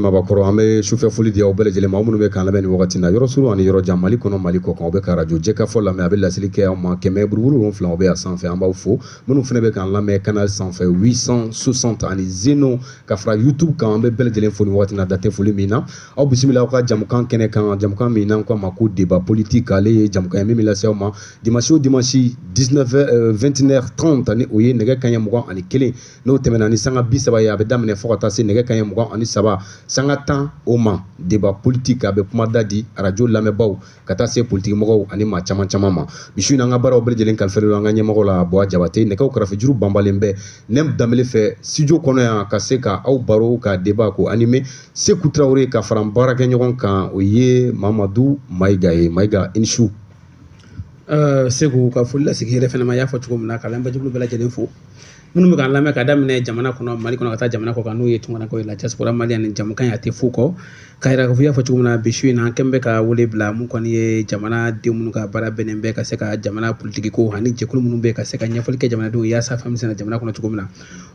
Mabakɔrɔ, an bɛ sufɛ foli di aw bɛɛ lajɛlen ma, aw minnu bɛ k'an lamɛn nin wagati na, yɔrɔ surun ani yɔrɔ jan, Mali kɔnɔ, Mali kɔ kan. Aw bɛ ka arajo Jɛkafɔ lamɛn, a bɛ laseli kɛ aw ma 107 o bɛ a sanfɛ. An b'aw fo. Minnu fana bɛ k'an lamɛn canal sanfɛ 860 ani Zeno ka fara YouTube kan, an bɛ bɛɛ lajɛlen fo nin wagati na, datɛ foli min na. Aw bisimila aw ka jamukan kɛnɛ kan, jamukan min n'an ko a ma ko débat politique. Ale ye jamukan ye min bɛ lase aw ma dimanche o dimanche 19 21h30, ni o ye nɛgɛ kanɲɛ 21, n'o tɛmɛna ni sanga 30 ye, a bɛ daminɛ fo ka taa se nɛgɛ kanɲɛ 23 sanga 10 o ma. Débat politique, a bɛ kuma da di arajo lamɛnbaaw ka taa se politiki mɔgɔw ani maa caman caman ma. Bi su in na, an ka baaraw bɛɛ lajɛlen kalifalen don an ka ɲɛmɔgɔ la, Buwa Jabate. Nɛgɛw kɛrɛfɛjuru banbalen bɛ Nɛm Danbele fɛ studio kɔnɔ yan, ka se ka aw baro ka débat ko animer Seku Tarawele, ka fara n baarakɛɲɔgɔn kan, o ye Mamadu Mayiga ye. Mayiga, i ni su. Segu, ka foli lasigi yɛrɛ fɛnɛ ma. I y'a fɔ cogo min na, ka lamɛnbajɛkulu bɛɛ lajɛlen fo, minnu bɛ k'an lamɛn ka daminɛ jamana kɔnɔ, Mali kɔnɔ, ka taa jamana kɔ kan, n'o ye tunkarankew ye, la diaspora malienne. Ni jamukan ye, a tɛ fo kɔ k'a yira k'a fɔ i y'a fɔ cogo min na, bi su in na, an kɛn bɛ ka wele bila mun kɔni ye jamana den minnu ka baara bɛnnen bɛ ka se ka jamana politiki ko ani jɛkulu minnu bɛ ka se ka ɲɛfɔli kɛ jamanadenw ye yaasa fɛn bɛ se na jamana kɔnɔ cogo min na.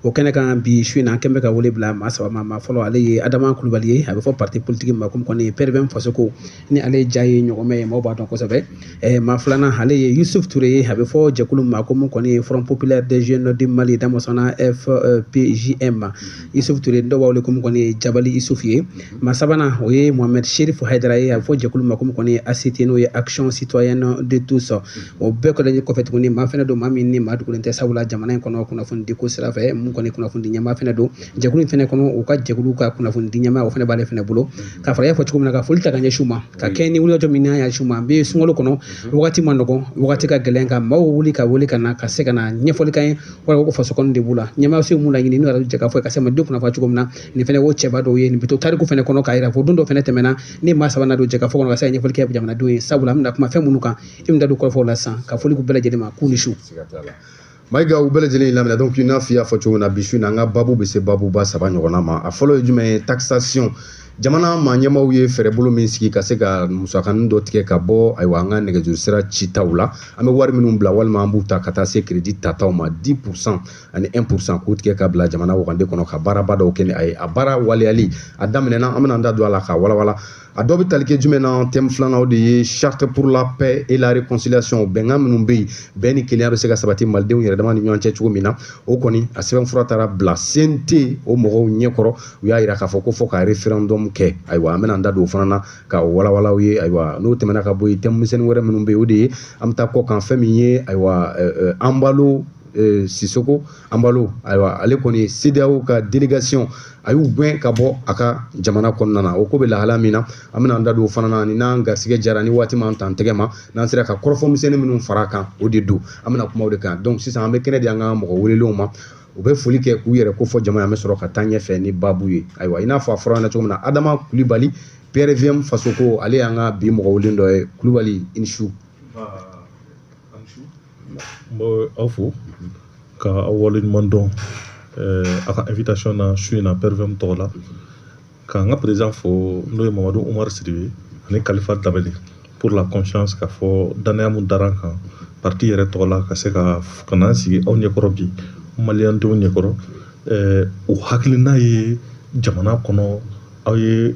O kɛnɛ kan bi su in na, an kɛn bɛ ka wele bila maa saba ma. Maa fɔlɔ, ale ye Adama Kulubali ye, a bɛ fɔ parti politique ma ko kɔni ye PRVM Fasoko, ni ale ja ye ɲɔgɔnmɛ ye, maaw b'a dɔn kosɛbɛ. Maa filanan, ale ye Yusuf Ture ye, a bɛ fɔ jɛkulu ma ko mun kɔni ye Front Populaire des Jeunes du Mali, damasɔnna FPJM. Yusuf Ture, dɔw b'a wele ko mun kɔni ye Jabali Yusuf ye. Maa sabanan, o ye Mohamed Sherif Haidara ye, a bɛ fɔ jɛkulu ma ko mun kɔni ye ACT, n'o ye Action Citoyenne de tous. O bɛɛ kɔni kɔfɛ tuguni, maa fɛnɛ don, maa min ni maa dugulen tɛ, sabula jamana in kɔnɔ kunnafoni di ko sira fɛ, mun kɔni kunnafoni di ɲɛmaa fɛnɛ don jɛkulu in fɛnɛ kɔnɔ, u ka jɛkulu ka kunnafoni di ɲɛmaa, o fɛnɛ b'ale fɛnɛ bolo. Ka fara i y'a fɔ cogo min na, ka foli ta ka ɲɛsin u ma, ka kɛ ni wulikajɔ min n'an y'a u ma, an bɛ sunkalo kɔnɔ, wagati ma nɔgɔn, wagati ka gɛlɛn, ka maaw wuli ka wele ka na ka se ka na ɲɛfɔli k'an ye, walima ko faso kɔnɔ de b'u la, ɲɛmaa mun laɲini n'o yɛrɛ jɛ k'a fɔ ka se ma den kunnafoni cogo min na. Nin fɛnɛ o cɛba dɔw ye, nin bɛ to tariku fɛnɛ kɔnɔ k'a yira ko don dɔ fɛnɛ tɛmɛna ni maa saba na don jɛ ka fɔ kɔnɔ ka se ka ɲɛfɔli kɛ jamanadenw ye, sabula an bɛna kuma fɛn minnu kan, i bɛ da don kɔrɔfɔw la sisan. Ka foli k'u bɛɛ lajɛlen ma, k'u ni su. Mayiga, u bɛɛ lajɛlen lamɛn. Donc i n'a fɔ i y'a fɔ cogo min na, bi su in na, an ka babu bɛ se babuba saba ɲɔgɔnna ma. A fɔlɔ ye jumɛn ye? Taxation. Jamana maa ɲɛmaaw ye fɛɛrɛbolo min sigi ka se ka musakanin dɔ tigɛ ka bɔ, ayiwa, an ka nɛgɛjuru sira citaw la, an bɛ wari minnu bila walima an b'u ta ka taa se crédit tataw ma, 10% ani 1%, k'u tigɛ ka bila jamana wagande kɔnɔ ka baaraba dɔw kɛ ni a ye. A baara waleyali a daminɛna, an bɛna an da don a la k'a walawala. A dɔ bɛ tali kɛ jumɛn na? Thème filanan, o de ye charte pour la paix et la réconciliation. Bɛnkan minnu bɛ yen, bɛn ni kelenya bɛ se ka sabati malidenw yɛrɛ dama ni ɲɔgɔn cɛ cogo min na, o kɔni a sɛbɛnfura taara bila CNT o mɔgɔw ɲɛkɔrɔ. U y'a yira k'a fɔ ko fɔ ka référendum kɛ. Ayiwa, an bɛna an da don o fana na ka o walawala aw ye. Ayiwa, n'o tɛmɛna ka bɔ yen, thème misɛnnin wɛrɛ minnu bɛ yen, o de ye an bɛ taa kɔ kan, fɛn min ye, ayiwa, Embalo Sisoko Embalo, ayiwa, ale kɔni CEDEAO ka délégation a y'u gɛn ka bɔ a ka jamana kɔnɔna na. O ko bɛ lahala min na, an bɛna an da don o fana na. Ni n'an garisɛgɛ jara, ni waati m'an ta tɛgɛ ma, n'an sera ka kɔrɔfɔ misɛnnin minnu fara a kan, o de don an bɛna kuma o de kan. Donc sisan, an bɛ kɛnɛ di an ka mɔgɔ welelenw ma, u bɛ foli kɛ k'u yɛrɛ kofɔ jama ye, an bɛ sɔrɔ ka taa ɲɛfɛ ni baabu ye. Ayiwa, i n'a fɔ a fɔra an ɲɛna cogo min na, Adama Kulibali, PRVM Fasoko, ale y'an ka bi mɔgɔ welelen dɔ ye. Kulibali, i ni su. N bɛ aw fo ka aw waleɲuman dɔn a ka invitation na su in na PRVM tɔgɔ la, ka n ka président fo, n'o ye Mamadu Umaru Sidibe ani Kalifa Dabele, pour la confiance, k'a fɔ danaya mun dara an kan parti yɛrɛ tɔgɔ la, ka se ka n'an sigi aw ɲɛkɔrɔ bi, maliyɛndenw ɲɛkɔrɔ. O hakilina ye jamana kɔnɔ, aw ye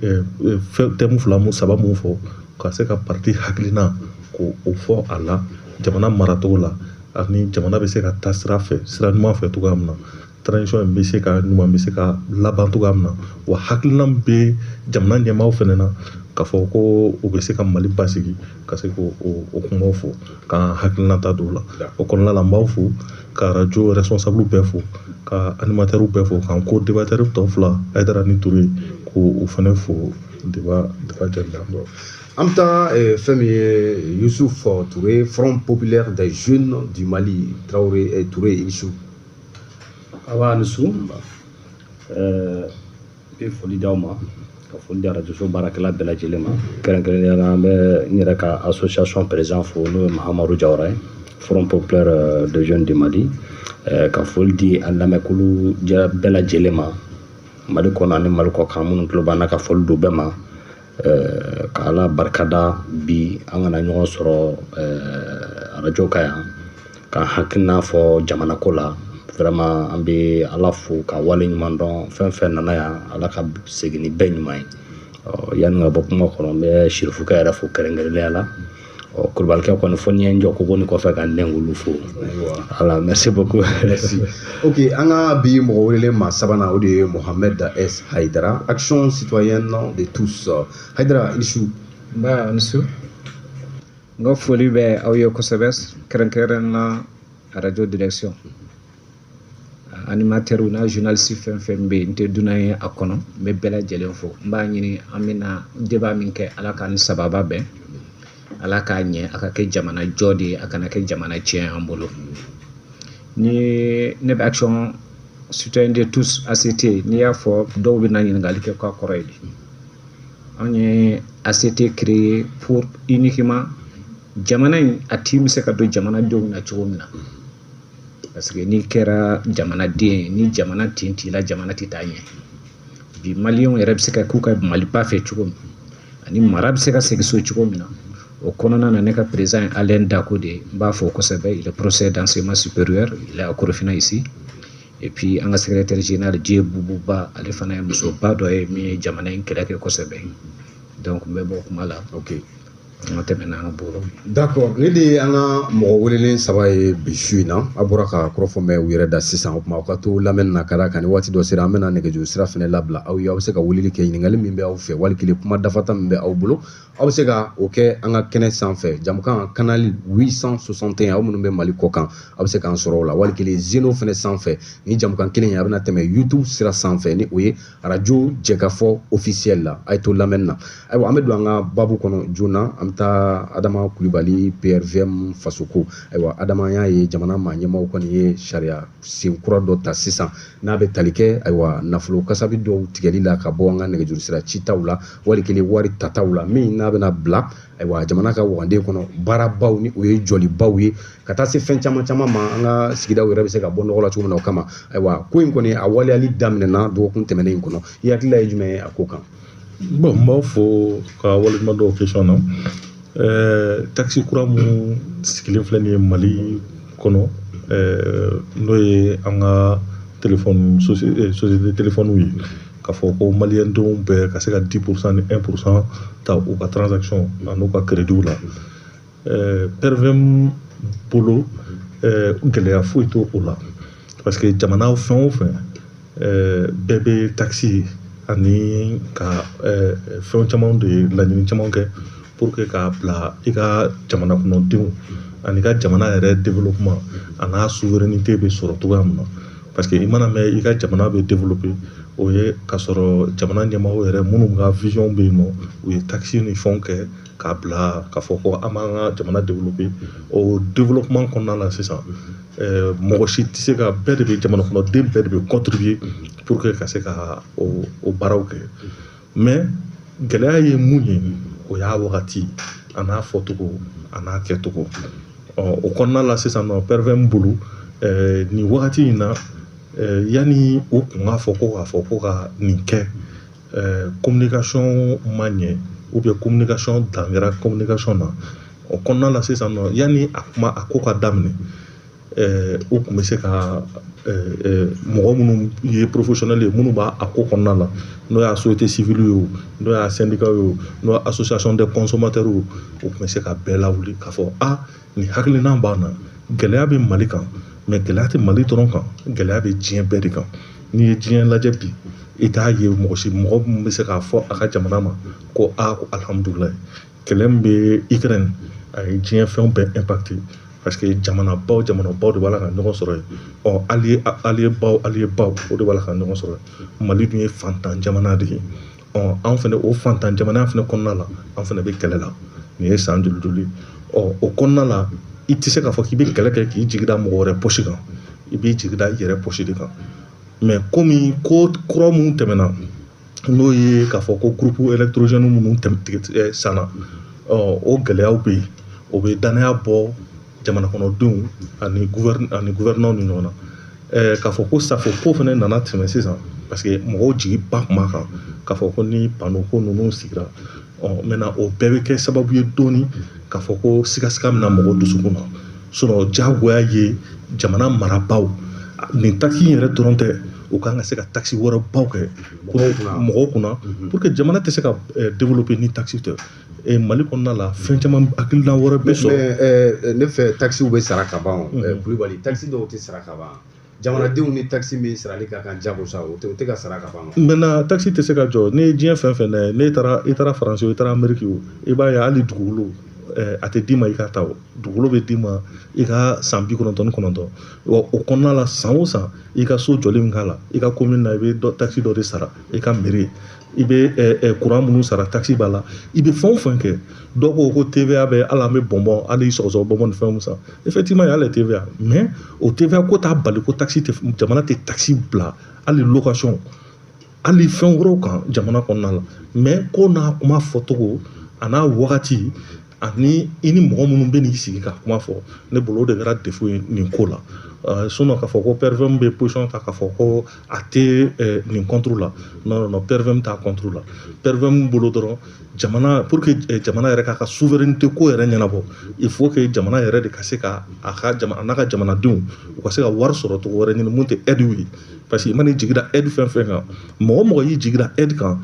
fɛn thème fila mun saba mun fɔ, ka se ka parti hakilina k'o o fɔ a la jamana maracogo la, ani jamana bɛ se ka taa sira fɛ, sira ɲuman fɛ cogoya min na, transition in bɛ se ka ɲuman bɛ se ka laban cogoya min na. Wa hakilina bɛ jamana ɲɛmaaw fɛnɛ na k'a fɔ ko u bɛ se ka Mali basigi, ka se k'o o kumaw fɔ, k'an hakilina ta don o la. O kɔnɔna la, n b'aw fo, ka radio responsable bɛɛ fo, ka animateur bɛɛ fo, k'an co débatteur tɔ fila, Hayidara ni Ture, k'o o fɛnɛ fo débat jaabi la. An bɛ taa fɛn min ye Yusuf Touré, Front Populaire des Jeunes du Mali. Traoré, Touré, i ni su. Awa, ni su. N bɛ foli d'aw ma, ka foli di radio so baarakɛla bɛɛ lajɛlen ma. Kɛrɛnkɛrɛnnenya la, an bɛ n yɛrɛ ka association président fo, n'o ye Mahamadu Jawara ye, Front Populaire des Jeunes du Mali. Ka foli di an lamɛnkulu bɛɛ lajɛlen ma, Mali kɔnɔ ani Mali kɔ kan, minnu tulo b'an na, ka foli don bɛɛ ma, ka Ala barikada bi an kana ɲɔgɔn sɔrɔ arajo ka yan k'an hakilina fɔ jamana ko la. Vraiment an bɛ Ala fo ka wale ɲuman dɔn, fɛn fɛn nana yan, Ala ka segin ni bɛɛ ɲuman ye. Yanni ka bɔ kuma kɔnɔ, n bɛ Sirifukɛ yɛrɛ fo kɛrɛnkɛrɛnnenya la. Kulubalikɛ kɔni, fo n'i ye n jɔ kogo ni kɔfɛ ka n den k'olu fo. Voilà, merci beaucoup. Merci. Ok, an ka bi mɔgɔ welelen maa sabanan, o de ye Mohamed S Haidara, Action citoyenne de tous. Haidara, i ni su. Nba, ni su. N ka foli bɛ aw ye kosɛbɛ, kɛrɛnkɛrɛn na radio direction, animateur n'a journaliste fɛn fɛn bɛ yen, n tɛ dunan ye a kɔnɔ, n bɛ bɛɛ lajɛlen fo. N b'a ɲini, an bɛna débat min kɛ, Ala k'an ni sababa bɛn, Ala k'a ɲɛ, a ka kɛ jamana jɔ de ye, a kana kɛ jamana tiɲɛ an bolo. Ni ne bɛ Action citoyenne de tous, ACT, n'i y'a fɔ, dɔw bɛ na ɲininkali kɛ k'a kɔrɔ ye di. Anw ye ACT créé pour uniquement jamana in a tin bɛ se ka don jamanadenw na cogo min na, parce que n'i kɛra jamanaden ye, ni jamana tin t'i la, jamana tɛ taa ɲɛ. Bi maliyɛnw yɛrɛ bɛ se ka k'u ka Maliba fɛ cogo min, ani mara bɛ se ka segin so cogo min na. O kɔnɔna na, ne ka président ye Alain Dako de ye, n b'a fɔ kosɛbɛ. Il est professeur d'enseignement supérieur, il est à Korofina ici. Et puis an ka secrétaire général Dieu Bububa, ale fana ye musoba dɔ ye min ye jamana in kɛlɛ kɛ kosɛbɛ. Donc n bɛ bɔ kuma la. Ok. An ka tɛmɛ n'an ka bolo. D'accord, ne de ye an ka mɔgɔ welelen saba ye bi su in na. A bɔra ka kɔrɔfɔ mɛn u yɛrɛ da sisan. O tuma, aw ka to lamɛnni na, ka d'a kan ni waati dɔ sera, an bɛna nɛgɛjuru sira fɛnɛ labila aw ye. Aw bɛ se ka weleli kɛ, ɲininkali min bɛ aw fɛ, wali kelen kuma dafata min bɛ aw bolo, aw bɛ se ka o kɛ an ka kɛnɛ sanfɛ. Jamukan canal 861, aw minnu bɛ Mali kɔ kan, aw bɛ se k'an sɔrɔ o la, wali kelen Zeno fɛnɛ sanfɛ. Ni jamukan kelen in, a bɛna tɛmɛ YouTube sira sanfɛ, ni o ye radio Jɛkafɔ officiel la. A ye to lamɛnni na. Ayiwa, an bɛ don an ka babu kɔnɔ joona. An bɛ taa Adama Kulibali, PRVM Fasoko. Ayiwa Adama, an y'a ye jamana maa ɲɛmaaw kɔni ye sariya sen kura dɔ ta sisan, n'a bɛ tali kɛ, ayiwa, nafolo kasabi dɔw tigɛli la ka bɔ an ka nɛgɛjuru sira citaw la, wali kelen wari tataw la, min n'a bɛna bila, ayiwa, jamana ka wagande kɔnɔ baarabaw, ni o ye jɔlibaw ye, ka taa se fɛn caman caman ma, an ka sigidaw yɛrɛ bɛ se ka bɔ nɔgɔ la cogo min na. O kama, ayiwa, ko in kɔni a waleyali daminɛna dɔgɔkun tɛmɛnen in kɔnɔ. I hakilila ye jumɛn ye a ko kan? Bon, n b'aw fo ka waleɲuman dɔn question na. Taxe kura mun sigilen filɛ nin ye Mali kɔnɔ, n'o ye an ka téléphone, société téléphone ye, k'a fɔ ko maliyɛndenw bɛɛ ka se ka 10% ni 1% ta u ka transaction an'u ka crédit la, PRVM bolo, gɛlɛya foyi t'o o la, parce que jamana fɛn o fɛn, bɛɛ bɛ taxe ani ka fɛn caman de laɲini caman kɛ pour que k'a bila i ka jamana kɔnɔdenw ani ka jamana yɛrɛ développement a n'a souveraineté bɛ sɔrɔ cogoya min na. Parce que i mana mɛn i ka jamana bɛ développer, o ye k'a sɔrɔ jamana ɲɛmaaw yɛrɛ minnu ka vision bɛ yen nɔ, u ye taxe ni fɛnw kɛ k'a bila k'a fɔ ko an b'an ka jamana développer. O développement kɔnɔna la sisan, mɔgɔ si tɛ se ka, bɛɛ de bɛ, jamana kɔnɔden bɛɛ de bɛ contribuer pour que ka se ka o baaraw kɛ. Mais gɛlɛya ye mun ye? O y'a wagati a n'a fɔcogo a n'a kɛcogo. Ɔ, o kɔnɔna la sisan nɔ, PRVM bolo, nin wagati in na, yanni o kun k'a fɔ ko k'a fɔ ko ka nin kɛ, communication ma ɲɛ ou bien communication dan kɛra communication na. O kɔnɔna la sisan nɔ, yanni a kuma a ko ka daminɛ, o kun bɛ se ka mɔgɔ minnu ye professionnel ye, minnu b'a a ko kɔnɔna la, n'o y'a société civile ye o, n'o y'a syndicat ye o, n'o y'a association des consommateurs ye o, o tun bɛ se ka bɛɛ lawuli k'a fɔ a nin hakilina b'an na. Gɛlɛya bɛ Mali kan, mais gɛlɛya tɛ Mali dɔrɔn kan, gɛlɛya bɛ diɲɛ bɛɛ de kan. N'i ye diɲɛ lajɛ bi, i t'a ye mɔgɔ si, mɔgɔ min bɛ se k'a fɔ a ka jamana ma ko a ko alihamudulilayi. Kɛlɛ min bɛ Ukraine, a ye diɲɛ fɛnw bɛɛ impacté, parce que jamanabaw de b'a la ka ɲɔgɔn sɔrɔ yen. Ɔ, allié baw, allié baw, o de b'a la ka ɲɔgɔn sɔrɔ yen. Mali dun ye fantan jamana de ye. Ɔ, an fɛnɛ, o fantan jamana fɛnɛ kɔnɔna la, an fɛnɛ bɛ kɛlɛ la nin ye san joli joli. Ɔ, o kɔnɔna la, i tɛ se k'a fɔ k'i bɛ kɛlɛ kɛ k'i jigi da mɔgɔ wɛrɛ poche kan, i b'i jigi da i yɛrɛ poche de kan. Mais komi ko kura mun tɛmɛna, n'o ye k'a fɔ ko groupe électrogène minnu tigɛ sanna, ɔ, o gɛlɛyaw bɛ yen, o bɛ danaya bɔ jamana kɔnɔdenw ani gouvernants ni ɲɔgɔn na. K'a fɔ ko safo ko fana nana tɛmɛ sisan, parce que mɔgɔw jigi ba tun b'a kan k'a fɔ ko ni panneau ko ninnu sigira, ɔ, maintenant o bɛɛ bɛ kɛ sababu ye dɔɔni k'a fɔ ko sigasiga bɛna mɔgɔw dusukun na. Sinon diyagoya ye jamana marabaaw a Nin taxe in yɛrɛ dɔrɔn tɛ, u kan ka se ka taxe wɛrɛbaw kɛ mɔgɔw kunna pour que jamana tɛ se ka développer ni taxe tɛ. Mali kɔnɔna la, fɛn caman, hakilina wɛrɛ bɛ sɔrɔ. Mais ne fɛ, taxew bɛ sara ka ban. Kulubali, taxe dɔw tɛ sara ka ban. Jamanadenw ni taxe min sarali ka kan jagosa, o tɛ ka sara ka ban. Maintenant, taxe tɛ se ka jɔ. Ne ye diɲɛ fɛn fɛn lajɛ, ne taara, i taara Faransi o, i taara Amérique o, i b'a ye hali dugukolo, a tɛ d'i ma i ka ta. O dugukolo bɛ d'i ma i ka san 99. Wa o kɔnɔna la, san o san, i ka so jɔli min k'a la i ka commune na, i bɛ taxe dɔ de sara i ka mairie. I bɛ courant minnu sara, taxe b'a la. I bɛ fɛn o fɛn kɛ, dɔw ko ko TVA bɛ hali an bɛ bonbon, hali sɔgɔsɔgɔ bonbon ni fɛnw san. Effectivement, il y a les TVA, mais o TVA ko t'a bali ko taxe tɛ, jamana tɛ taxe bila hali location, hali fɛn wɛrɛw kan jamana kɔnɔna la. Mais ko n'a kuma fɔcogo, a n'a wagati, ani i ni mɔgɔ minnu bɛ n'i sigi ka kuma fɔ, ne bolo o de kɛra défaut ye nin ko la. Sinon, k'a fɔ ko PRVM bɛ position ta k'a fɔ ko a tɛ nin contre la, non, non, non, PRVM t'a contre la. PRVM bolo dɔrɔn, jamana, pour que jamana yɛrɛ k'a ka souveraineté ko yɛrɛ ɲɛnabɔ, il faut que jamana yɛrɛ de ka se ka a ka jamana, a n'a ka jamanadenw, u ka se ka wari sɔrɔ cogo wɛrɛ ɲini mun tɛ aide ye. Parce que i man'i jigi da aide fɛn fɛn kan, mɔgɔ o mɔgɔ y'i jigi da aide kan,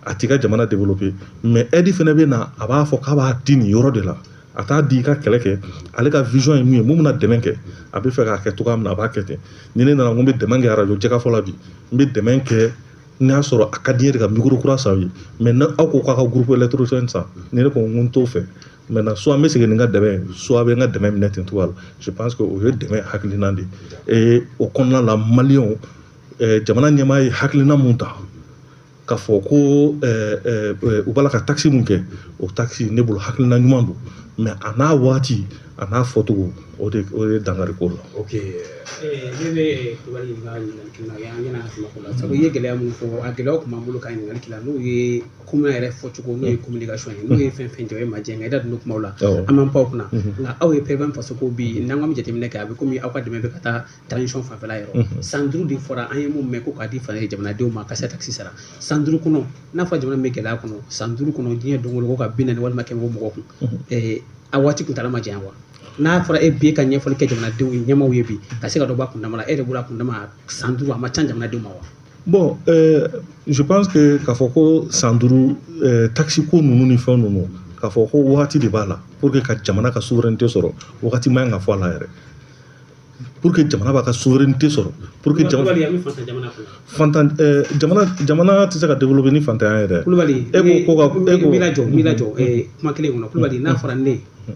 a t'i ka jamana développer. Mais aide fɛnɛ bɛ na, a b'a fɔ k'a b'a di nin yɔrɔ de la, a t'a di i ka kɛlɛ kɛ. Ale ka vision ye mun ye, mun bɛna dɛmɛ kɛ, a bɛ fɛ k'a kɛ cogoya min na, a b'a kɛ ten. Ni ne nana ko n bɛ dɛmɛ kɛ arajo jɛkafɔ la bi, n bɛ dɛmɛ kɛ n'a y'a sɔrɔ a ka di n ye de ka micro kura san ye. Mais ni aw ko k'a ka groupe électrogène san, ni ne ko n t'o fɛ, maintenant soit n bɛ segin ni n ka dɛmɛ ye, soit a bɛ n ka dɛmɛ minɛ ten cogoya la. Je pense que o ye dɛmɛ hakilina de ye. Et o kɔnɔna la, maliyɛnw, jamana ɲɛmaa ye hakilina mun ta k'a fɔ ko u b'a la ka taxe mun kɛ, o taxe, ne bolo hakilina ɲuman don, mais a n'a waati, a n'a fɔcogo, o de dankari ko la. Ok. Ne bɛ Kulubali ɲininka ɲininkali kelen na yan yan'an ka tɛmɛ o la, sabu i ye gɛlɛya mun fɔ, a gɛlɛyaw tun b'an bolo ka ɲininkali k'i la, n'o ye kuma yɛrɛ fɔcogo, n'o ye communication ye, n'o ye fɛn fɛn jɛ, o ye majɛ, nka i da donna kumaw la, an m'an pan o kunna. Nka aw ye PRVM faso ko bi, n'an ko an bɛ jateminɛ kɛ, a bɛ komi aw ka dɛmɛ bɛ ka taa transition fanfɛla yɔrɔ. San 5 de fɔra, an ye mun mɛn ko k'a di fan jamanadenw ma ka se taxe sara san 5 kɔnɔ. N'a fɔra jamana min bɛ gɛlɛya kɔnɔ, san 5 kɔnɔ, diɲɛ don o don ko ka 40 walima 100 bɔ mɔgɔ kun, a waati kuntala ma janya wa? N'a fɔra e bi ka ɲɛfɔli kɛ jamanadenw ye, ɲɛmaaw ye bi, ka se ka dɔ bɔ a kundama la, e yɛrɛ bolo a kundama san 5, a ma ca jamanadenw ma wa? Bon, je pense que k'a fɔ ko san 5, taxe ko ninnu ni fɛn ninnu, k'a fɔ ko wagati de b'a la pour que ka jamana ka souveraineté sɔrɔ, wagati man kan ka fɔ a la yɛrɛ pour que jamana b'a ka souveraineté sɔrɔ, pour que jamana Kulubali, an bɛ fantan jamana kɔnɔ. Fantan, jamana tɛ se ka développer ni fantanya ye dɛ. Kulubali, e ko ko ka e ko n b'i lajɔ, n b'i lajɔ kuma kelen kɔnɔ. Kulubali, n'a fɔra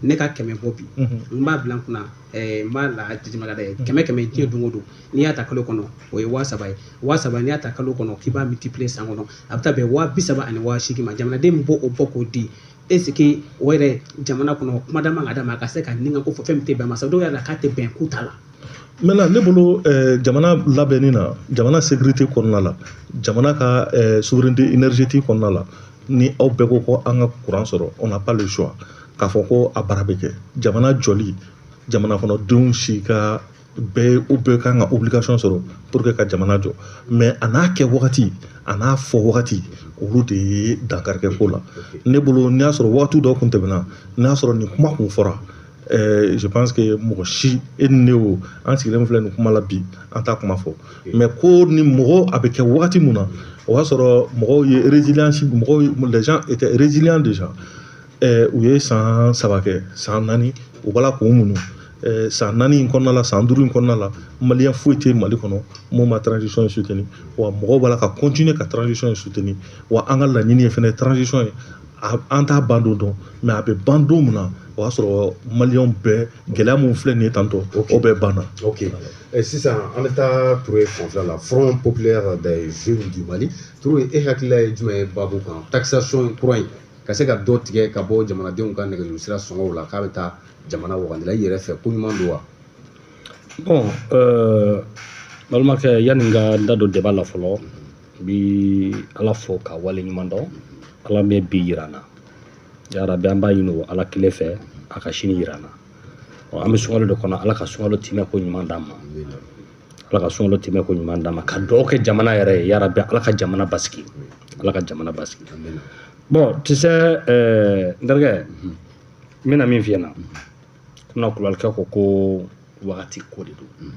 ne ka 100 bɔ bi, n b'a bila n kunna, n b'a la jateminɛ ka dɛ, 100 100 diɲɛ don o don, n'i y'a ta kalo kɔnɔ, o ye 3000 ye. 3000, n'i y'a ta kalo kɔnɔ k'i b'a multiplier san kɔnɔ, a bɛ taa bɛn 38,800 ma. Jamanaden min b'o bɔ k'o di, est ce que o yɛrɛ jamana kɔnɔ, kuma da man ka d'a ma a ka se ka nin ka ko fɔ fɛn min tɛ bɛn a ma? Sabu dɔw yɛrɛ la k'a tɛ bɛn k'u t'a la. Maintenant, ne bolo, jamana labɛnni na, jamana sécurité kɔnɔna la, jamana ka souveraineté énergétique kɔnɔna la, ni aw bɛɛ ko ko an ka courant sɔrɔ, on n'a pas le choix k'a fɔ ko a baara bɛ kɛ. Jamana jɔli, jamana kɔnɔdenw si ka bɛɛ, o bɛɛ kan ka obligation sɔrɔ pour que ka jamana jɔ. Mais a n'a kɛ wagati, a n'a fɔ wagati, olu de ye dankari kɛ ko la. Ne bolo, n'i y'a sɔrɔ wagati dɔ kun tɛmɛna, n'a y'a sɔrɔ nin kuma kun fɔra, je pense que mɔgɔ si, e ni ne, o an sigilen filɛ nin kuma la bi, an t'a kuma fɔ. Mais ko ni mɔgɔ a bɛ kɛ wagati mun na, o y'a sɔrɔ mɔgɔw ye résilience, mɔgɔw, les gens étaient résilients déjà. U ye san 3 kɛ, san 4, u b'a la k'u muɲu. San 4 in kɔnɔna la, san 5 in kɔnɔna la, maliyɛn foyi tɛ Mali kɔnɔ mun ma transition in soutenir. Wa mɔgɔw b'a la ka continuer ka transition in soutenir. Wa an ka laɲini ye fɛnɛ transition ye, an t'a ban don dɔn, mais a bɛ ban don min na, o y'a sɔrɔ maliyɛnw bɛɛ, gɛlɛya mun filɛ nin ye tantɔ, o bɛɛ banna. Ok. Sisan an bɛ taa Toure fanfɛla la, Front populaire des jeunes du Mali. Toure, e hakilila ye jumɛn ye baabu kan, taxation kura in ka se ka dɔ tigɛ ka bɔ jamanadenw ka nɛgɛjuru sira sɔngɔw la k'a bɛ taa jamana wagande la, i yɛrɛ fɛ ko ɲuman don wa? Bon, balimakɛ, yanni n ka n da don débat la fɔlɔ, n bi Ala fo ka wale ɲuman dɔn. Ala min ye bi yira an na, yarabi an b'a ɲini o Ala kelen fɛ a ka sini yira an na. An bɛ sunkalo de kɔnɔ, Ala ka sunkalo timɛ ko ɲuman d'an ma, Ala ka sunkalo timɛ ko ɲuman d'an ma, ka dugawu kɛ jamana yɛrɛ ye. Yarabi Ala ka jamana basigi, Ala ka jamana basigi. Bon, tu sais, n terikɛ, n bɛna min f'i ɲɛna, komi kulubalikɛ ko ko wagati ko de don.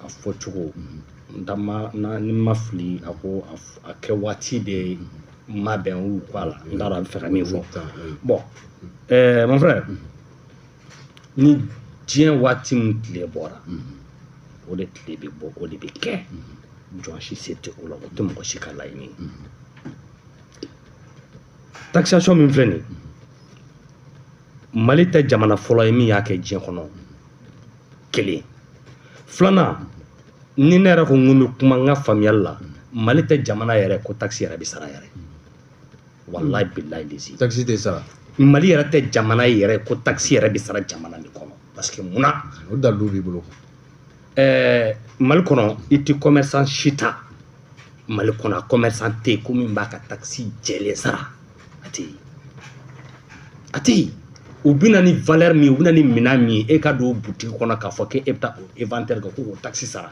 fɔ cogo n ta ma ni ma fili a ko a kɛ waati de ma bɛn ou quoi la n t'a dɔn a bɛ fɛ ka min fɔ. Bon, mon frère, ni diɲɛ waati min tile bɔra, o de tile bɛ bɔ, o de bɛ kɛ. Jɔn si se tɛ o la, o tɛ mɔgɔ si ka laɲini ye. Taxation min filɛ nin ye, Mali tɛ jamana fɔlɔ ye min y'a kɛ diɲɛ kɔnɔ. Kelen filanan, ni ne yɛrɛ ko n ko n bɛ kuma n ka faamuyali la, Mali tɛ jamana yɛrɛ ko taxe yɛrɛ bɛ sara yɛrɛ. Walayi bilayi lezi. Taxe tɛ sara. Mali yɛrɛ tɛ jamana yɛrɛ ko taxe yɛrɛ bɛ sara jamana min kɔnɔ. Parce que munna? O dalilu b'i bolo. Mali kɔnɔ, i tɛ commerçant si ta Mali kɔnɔ, a commerçant tɛ yen ko min b'a ka taxe jɛlen sara. A tɛ yen, a tɛ yen. U bɛ na ni valeur min ye, u bɛ na ni minɛn min ye, e ka don boutique kɔnɔ k'a fɔ k'e bɛ taa o inventaire kɛ ko k'o taxe sara,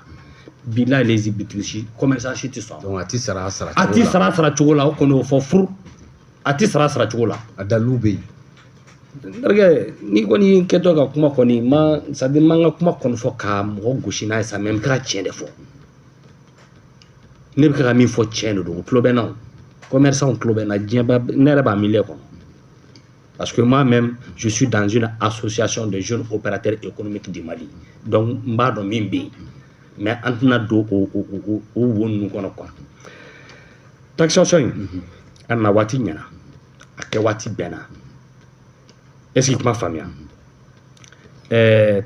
bilayi lezi, bitigi si commerçant si tɛ sɔn. Donc a tɛ sara a sara. A tɛ sara sara cogo la, o kɔni o fɔ furu, a tɛ sara sara cogo la. A dalilu bɛ yen. N terikɛ, n'i kɔni kɛtɔ ka kuma kɔni ma, c'est à dire n man ka kuma kɔni fɔ ka mɔgɔ gosi n'a ye sa, mais n bɛ ka tiɲɛ de fɔ. Ne bɛ ka min fɔ tiɲɛ de don, o tulo bɛ n na, o commerçant tulo bɛ n na, diɲɛ bɛɛ, ne yɛrɛ b'a milieu kɔnɔ. Parce que moi-même, je suis dans une association de jeunes opérateurs économiques du Mali. Donc, n b'a dɔn min bɛ yen. Mais an tɛna don o wo ninnu kɔnɔ quoi. Taxation in, a na waati ɲɛna, a kɛ waati bɛnna. Est-ce que kuma faamuya?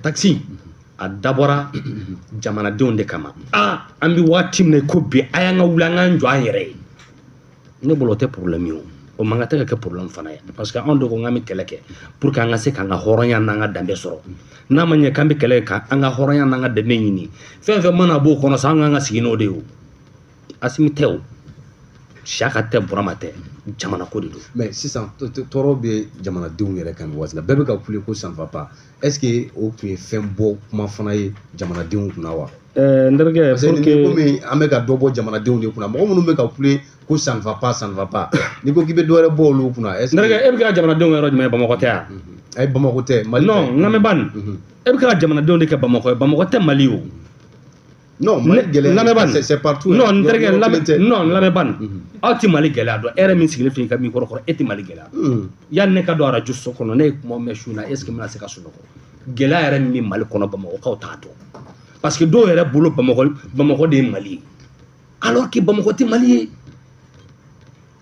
Taxe a dabɔra jamanadenw de kama. Ah, an bɛ waati min na i ko bi, a y'an ka wuli an k'an jɔ an yɛrɛ ye. Ne bolo o tɛ problème ye o. O man kan tɛ ka kɛ problème fana ye, parce que anw de ko k'an bɛ kɛlɛ kɛ pour que an ka se k'an ka hɔrɔnya n'an ka danbe sɔrɔ. N'a ma ɲɛ k'an bɛ kɛlɛ kɛ k'an ka hɔrɔnya n'an ka danbe ɲini, fɛn fɛn mana b'o kɔnɔ sa, an k'an ka sigi n'o de ye o. Asimi tɛ o, Siyaka tɛ, Burama tɛ, jamana ko de don. Mais sisan tɔɔrɔ bɛ jamanadenw yɛrɛ kan nin waati la, bɛɛ bɛ ka kule ko ça ne va pas. Est ce que o tun ye fɛn bɔ kuma fana ye jamanadenw kunna wa? N terikɛ, parce que pour ni que komi an bɛ ka dɔ bɔ jamanadenw de kunna, mɔgɔ minnu bɛ ka kule ko ça ne va pas, ça ne va pas, n'i ko k'i bɛ dɔ wɛrɛ bɔ olu kunna, est ce N que terikɛ, e bɛ ka jamanadenw yɔrɔ jumɛn ye? Bamakɔ tɛ yan? Ayi, Bamakɔ tɛ, Mali. Non, n lamɛn bani, e bɛ ka jamanadenw de kɛ Bamakɔ ye, Bamakɔ tɛ Mali o. Non, Mali gɛlɛya, lamɛn bani. c'est partout. Non, n terikɛ, Yɔrɔ kelen tɛ. Non, n lamɛn bani, aw tɛ Mali gɛlɛya dɔn. E yɛrɛ min sigilen filɛ i ka micro kɔrɔ, e tɛ Mali gɛlɛya dɔn. Yanni ne ka don arajo so kɔnɔ, ne ye kuma mɛn su in na, est ce que n bɛna se ka sunɔgɔ? Gɛlɛya yɛrɛ min bɛ Mali kɔnɔ, Bamakɔkaw t'a dɔn, parce que dɔw yɛrɛ bolo Bamakɔ, Bamakɔ de ye Mali ye, alors que Bamakɔ tɛ Mali ye.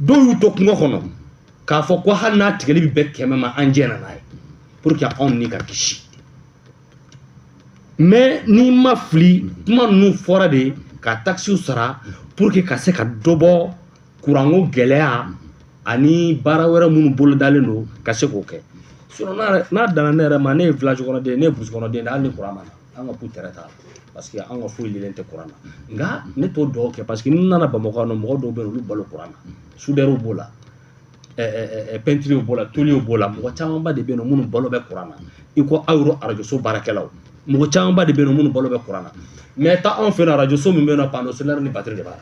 Dɔw y'u to kungo kɔnɔ k'a fɔ ko hali n'a tigɛli bɛ bɛn 100 ma, an jɛna n'a ye pour que anw ni ka kisi. Mais n'i ma fili, kuma ninnu fɔra de ka taxes sara pour que ka se ka dɔ bɔ kuranko gɛlɛya ani baara wɛrɛ minnu bolodalen don ka se k'o kɛ. Sinon n'a danna ne yɛrɛ ma, ne ye village kɔnɔden ye, ne ye brousse kɔnɔden de ye, hali ni kuran ma na, an ka pu tɛrɛ t'a la, parce que an ka foyi lilen tɛ kuran na. Nka ne t'o dɔw kɛ, parce que ni nana Bamakɔ yan nɔ, mɔgɔ dɔw bɛ yen, olu balo kuran na, soudeurs b'o la, peinture b'o la, tôliers b'o la, mɔgɔ camanba de bɛ yen nɔ minnu balo bɛ kuran na. I ko aw yɛrɛ arajoso baarakɛlaw, mɔgɔ camanba de bɛ yen nɔ minnu balo bɛ kuran na. Mais taa anw fɛ yen nɔ, arajoso min bɛ yen nɔ, panneau solaire ni batterie de b'a la.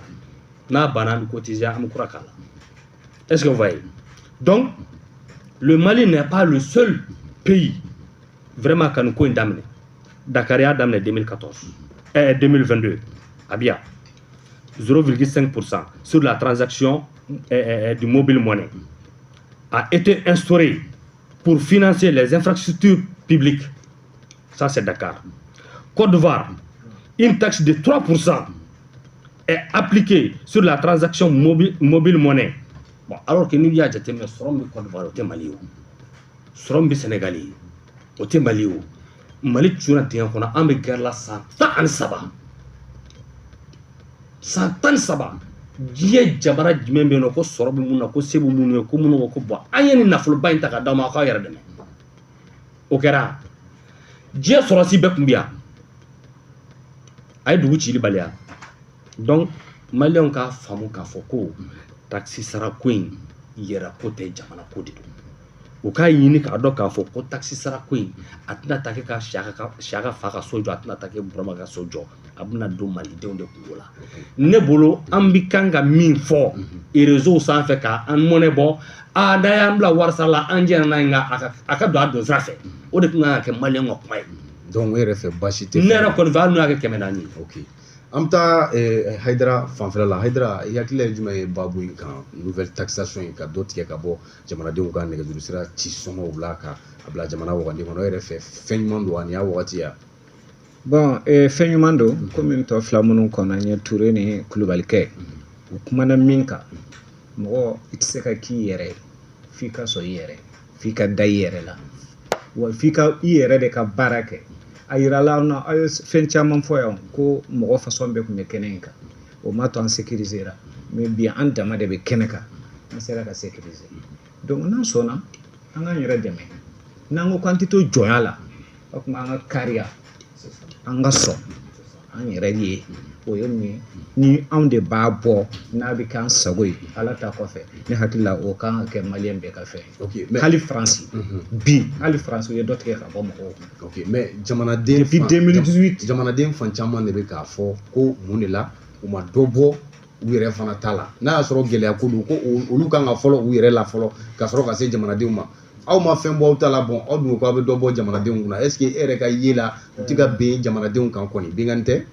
N'a banna, an bɛ cotiser, an bɛ kura k'a la. Est-ce que vous voyez? Donc le Mali n'est pas le seul pays vraiment ka nin ko in daminɛ. Dakar y'a daminɛ 2014, 2022, a bi yan 0,5% sur la transaction du mobile money a été instauré pour financer les infrastructures publiques. Ça, c'est Dakar. Côte d'Ivoire, une taxe de 3% est appliquée sur la transaction mobile money. Bon, alors que n'i y'a jateminɛ, sɔrɔ min bɛ Côte d'Ivoire, o tɛ Mali ye o. Sɔrɔ min bɛ Sénégal ye, o tɛ Mali ye o. Mali cunna dingɛ kɔnɔ, an bɛ guerre la san 13. San 13. Diɲɛ jamana jumɛn bɛ yen nɔ ko sɔrɔ bɛ mun na, ko se bɛ minnu ye, ko minnu ko bon, an ye nin nafoloba in ta ka d'aw ma, aw k'aw yɛrɛ dɛmɛ? O kɛra diɲɛ sɔrɔsi bɛɛ tun bɛ yan, a ye dugu cili baliya. Donc maliyɛnw k'a faamu k'a fɔ ko taxe sara ko in, yɛrɛ ko tɛ, jamana ko de don. U k'a ɲini k'a dɔn k'a fɔ ko taxe sara ko in, a tɛna taa kɛ ka Siyaka fa ka so jɔ, a tɛna taa kɛ Burama ka so jɔ, a bɛna don malidenw de kungo la. Ne bolo, an bi kan ka min fɔ réseau sanfɛ ka an mɔnɛ bɔ, aa, n'a y'an bila wari sara la, an jɛna n'a ye, nka a ka don a don sira fɛ. O de tun kan ka kɛ maliyɛnw ka kuma ye. Donc e yɛrɛ fɛ baasi tɛ. Ne yɛrɛ kɔni fɛ, hali n'u y'a kɛ 400 ye. Ok, an bɛ taa Hayidara fanfɛla la. Hayidara, i hakilila ye jumɛn ye baabu in kan, nouvelle taxation in, ka dɔ tigɛ ka bɔ jamanadenw ka nɛgɛjuru sira ci sɔngɔw la ka a bila jamana wagande kɔnɔ? E yɛrɛ fɛ, fɛn ɲuman don wa, nin y'a wagati ya? Bon, fɛn ɲuman don. Komi n tɔ fila minnu kɔnɔ, n ye Ture ni Kulubalikɛ, u kumana min kan, mɔgɔ i tɛ se ka k'i yɛrɛ ye f'i ka sɔn i yɛrɛ, f'i ka da i yɛrɛ la, wa f'i ka i yɛrɛ de ka baara kɛ. A yirala an na, aw ye fɛn caman fɔ yan ko mɔgɔ fasɔn bɛɛ tun bɛ kɛnɛ in kan, o m'a to an sécuriser ra. Mais bi, an dama de bɛ kɛnɛ kan, an sera ka sécuriser. Donc n'an sɔnna, an k'an yɛrɛ dɛmɛ. N'an ko k'an tɛ to jɔnya la, o tuma an ka kariya, an ka sɔn an yɛrɛ ye. O ye mun ye? Ni anw de b'a bɔ, n'a bɛ k'an sago ye, Ala ta kɔfɛ, ne hakili la, o kan ka kɛ maliyɛn bɛɛ ka fɛn ye. Ok, mais Hali Faransi bi, hali Faransi, u ye dɔ tigɛ ka bɔ mɔgɔw kun. Ok, mais jamanaden Depuis 2018. Jamanaden fan caman de bɛ k'a fɔ ko mun de la u ma dɔ bɔ u yɛrɛ fana ta la, n'a y'a sɔrɔ gɛlɛya ko don, ko olu kan ka fɔlɔ u yɛrɛ la fɔlɔ ka sɔrɔ ka se jamanadenw ma. Aw ma fɛn bɔ aw ta la, bɔn, aw dun ko k'aw bɛ dɔ bɔ jamanadenw kunna. Est ce que e yɛrɛ ka ye la, u ti ka ben jamanadenw kan kɔni, binkanni tɛ?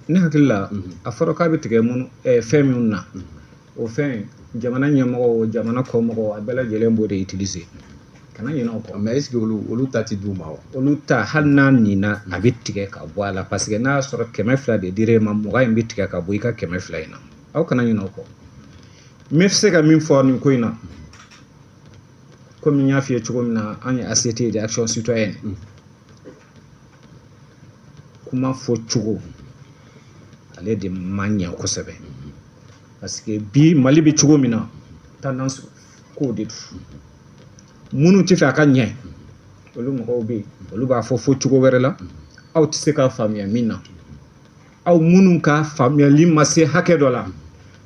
Ne hakili la, a fɔra k'a bɛ tigɛ minnu fɛn minnu na, o fɛn, jamana ɲɛmɔgɔw, jamana kɔmɔgɔw, a bɛɛ lajɛlen b'o de utiliser. Kana ɲinɛ o kɔ. Mais est ce que olu ta ti d'u ma wa? Olu ta, hali n'a nina, a bɛ tigɛ ka bɔ a la, parce que n'a y'a sɔrɔ 200 de dir'e ma, 20 in bɛ tigɛ ka bɔ i ka 200 in na. Aw kana ɲinɛ o kɔ. N bɛ se ka min fɔ nin ko in na, komi n y'a f'i ye cogo min na, an ye ACT de, Action Citoyenne. Kuma fɔ cogo ale de man ɲɛ kosɛbɛ, parce que bi Mali bɛ cogo min na, tendance kow de don. Minnu tɛ fɛ a ka ɲɛ, olu mɔgɔw bɛ yen, olu b'a fɔ fo cogo wɛrɛ la, aw tɛ se k'a faamuya min na. Aw minnu ka faamuyali ma se hakɛ dɔ la,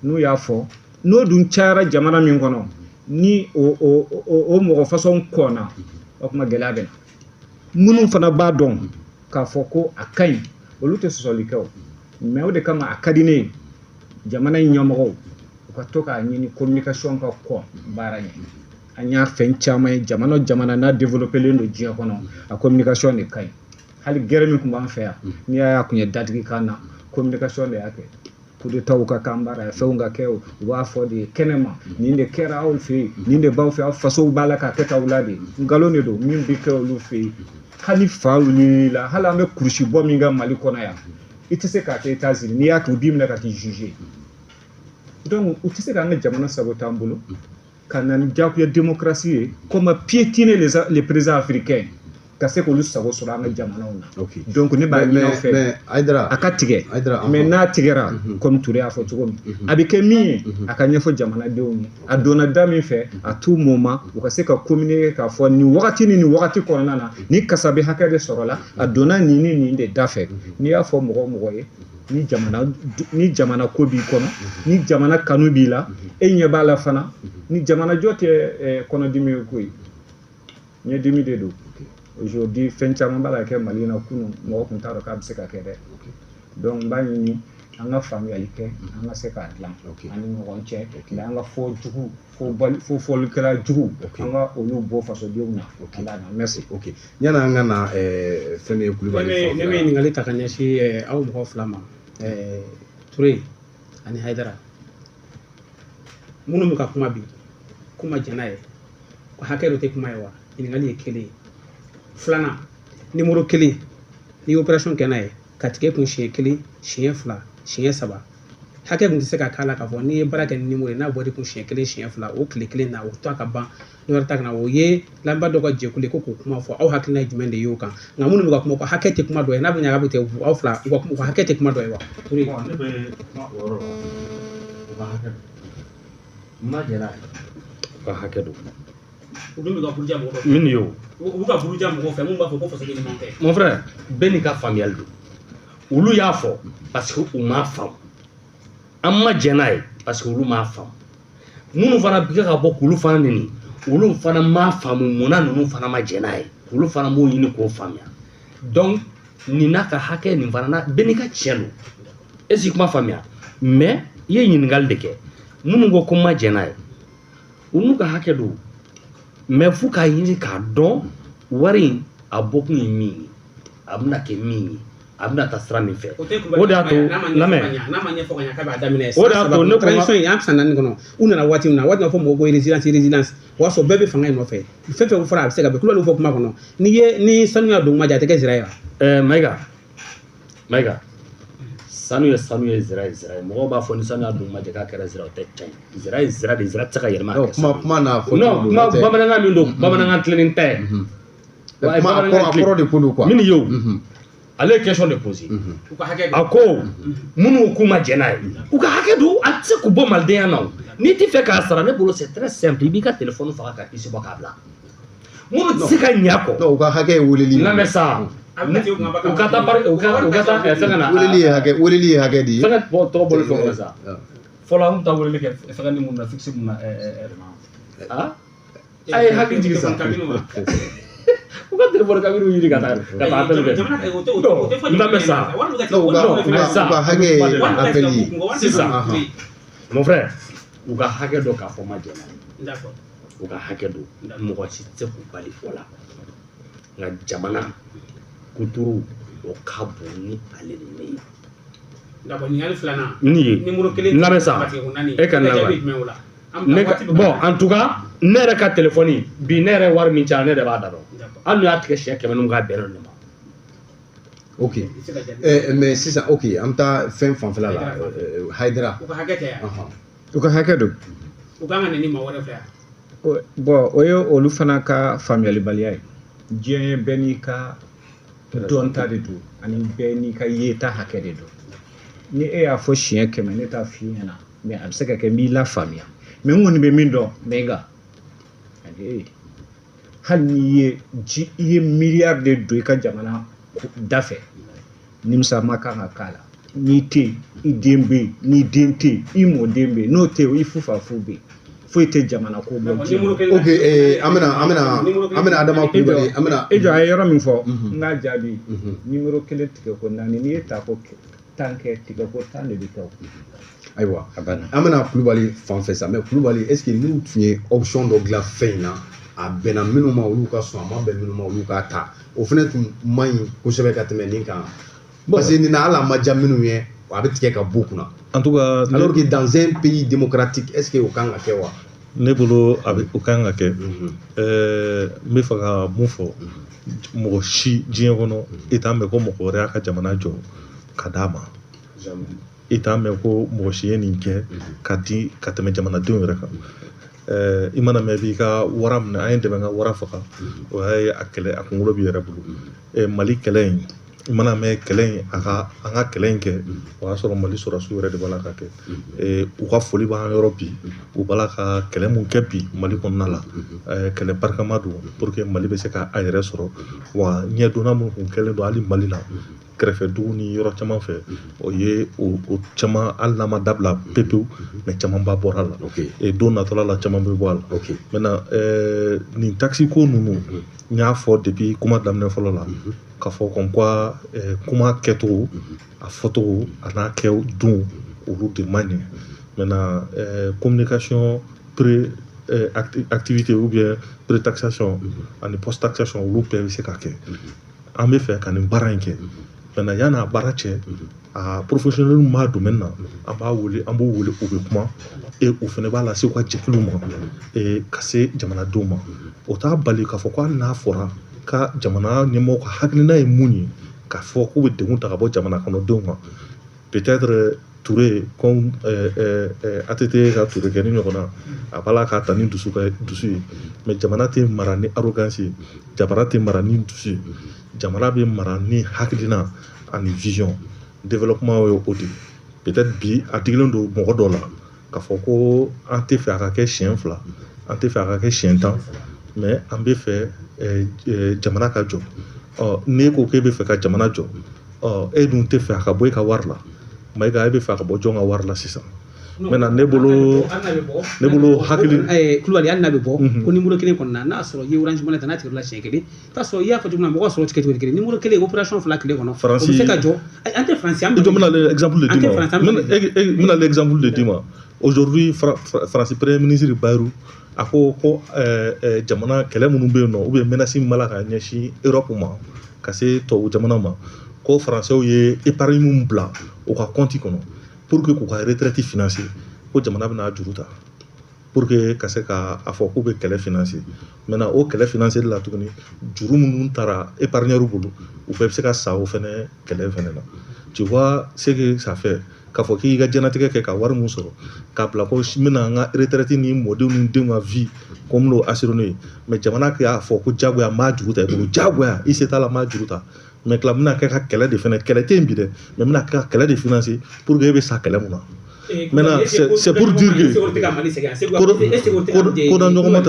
n'u y'a fɔ, n'o dun cayara jamana min kɔnɔ, ni o mɔgɔ fasɔn kɔnna, o kuma gɛlɛya bɛ na. Minnu fana b'a dɔn k'a fɔ ko a ka ɲi, olu tɛ sɔsɔli kɛ o. Mais o de kama a ka di ne ye, jamana in ɲɛmɔgɔw u ka to k'a ɲini communication ka kɔn baara ɲɛ. An y'a fɛn caman ye, jamana o jamana n'a développé len don diɲɛ kɔnɔ, a communication de ka ɲi. Hali guerre min tun b'an fɛ yan, n'i y'a ye a tun ye dadigi kan na, communication de y'a kɛ. Coup d'état ka k'an baara, fɛnw ka kɛ, u b'a fɔ de kɛnɛma: nin de kɛra aw fɛ yen, nin de b'aw fɛ, aw fasow b'a la k'a kɛ t'aw la de. Nkalon de don. Min bɛ kɛ olu fɛ yen, hali fa wulila la, hali an bɛ kurusi bɔ min kɛ Mali kɔnɔ yan, i tɛ se k'a kɛ États-Unis. N'i y'a kɛ, u b'i minɛ ka t'i juger. Donc u tɛ se k'an ka jamana saboter an bolo ka na ni diyagoya démocratie ye, comme piétiner les présidents africains, ka se k'olu sago sɔrɔ an ka jamanaw na. Donc ne b'a ɲini aw fɛ, Mais Hayidara, a ka tigɛ. Hayidara, mais n'a tigɛra, comme Ture y'a fɔ cogo min, a bɛ kɛ min ye, a ka ɲɛfɔ jamanadenw ye. A donna da min fɛ, à tout moment u ka se ka communiquer k'a fɔ nin wagati ni nin wagati kɔnɔna na, ni kasabi hakɛ de sɔrɔla, a donna nin ni nin de da fɛ. N'i y'a fɔ mɔgɔ o mɔgɔ ye, ni jamana ko b'i kɔnɔ, ni jamana kanu b'i la, e ɲɛ b'a la fana, ni jamana jɔ tɛ kɔnɔdimi ye koyi, ɲɛdimi de don. Aujourd'hui, fɛn caman b'a la kɛ Mali in na, kunun mɔgɔ tun t'a dɔn k'a bɛ se ka kɛ dɛ. Donc n b'a ɲini an ka faamuyali kɛ, an ka se k'a dilan an ni ɲɔgɔn cɛ. Mais an ka fɔ jugu, fo fɔlikɛla jugu, an ka olu bɔ fasodenw na. Ala na, merci. Ok, yanni an ka na fɛn min ye Kulubali Ne bɛ ɲininkali ta ka ɲɛsin aw mɔgɔ fila ma, Ture ani Hayidara. Minnu bɛ ka kuma bi, k'u ma jɛn n'a ye, ko hakɛ dɔ tɛ kuma ye wa? Ɲininkali ye kelen ye. Filanan, numéro 1, n'i ye opération kɛ n'a ye ka tigɛ kun siɲɛ kelen, siɲɛ fila, siɲɛ saba, hakɛ kun tɛ se ka k'a la k'a fɔ n'i ye baara kɛ ni numéro ye, n'a bɔr'i kun siɲɛ kelen, siɲɛ fila, o tile kelen na, o to a ka ban, dɔ wɛrɛ ta ka na. O ye lamɛnbaa dɔ ka jɛkulu ye ko k'o kuma fɔ. Aw hakilina ye jumɛn de ye o kan? Nka minnu bɛ ka kuma ko hakɛ tɛ kuma dɔ ye, n'a bɛ ɲɛ a bɛ tigɛ, aw fila u ka kuma ko hakɛ tɛ kuma dɔ ye wa? Ne bɛ kuma o yɔrɔ la, u ka hakɛ don, n ma jɛn n'a ye, u ka hakɛ don. U dun bɛ ka buruja mɔgɔ dɔ Min ye o? U bɛ ka buruja mɔgɔw fɛ mun b'a fɔ ko fasoden ɲuman tɛ. Mon frère, bɛɛ n'i ka faamuyali don. Olu y'a fɔ parce que u m'a faamu. An ma jɛn n'a ye parce que olu m'a faamu. Minnu fana bɛ ka bɔ k'olu fana neni, olu fana m'a faamu munna ninnu fana ma jɛn n'a ye, olu fana m'o ɲini k'o faamuya. Donc nin n'a ka hakɛ, nin fana na, bɛɛ n'i ka tiɲɛ don. Est ce que kuma faamuya? Mais i ye ɲininkali de kɛ. Minnu ko ko n ma jɛn n'a ye, u n'u ka hakɛ don, mais f'u k'a ɲini k'a dɔn wari in A bɔkun ye min ye, a bɛna kɛ min ye, a bɛna taa sira min fɛ, o de y'a to lamɛn. N'a ma ɲɛfɔ ka ɲɛ k'a b'a daminɛ. O de y'a to ne ko transition in, an san 4 kɔnɔ, u nana waati min na, waati min fɔ mɔgɔw ko résilience, résilience, o y'a sɔrɔ bɛɛ bɛ fanga in nɔfɛ. Fɛn fɛn fɔra a bɛ se ka bɛn. Kulubali fɔ kuma kɔnɔ, n'i ye ni sanu y'a don kuma ja, a tɛ kɛ zira ye wa? Mayiga, sanu ye sanu ye, zira ye zira ye. Mɔgɔw b'a fɔ ni sanu y'a don kuma jɛ k'a kɛra zira, o tɛ tiɲɛ ye. Zira ye zira de, zira tɛ se ka yɛlɛma ka kɛ Kuma sanu ye. kuma n'a fɔ. Non, kuma bamanankan min don, bamanankan tilennen tɛ. Kuma a kɔrɔ de ko don quoi. Min ye o, ale ye question de poser. U ka hakɛ A ko minnu k'u ma jɛn n'a ye, u ka hakɛ don, a tɛ se k'u bɔ malidenya na. O n'i tɛ fɛ k'a sara, ne bolo c'est très simple, i b'i ka téléphone faga ka puce bɔ k'a bila. Minnu tɛ se ka ɲɛ a kɔ. Non, u ka hakɛ ye weleli ye. Lamɛn sa, u ka taa pari, u ka taa fɛngɛ na. Weleli ye hakɛ de ye. Fɛngɛ bɔ tɔgɔ bɔlen fɛn kɔnɔ sa. Fɔlɔ an tun taa weleli kɛ fɛngɛ ni mun na, fixe mun na, a a ye hakili jigin sa. U ka téléphone cabine ɲini ka taa appel kɛ. Non, lamɛn sa. Non, u ka hakɛ ye appel ye. Sisan, mon frère, u ka hakɛ dɔ k'a fɔ ma jɛn n'a ye. D'accord. U ka hakɛ don, mɔgɔ si tɛ se k'u bali o la. Nka jamana kuturu, o ka bon ni ale ni ne ye. D'accord, ɲininkali filanan. Nin ye Numéro kelen. Lamɛn sa. E ka nin jaabi lamɛn. Jumɛn o la? Ne ka bon, en tout cas, ne yɛrɛ ka téléphone bi, ne yɛrɛ wari min caya, ne yɛrɛ b'a da dɔn. Hali n'u y'a tigɛ siɲɛ 100 ni k'a bɛnna nin ma. Ok. Mais sisan, ok, an bɛ taa fɛn fanfɛla la, Hayidara. U ka hakɛ tɛ yan. U ka hakɛ don. U kan ka na ni maa wɛrɛ fɛ yan. Bon, o ye olu fana ka faamuyalibaliya ye. Diɲɛ ye bɛɛ n'i ka dɔnta de don, ani bɛɛ n'i ka yeta hakɛ de don. Ni e y'a fɔ siɲɛ 100, ne t'a f'i ɲɛna, mais a bɛ se ka kɛ n b'i lafaamuya. Mais n kɔni bɛ min dɔn, Mayiga, ani e, hali n'i ye ji, i ye miliyari de don i ka jamana da fɛ, nimisa ma kan ka k'a la. N'i tɛ yen, i den bɛ yen. N'i den tɛ yen, i mɔden bɛ yen. N'o tɛ yen, i fufafu bɛ yen. Foyi tɛ jamana ko bɔ diɲɛ. Ok, an bɛna Adama Kulubali, an bɛna. E jɔ, a ye yɔrɔ min fɔ, n k'a jaabi. Numéro kelen tigɛ ko naani, n'i ye ta ko 10 kɛ, tigɛ ko 10 de bɛ kɛ o. Ayiwa. A banna. An bɛna Kulubali fan fɛ sa, mais Kulubali, est ce que n'u tun ye option dɔ dilan fɛn in na, a bɛnna minnu ma, olu ka sɔn, a ma bɛn minnu ma, olu k'a ta, o fana tun man ɲi kosɛbɛ ka tɛmɛ nin kan, parce que nin na, hali a ma diya minnu ye, a bɛ tigɛ ka b'u kunna. En tout cas, alors que dans un pays démocratique, est ce que o kan ka kɛ wa? Ne bolo, a bɛ o kan ka kɛ. N bɛ fɛ ka mun fɔ? Mɔgɔ si diɲɛ kɔnɔ, e t'a mɛn ko mɔgɔ wɛrɛ y'a ka jamana jɔ ka d'a ma. E t'a mɛn ko mɔgɔ si ye nin kɛ ka di ka tɛmɛ jamanadenw yɛrɛ kan. I mana mɛn b'i ka wara minɛ, an ye dɛmɛ ka wara faga, o y'a ye a kɛlɛ a kunkolo b'i yɛrɛ bolo. Mali kɛlɛ in, i mana mɛn kɛlɛ in, a ka an ka kɛlɛ in kɛ, o y'a sɔrɔ Mali sɔrɔdasiw yɛrɛ de b'a la ka kɛ. U ka foli b'an yɔrɔ bi, u b'a la ka kɛlɛ mun kɛ bi Mali kɔnɔna la, kɛlɛ barikama don pour que Mali bɛ se ka a yɛrɛ sɔrɔ. Wa ɲɛdonna mun kun kɛlen don hali Mali la kɛrɛfɛ dugu ni yɔrɔ caman fɛ, o ye o caman, hali n'a ma dabila pepewu, mais camanba bɔra la. Don natɔla la, caman bɛ bɔ a la. Maintenant, nin taxe ko ninnu, n y'a fɔ depuis kuma daminɛ fɔlɔ la k'a fɔ comme quoi kuma kɛcogo, a fɔcogo, a n'a kɛ don, olu de man ɲɛ. Maintenant, communication pré activité ou bien pré taxation ani post taxation, olu bɛɛ bɛ se ka kɛ. An bɛ fɛ ka nin baara in kɛ. Maintenant, yan'a baara cɛ, a professionnel b'a domaine na, an b'a wele, an b'u wele, u bɛ kuma et u fana b'a lase u ka jɛkuluw ma et ka se jamanadenw ma. O t'a bali k'a fɔ ko hali n'a fɔra ka jamana ɲɛmɔgɔw ka hakilina ye mun ye, k'a fɔ k'u bɛ degun ta ka bɔ jamana kɔnɔdenw kan, peut-être Touré comme ATT ka Touré kɛ ni ɲɔgɔn na, a b'a la k'a ta ni dusu ka dusu ye. Mais jamana tɛ mara ni arrogance ye, jamana tɛ mara ni dusu ye, jamana bɛ mara ni hakilina ani vision. Développement ye o de ye. Peut-être bi a digilen don mɔgɔ dɔ la k'a fɔ ko an tɛ fɛ a ka kɛ siɲɛ 2, an tɛ fɛ a ka kɛ siɲɛ 10, mais an bɛ fɛ jamana ka jɔ. Ɔ n'e ko k'e bɛ fɛ ka jamana jɔ, ɔ e dun tɛ fɛ a ka bɔ e ka wari la, Mayiga, e bɛ fɛ a ka bɔ jɔn ka wari la sisan? Maintenant, ne bolo hakili Kulubali, hali n'a bɛ bɔ ko numéro kelen kɔnɔna, n'a sɔrɔ i ye Orange Money ta, n'a tigɛra la siɲɛ kelen, t'a sɔrɔ i y'a fɔ cogo min na, mɔgɔ sɔrɔ tigɛ cogo kelen, numéro kelen opération fila tile kɔnɔ, o bɛ se ka jɔ. An tɛ Faransi, an I jɔ, n bɛna l'exemple de An d'i tɛ ma. Faransi, an bɛ N bɛna l'exemple de d'i ma. Aujourd'hui, France Premier ministre Bayrou a ko ko jamana kɛlɛ minnu bɛ yen nɔ, ou bien menace min b'a la ka ɲɛsin Europe ma, ka se tubabu jamana ma, ko français ye épargne min bila u ka compte kɔnɔ pour que k'u ka retraite financer, ko jamana bɛna juru ta pour que ka se ka a fɔ k'u bɛ kɛlɛ financer. Maintenant, o kɛlɛ financer la tuguni, juru minnu taara épargneur bolo, u bɛɛ bɛ se ka sa o fɛnɛ kɛlɛ fɛnɛ na. Tu vois ce que ça fait, k'a fɔ k'i ka diɲɛlatigɛ kɛ ka wari mun sɔrɔ k'a bila ko n bɛna n ka retraite ni mɔdenw ni denw ka vie ko n bɛn'o assurer n'o ye, mais jamana y'a fɔ ko diyagoya n b'a juru ta i bolo, diyagoya i se t'a la, n b'a juru ta, mais tila n bɛna kɛ ka kɛlɛ de fɛnɛ, kɛlɛ tɛ yen bi dɛ, mais n bɛna kɛ ka kɛlɛ de financer pour que e bɛ sa kɛlɛ mun na. Maintenant, c'est pour dire que ko da ɲɔgɔn ma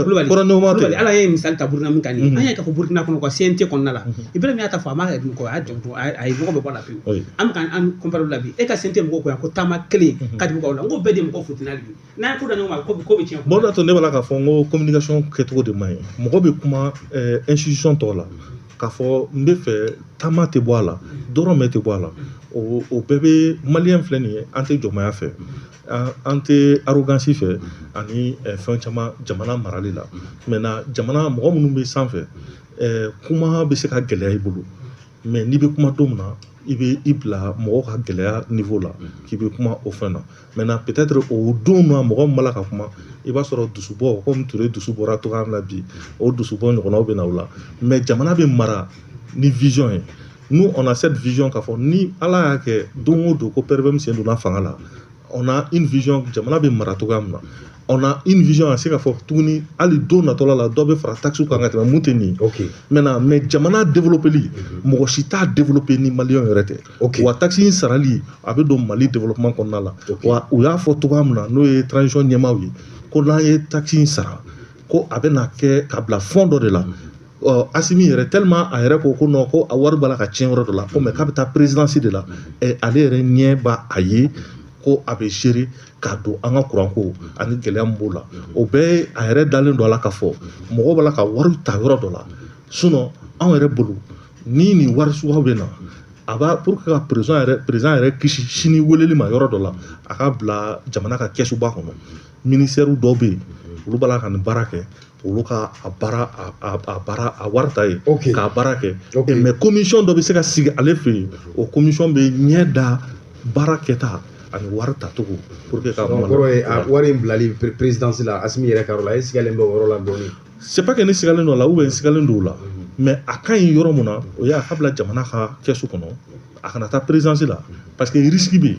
tɛ. Ala ye misali ta Burukina min kan nin, an y'a k'a fɔ Burukina kɔnɔ quoi, CNT kɔnɔna la, Ibrahim y'a ta fɔ, a m'a yɛrɛ kɔ, a y'a jɔ, a ye mɔgɔ bɛ bɔ a la pewu. An bɛ k'an comparer la bi, e ka CNT mɔgɔw ko yan ko taama kelen ka di mɔgɔw la, n ko bɛɛ de mɔgɔ funtena bi, n'an ye ko da ɲɔgɔn ma, ko bɛ tiɲɛ. Bon, o de y'a to ne b'a la k'a fɔ n ko communication kɛcogo de man ɲi. Mɔgɔ bɛ kuma institution tɔgɔ la k'a fɔ n bɛ fɛ taama tɛ bɔ a la, dɔrɔmɛ tɛ bɔ a la, o bɛɛ bɛ maliyɛn filɛ nin ye, an tɛ jɔnmaya fɛ, an tɛ arrogance fɛ ani fɛn caman jamana marali la. Maintenant, jamana mɔgɔ minnu bɛ sanfɛ, kuma bɛ se ka gɛlɛya i bolo, mais n'i bɛ kuma don min na, i bɛ i bila mɔgɔw ka gɛlɛya niveau la k'i bɛ kuma o fɛn na. Maintenant, peut-être o don na, mɔgɔ min b'a la ka kuma, i b'a sɔrɔ dusubɔ, komi Ture dusu bɔra cogoya min na bi, o dusubɔ ɲɔgɔnnaw bɛ na o la. Mais jamana bɛ mara ni vision ye. Nous, on a cette vision k'a fɔ ni Ala y'a kɛ don o don ko PRVM sen donna fanga la, on a une vision, jamana bɛ mara cogoya min na, on a une vision a se k'a fɔ tuguni hali don natɔla la, dɔ bɛ fara taxe kan ka tɛmɛ mun tɛ nin ye. Maintenant, mais jamana développeli, mɔgɔ si t'a développer ni maliyɛn yɛrɛ tɛ. Wa taxe in sarali a bɛ don Mali développement kɔnɔna la. Wa u y'a fɔ cogoya min na, n'o ye transition ɲɛmaaw ye, ko n'an ye taxe in sara, ko a bɛna kɛ ka bila fond dɔ de la. Ɔ Asimi yɛrɛ tellement a yɛrɛ ko ko non, ko a wari b'a la ka tiɲɛ yɔrɔ dɔ la, ko mais k'a bɛ taa présidence de la, ale yɛrɛ ɲɛ b'a a ye ko a bɛ gérer k'a don an ka courant ko ani gɛlɛya min b'o la, o bɛɛ a yɛrɛ dalen don a la k'a fɔ mɔgɔw b'a la ka wari ta yɔrɔ dɔ la. Sinon anw yɛrɛ bolo, ni nin wari suguyaw bɛ na, a b'a pour que ka président yɛrɛ kisi sini weleli ma yɔrɔ dɔ la, a ka bila jamana ka kɛsuba kɔnɔ. Ministère dɔw bɛ yen, olu b'a la ka nin baara kɛ, olu ka a baara a baara a wari ta ye k'a baara kɛ. Mais commission dɔ bɛ se ka sigi ale fɛ yen, o commission bɛ ɲɛ da baara kɛta ani wari tacogo pour que ka Donc kɔrɔ ye, a wari in bilali présidence la, Asimi yɛrɛ ka yɔrɔ la, e sigalen bɛ o yɔrɔ la dɔɔni. C'est pas que ne sigalen don a la ou bien n sigalen don o la, mais a ka ɲi yɔrɔ mun na, o ye a ka bila jamana ka kɛsu kɔnɔ, a kana taa présidence la, parce que risque bɛ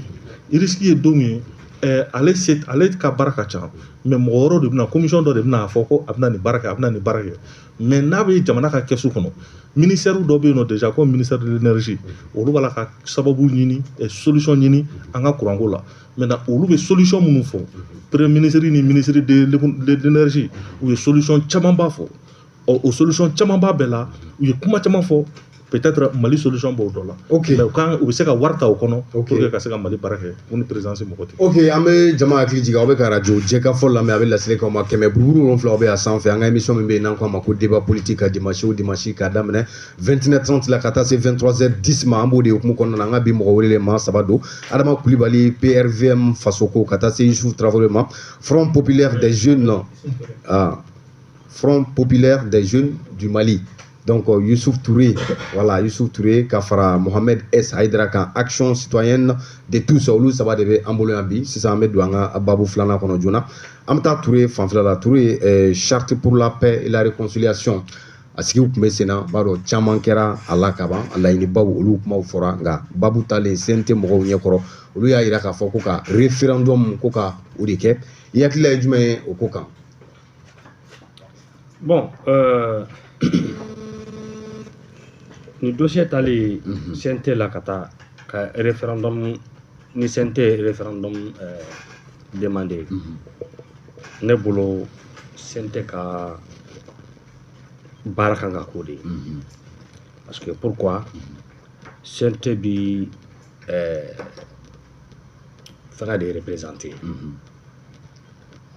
yen. Risque ye don min ye, ale se ale ka baara ka ca, mais mɔgɔ wɛrɛw de bɛna, commission dɔ de bɛna a fɔ ko a bɛna nin baara kɛ, a bɛna nin baara kɛ. Mais n'a bɛ jamana ka kɛsu kɔnɔ, ministère dɔ bɛ yen nɔ déjà, comme ministère de l'énergie, olu b'a la ka sababu ɲini, solution ɲini an ka courant ko la. Maintenant, olu bɛ solution minnu fɔ, premier ministre ni ministre de l'énergie, u ye solution camanba fɔ. Ɔ o solution camanba bɛɛ la, u ye kuma caman fɔ, peut-être Mali solution b'o dɔ la. Mais u kan u bɛ se ka wari ta o kɔnɔ pour que ka se ka Mali baara kɛ, mun ni présidence mɔgɔ tɛ. Ok, an bɛ jama hakili jigin, aw bɛ ka radio Jɛkafɔ lamɛn, a bɛ laseli k'aw ma 107 aw bɛ a sanfɛ. An ka émission min bɛ yen n'an k'a ma ko débat politique, ka dimanche o dimanche k'a daminɛ 21h30 la ka taa se 23h10 ma, an b'o de hukumu kɔnɔna na. An ka bi mɔgɔ welelen maa saba don: Adama Kulibali, PRVM Fasoko, ka taa se Youssouf Traoré ma, Front populaire des jeunes, ah, Front populaire des jeunes du Mali. Donc Youssouf Touré, voilà, Youssouf Touré ka fara Mohamed S Haidara kan, Action citoyenne de tous, olu saba de bɛ an bolo yan bi. Sisan an bɛ don an ka babu filanan kɔnɔ joona. An bɛ taa Touré fanfɛla la. Touré, charte pour la paix et la réconciliation, a sigiw tun bɛ sen na, b'a dɔn caman kɛra a la kaban, a laɲinibaw olu kumaw fɔra, nka babu talen CNT mɔgɔw ɲɛkɔrɔ, olu y'a yira k'a fɔ ko ka référendum ko ka o de kɛ. I hakilila ye jumɛn ye o ko kan? Bon, ni dossier tali CNT la ka taa ka référendum, ni CNT ye référendum demandé, ne bolo CNT ka baara kan ka k'o de ye. Parce que pourquoi? CNT bi fɛngɛ de représenter,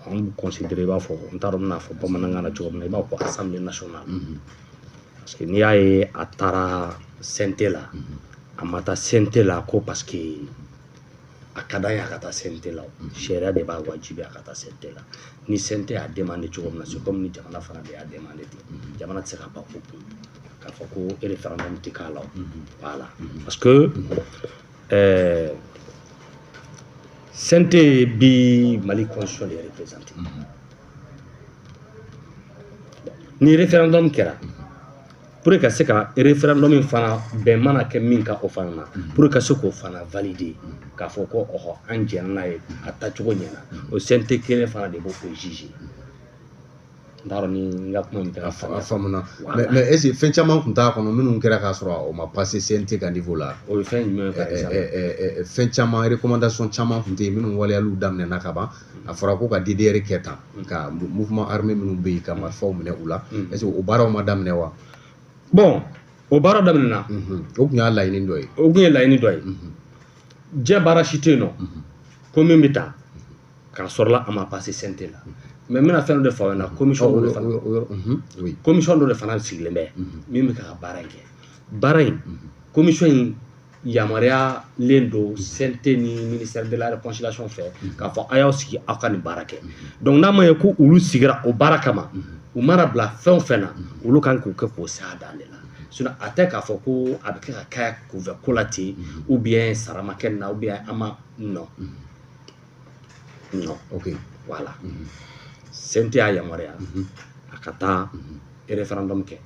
an b'u considérer i b'a fɔ, n t'a dɔn n bɛna fɔ bamanankan na cogo min na, i b'a fɔ Assemblée nationale. Parce que n'i y'a ye a taara CNT la, a ma taa CNT la ko parce que A ka d'an ye a ka taa CNT la, o sariya de b'a wajibi a ka taa CNT la. Ni CNT y'a demandé cogo min na, c'est comme ni jamana fana de y'a demandé ten. Jamana tɛ se ka ban ko kun k'a fɔ ko référendum tɛ k'a la o. Voilà, parce que CNT bi Mali constitution de représenté. Ni référendum kɛra, pour que ka se ka référendum in fana bɛn mana kɛ min kan o fana na, pour que ka se k'o fana valider k'a fɔ ko ɔhɔ, an jɛnna n'a ye, a taacogo ɲɛna, o CNT kelen fana de b'o juger. N t'a dɔn ni n ka kuma in bɛ ka A faamuya. faamuna. Voilà. Mais est ce que fɛn caman tun t'a kɔnɔ minnu kɛra k'a sɔrɔ o ma passer CNT ka niveau la? O ye fɛn jumɛn ye, par exemple? Fɛn caman, recommandation caman tun tɛ yen minnu waleyaliw daminɛna ka ban. A fɔra ko ka DDR kɛ tan, ka mouvement armé minnu bɛ yen, ka marifaw minɛ u la. Est ce que o baaraw ma daminɛ wa? Bon, o baara daminɛna. O tun y'a laɲini dɔ ye. O tun ye laɲini dɔ ye. Diɲɛ baara si tɛ yen nɔ ko min bɛ taa k'a sɔrɔla a ma passer CNT la. Mais n bɛna fɛn dɔ de fɔ aw ɲɛna, commission dɔ de fana O yɔrɔ, oui. Commission dɔ de fana sigilen bɛ min bɛ ka baara in kɛ. Baara in, commission in yamaruyalen don CNT ni ministère de la réconciliation fɛ k'a fɔ a y'aw sigi, aw ka nin baara kɛ. Donc n'a ma ye ko olu sigira o baara kama, u mana bila fɛn o fɛn na, olu kan k'o kɛ k'o se a dan de la. Sinon a tɛ k'a fɔ ko a bɛ kɛ ka kɛ kunfɛ ko la ten, ou bien sara ma kɛ nin na, ou bien an ma, non, non. Voilà, CNT y'a yamaruya a ka taa référendum kɛ.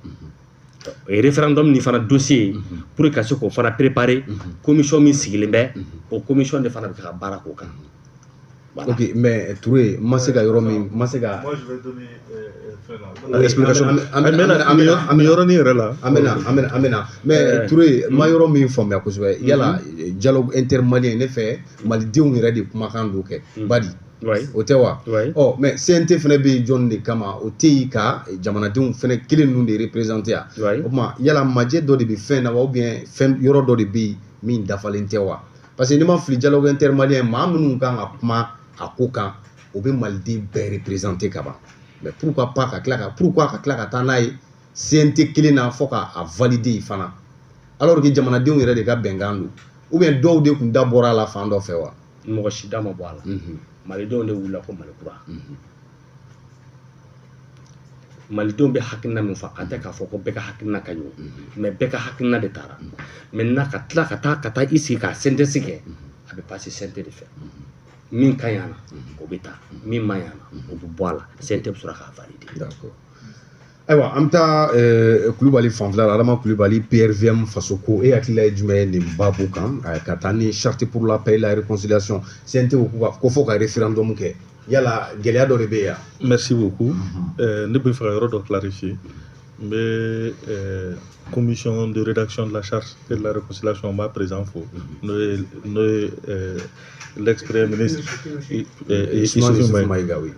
Référendum ni fana dossier, pour que ka se k'o fana préparer, commission min sigilen bɛ, o commission de fana bɛ ka baara k'o kan. Voilà. Ok, mais Touré, ma se ka yɔrɔ min, ma se ka Moi, je vais donner fɛn Oui, explication. an Nin yɔrɔnin yɛrɛ la. An bɛna, an bɛna, an bɛna. Mais Touré, ma yɔrɔ min faamuya kosɛbɛ, yala dialogue intermalien, ne fɛ malidenw yɛrɛ de kumakan don kɛ badi, o tɛ wa? Oui. Ɔ, mais CNT fana bɛ yen jɔnni de kama? O tɛ yen ka jamanadenw fana kelen ninnu de représenter yan? O tuma yala majɛ dɔ de bɛ fɛn na wa, ou bien fɛn yɔrɔ dɔ de bɛ yen min dafalen tɛ wa? Parce que n'i ma fili, dialogue intermalien, maa minnu kan ka kuma a ko kan, o bɛ maliden bɛɛ représenter ka ban. Mais pourquoi pas ka tila ka, pourquoi ka tila ka taa n'a ye CNT kelen na fɔ ka a valider fana, alors que jamanadenw yɛrɛ de ka bɛnkan don? Ou bien dɔw de kun da bɔra a la fan dɔ fɛ wa? Mɔgɔ si da ma bɔ a la. Malidenw de wulila ko Mali kura. Malidenw bɛ hakilina min fɔ, a tɛ k'a fɔ ko bɛɛ ka hakilina ka ɲi o, mais bɛɛ ka hakilina de taara. Maintenant ka tila ka taa i sigi k'a synthèse kɛ, a bɛ passer CNT de fɛ. Min ka ɲi a la, o bɛ taa, min man ɲi a la, o bɛ bɔ a la. CNT bɛ sɔrɔ k'a valider. D'accord. Ayiwa, an bɛ taa Kulubali fanfɛla la. Adama Kulubali, PRVM Fasoko, e hakilila ye jumɛn ye nin baabu kan, ka taa ni charte pour la paix et la réconciliation, CNT ko ko fo ka référendum kɛ? Yala gɛlɛya dɔ de bɛ yen? Merci beaucoup. Ne bɛ fɛ ka yɔrɔ dɔ clarifier. N bɛ commission de rédaction de la charte et de la réconciliation, n b'a président fo, n'o ye l'ex-premier ministre Ismaël Issoufou Issoufou Maïga. Maïga, oui.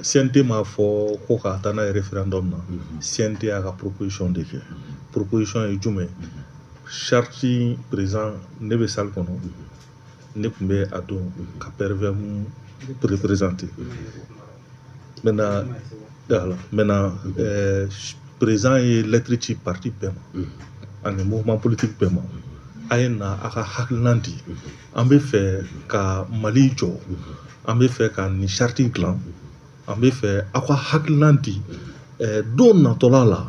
CNT m'a fɔ ko ka taa n'a ye référendum na. CNT y'a ka proposition de kɛ. Proposition ye jumɛn? Charte in président, ne bɛ salle kɔnɔ, ne tun bɛ a don ka PRVM représenter. Maintenant, voilà. Maintenant, président ye lettre ci parti bɛɛ ma ani mouvement politique bɛɛ ma: a ye na a ka hakilina di, an bɛ fɛ ka Mali jɔ, an bɛ fɛ ka nin charte dilan, an bɛ fɛ aw ka hakilina di. Don natɔla la,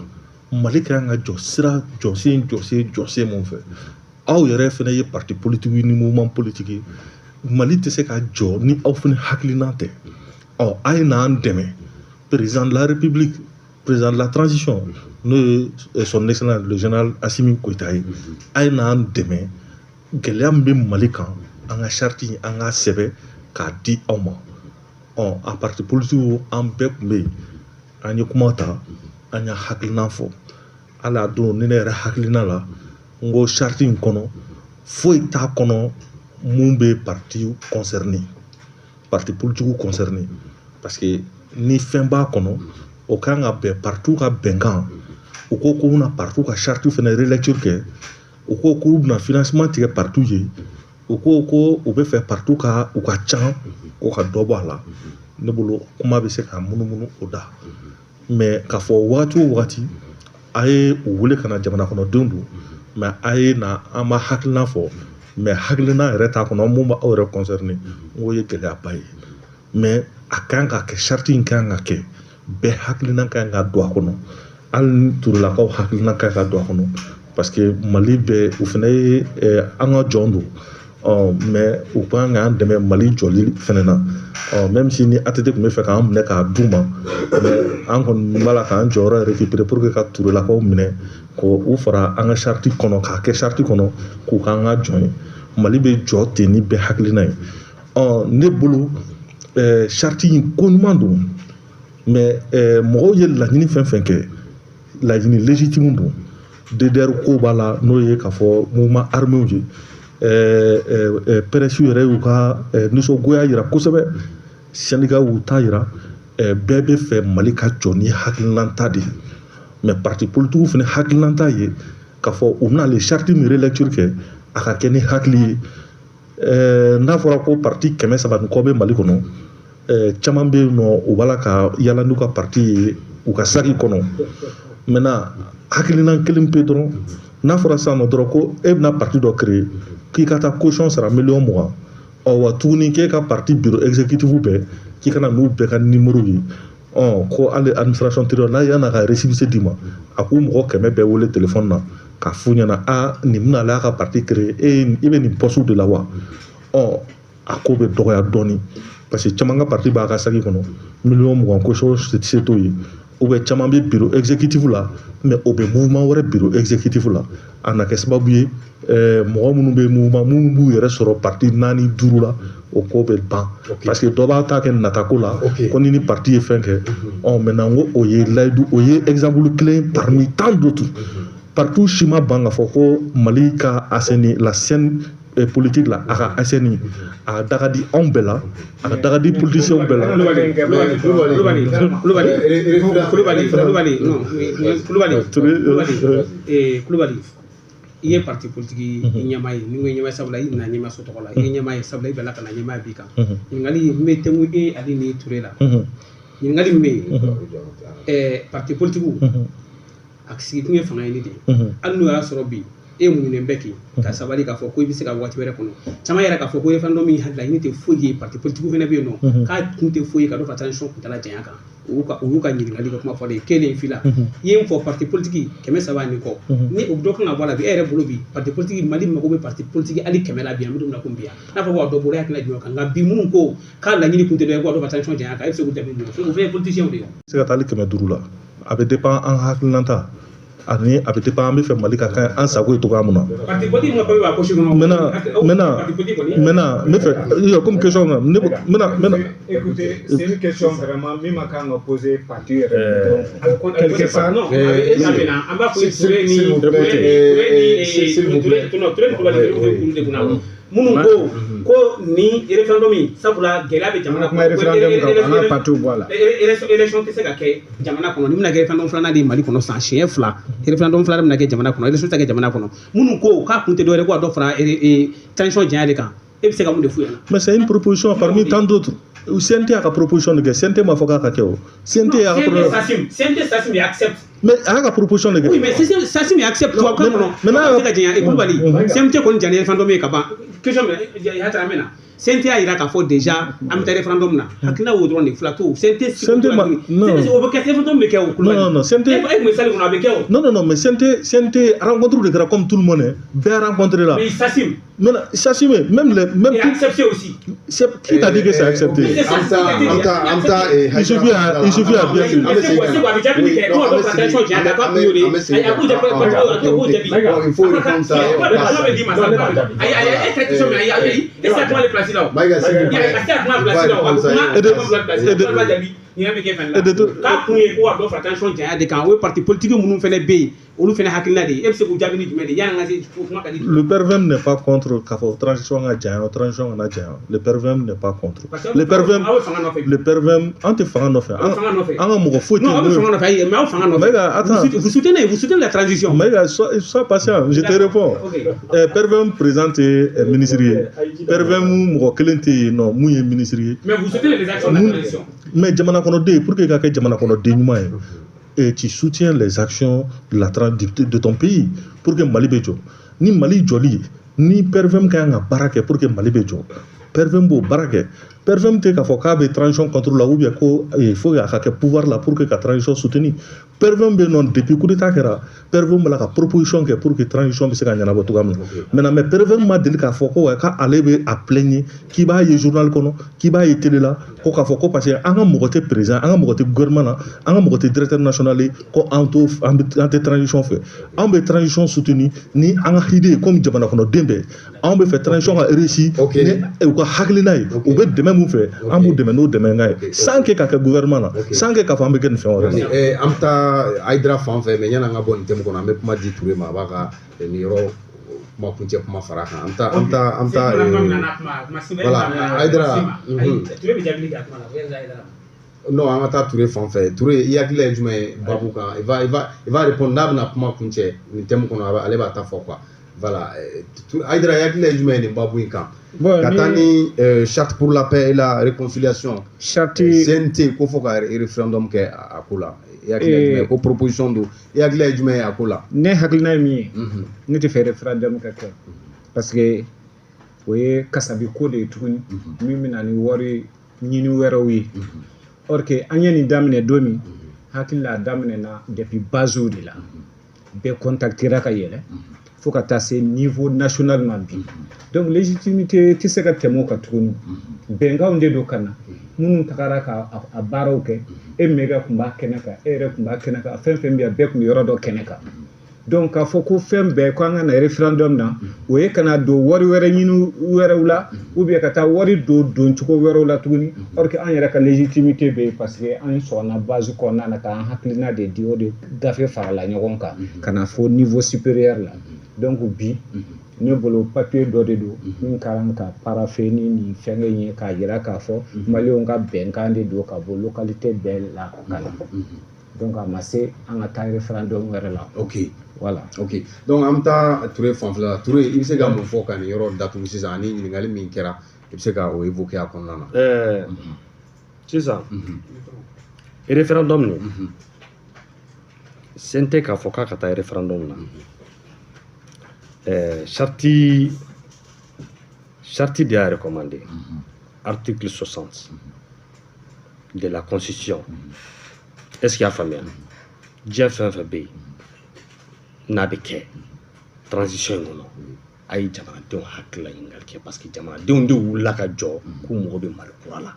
Mali ka kan ka jɔ sira jɔsen jɔsen jɔsen mun fɛ? Aw yɛrɛ fana ye parti politique ni mouvement politique ye, Mali tɛ se ka jɔ ni aw fana hakilina tɛ. Ɔ, a ye n'an dɛmɛ. Président de la République, président de la transition, n'o ye son excellence le général Assimi Goïta ye, a ye n'an dɛmɛ, gɛlɛya min bɛ Mali kan, an ka charte in, an k'a sɛbɛn k'a di aw ma. Ɔ, a parti politique, an bɛɛ tun bɛ yen, an ye kuma ta, an y'a hakilina fɔ. Hali a don, ni ne yɛrɛ hakilina la, n ko charte in kɔnɔ, foyi t'a kɔnɔ mun bɛ parti concerné, parti politique concerné, parce que ni fɛn b'a kɔnɔ, o kan ka bɛn parti ka bɛnkan. U ko k'u bɛna parti ka charte fana relecture kɛ, u ko k'u bɛna financement tigɛ parti ye, u ko ko u bɛ fɛ parti ka u ka ca ko ka dɔ bɔ a la. Ne bolo, kuma bɛ se ka munumunu o da, mais k'a fɔ wagati o wagati a ye u wele ka na jamana kɔnɔdenw don, mais a ye na an b'a hakilina fɔ. Mais hakilina yɛrɛ t'a kɔnɔ mun b'aw yɛrɛ concerné, n k'o ye gɛlɛyaba ye. Mais a kan ka kɛ, charte in kan ka kɛ, bɛɛ hakilina kan ka don a kɔnɔ, hali ni Turelakaw hakilina kan ka don a kɔnɔ, parce que Mali bɛɛ u fana ye an ka jɔn don. Mais u kan k'an dɛmɛ Mali jɔli fɛnɛ na. Même si ni ATT tun bɛ fɛ k'an minɛ k'a d'u ma, mais an kɔni b'a la k'an jɔyɔrɔ récupérer pour que ka Turelakaw minɛ k'u fara an ka charte kɔnɔ, k'a kɛ charte kɔnɔ k'u k'an ka jɔn ye. Mali bɛ jɔ ten ni bɛɛ hakilina ye. Ne bolo charte in ko ɲuman don, mais mɔgɔw ye laɲini fɛn fɛn kɛ, laɲini légitime don. DDR ko b'a la, n'o ye k'a fɔ mouvement armé ye. Presse yɛrɛ y'u ka nisɔngoya yira kosɛbɛ, syndicat y'u ta yira, bɛɛ bɛ fɛ Mali ka jɔ ni hakilinata de ye. Mais parti politique fana hakilinata ye k'a fɔ u bɛna ale charte min relecture kɛ, a ka kɛ ni hakili ye. N'a fɔra ko parti 300 ni kɔ bɛ Mali kɔnɔ, caman bɛ yen nɔ u b'a la ka yala n'u ka parti ye u ka saki kɔnɔ. Maintenant hakilina kelen pe dɔrɔn, n'a fɔra sisan nɔ dɔrɔn ko e bɛna parti dɔ créer, k'i ka taa caution sara 20 miliyɔn, ɔ wa tuguni k'e ka parti bureau exécutif bɛɛ k'i kana n'u bɛɛ ka numéro ye, ɔ ko hali administration territoriale n'a yann'a ka récépissé d'i ma, a k'u mɔgɔ 100 bɛɛ wele téléphone na k'a f'u ɲɛna, a nin bɛna ale y'a ka parti créer, e i bɛ nin poste de la wa? Ɔ a ko bɛ dɔgɔya dɔɔni, parce que caman ka parti b'a ka saki kɔnɔ, 20 miliyɔn caution se t'o ye, ou bien caman bɛ bureau exécutif la, mais o bɛ mouvement wɛrɛ bureau exécutif la. A na kɛ sababu ye mɔgɔ minnu bɛ mouvement minnu b'u yɛrɛ sɔrɔ parti 4 5 la, o ko bɛ ban, parce que dɔ b'a ta kɛ natako la, ko ni parti ye fɛn kɛ. Ɔ maintenant n ko o ye layidu, o ye exemple kelen parmi tant d'autres. Partout si ma ban k'a fɔ ko Mali ka assaini la scène politique la, a ka assaini, a da ka di anw bɛɛ la, a ka da ka di politiciens bɛɛ la. Kulubali, Kulubali, Kulubali, Kulubali, non, Kulubali, Kulubali, Kulubali, i ye parti politique ɲɛmaa ye, ni ko ɲɛmaa, sabula i nana ɲɛmaa so tɔgɔ la, i ye ɲɛmaa ye, sabula i bɛnna ka na ɲɛmaa b'i kan. Ɲininkali n bɛ tɛnku e ale ni Ture la. Ɲininkali min bɛ yen, parti politique a sigi kun ye fanga ɲini de ye. Hali n'o y'a sɔrɔ bi e muɲunen bɛ k'i ka sabali k'a fɔ ko i bɛ se ka waati wɛrɛ kɔnɔ, caman yɛrɛ k'a fɔ ko référendum min laɲini tɛ foyi ye, parti politique fana bɛ yen nɔ k'a kun tɛ foyi ye ka dɔ fara transition kuntala janya kan. U y'u ka ɲininkali kɛ kuma fɔlen kelen fila i ye n fɔ parti politique 300 ni kɔ, ni o dɔ kan ka bɔ a la bi, e yɛrɛ bolo bi parti politique Mali mago bɛ parti politique hali 100 la bi, an bɛ don min na komi bi yan, n'a fɔ ko dɔ bɔra hakilina jumɛn kan? Nka bi minnu ko k'a laɲini kun tɛ dɔ ye ko dɔ fara transition janya kan, e bɛ se k'u jaabi mun? O fana ye politicien de ye. Se ka taa hali 500 la, a bɛ dépend an hakilinata ani a bɛ dépend an bɛ fɛ Mali ka kɛ an sago ye cogoya min na. Parti politique ma papier b'a poche kɔnɔ. Maintenant n bɛ fɛ comme question na ne maintenant. Écoutez, c'est une question vraiment min ma kan ka poser parti yɛrɛ quelque part. Non, an b'a fɔ Ture ni Ture Ture Kulubali olu de kunna minnu ko ko ni référendum in, sabula gɛlɛya bɛ jamana kɔnɔ. Référendum kan, an ka parti bɔ a la. Élection tɛ se ka kɛ jamana kɔnɔ ni bɛna kɛ référendum filanan de ye Mali kɔnɔ san siɲɛ fila, référendum filanan bɛna kɛ jamana kɔnɔ, élection tɛ kɛ jamana kɔnɔ. Minnu ko k'a kun tɛ dɔwɛrɛ ko ka dɔ fara transition janya de kan, e bɛ se ka mun de f'u ɲɛna? Mais c'est une proposition parmi tant d'autres. CNT a ka proposition de kɛ, CNT m'a fɔ k'a ka kɛ o. CNT y'a ka proposition. CNT SACIM accepte. Mais a y'a ka proposition de kɛ. Oui, mais SACIM accepte tubabukan kɔnɔ. Maintenant, se ka janya Kulubali, CNT kɔni janya référendum ye ka ban. Question min hatara an bɛ na. CNT y'a jira k'a fɔ déjà an bɛ taa référendum na. Hakilina y'o dɔrɔn de fila to. CNT CNT ma non. O bɛ kɛ, référendum bɛ kɛ o Kulubali. Non non non, CNT. E tun bɛ salle kɔnɔ, a bɛ kɛ o. Non non non, mais CNT rencontre de kɛra comme tout le monde, bɛɛ rencontré la. Mais SACIM. Maintenant SACIM même les même. Et accepté aussi. Qui t'a dit que c'est accepté? Il suffit à bien sûr. Il faut répondre ça. K'a kun ye ko ka dɔ fara transition janya de kan, o ye parti politique minnu fana bɛ yen, olu fana hakilina de ye, e bɛ se k'u jaabi ni jumɛn de ye yanni an ka se kuma ka di? Le PRVM n'est pas contre k'a fɔ transition ka janya, transition kana janya. Le PRVM n'est pas contre. Le PRVM, le PRVM, an tɛ fanga nɔfɛ. An ka mɔgɔ foyi tɛ. Non, aw bɛ fanga nɔfɛ, ayi, mais aw fanga nɔfɛ. Maïga, attends. Vous soutenez la transition. Maïga, sois patient, je te réponds. PRVM président tɛ ministre ye. PRVM mɔgɔ kelen tɛ yen nɔ mun ye ministre ye. Mais vous soutenez les actions de la transition. Mais jamana kɔnɔden, pour que i ka kɛ jamana kɔnɔden ɲuman ye, et tu soutiens les actions de ton pays pour que Mali bɛ jɔ. Ni Mali jɔli Ni PRVM ka kan ka baara kɛ pour que Mali bɛ jɔ, PRVM b'o baara kɛ. PRVM tɛ k'a fɔ k'a bɛ transition contre la ou bien ko il faut a ka kɛ pouvoir la pour que ka transition soutenir. PRVM bɛ yen nɔ depuis coup d'état kɛra, PRVM b'a la ka proposition kɛ pour que transition bɛ se ka ɲɛnabɔ cogoya min na. Maintenant, mais PRVM ma deli k'a fɔ ko k'ale bɛ a plaigner, k'i b'a ye journal kɔnɔ, k'i b'a ye télé la, ko k'a fɔ ko parce que an ka mɔgɔ tɛ président, an ka mɔgɔ tɛ gouvernement na, an ka mɔgɔ tɛ directeur national ye, ko an t'o an tɛ transition fɛ. Anw bɛ transition soutenir ni an ka idée ye comme jamana kɔnɔden bɛɛ. Anw bɛ fɛ transition ka réussir ni u ka hakilina ye, u bɛ dɛmɛ mun fɛ, an b'u dɛmɛ n'o dɛmɛ ye, sans que ka kɛ gouvernement na, sans que k'a fɔ an bɛ kɛ nin fɛn wɛrɛ la. An bɛ taa Hayidara fan fɛ, mais yanni an ka bɔ nin thème kɔnɔ, an bɛ kuma di Ture ma, a b'a ka nin yɔrɔ kuma kuncɛ kuma fara a kan. An bɛ taa an bɛ taa voilà, Hayidara. Ture bɛ jaabi kɛ a kuma la. Non, an ka taa Ture fan fɛ. Ture, i hakili ye jumɛn ye babu kan? Il va répondre n'a bɛna kuma kuncɛ nin thème kɔnɔ, ale b'a ta fɔ quoi. Voilà, Hayidara, i hakili ye jumɛn ye nin babu in kan? Ka taa ni charte pour la paix et la réconciliation, charte CNT, ko fɔ ka référendum kɛ a ko la. I hakili ye jumɛn ye? Ko proposition don, i hakili ye jumɛn ye a ko la? Ne hakilina ye min ye, ne tɛ fɛ référendum ka kɛ parce que o ye kasabi ko de ye tuguni min bɛ na ni wari ɲini wɛrɛw ye. Or que an ye nin daminɛ don min, hakili la a daminɛna depuis base de la, bɛɛ contactera ka yɛlɛ fo ka taa se niveau national ma bi. Donc légitimité tɛ se ka tɛmɛ o kan tuguni. Bɛnkanw de don ka na minnu tagara ka a baaraw kɛ, e Mɛga tun b'a kɛnɛ kan, e yɛrɛ tun b'a kɛnɛ kan, fɛn fɛn bɛ yan bɛɛ tun bɛ yɔrɔ dɔ kɛnɛ kan. Donc k'a fɔ ko fɛn bɛɛ ko an ka na référendum na, o ye ka na don wari wɛrɛ ɲini wɛrɛw la ou bien ka taa wari don doncogo wɛrɛw la tuguni. Or que an yɛrɛ ka légitimité bɛ yen parce que an sɔnna base kɔnɔna na k'an hakilina de di, o de gafe farala ɲɔgɔn kan ka na fo niveau supérieur la. Donc bi ne bolo papier dɔ de don min ka kan ka paraphé ni nin fɛngɛ in ye k'a yira k'a fɔ maliyɛnw ka bɛnkan de don ka bɔ localité bɛɛ la ka na. Donc a ma se an ka taa référendum wɛrɛ la. Ok. Voilà. Ok. Donc an bɛ taa Ture fanfɛla la. Ture, i bɛ se ka mun fɔ ka nin yɔrɔ datugu sisan, ani ɲininkali min kɛra, i bɛ se ka o évoquer a kɔnɔna na? Sisan référendum nin, CNT k'a fɔ k'a ka taa référendum na, charte de y'a recommandé, article 60 de la constitution. Est-ce qu'il y a faamuya? Diɲɛ fɛn fɛn bɛ yen n'a bɛ kɛ transition in kɔnɔ, a ye jamanadenw hakili la ɲininkali kɛ parce que jamanadenw de wulila ka jɔ k'u mago bɛ Mali kura la.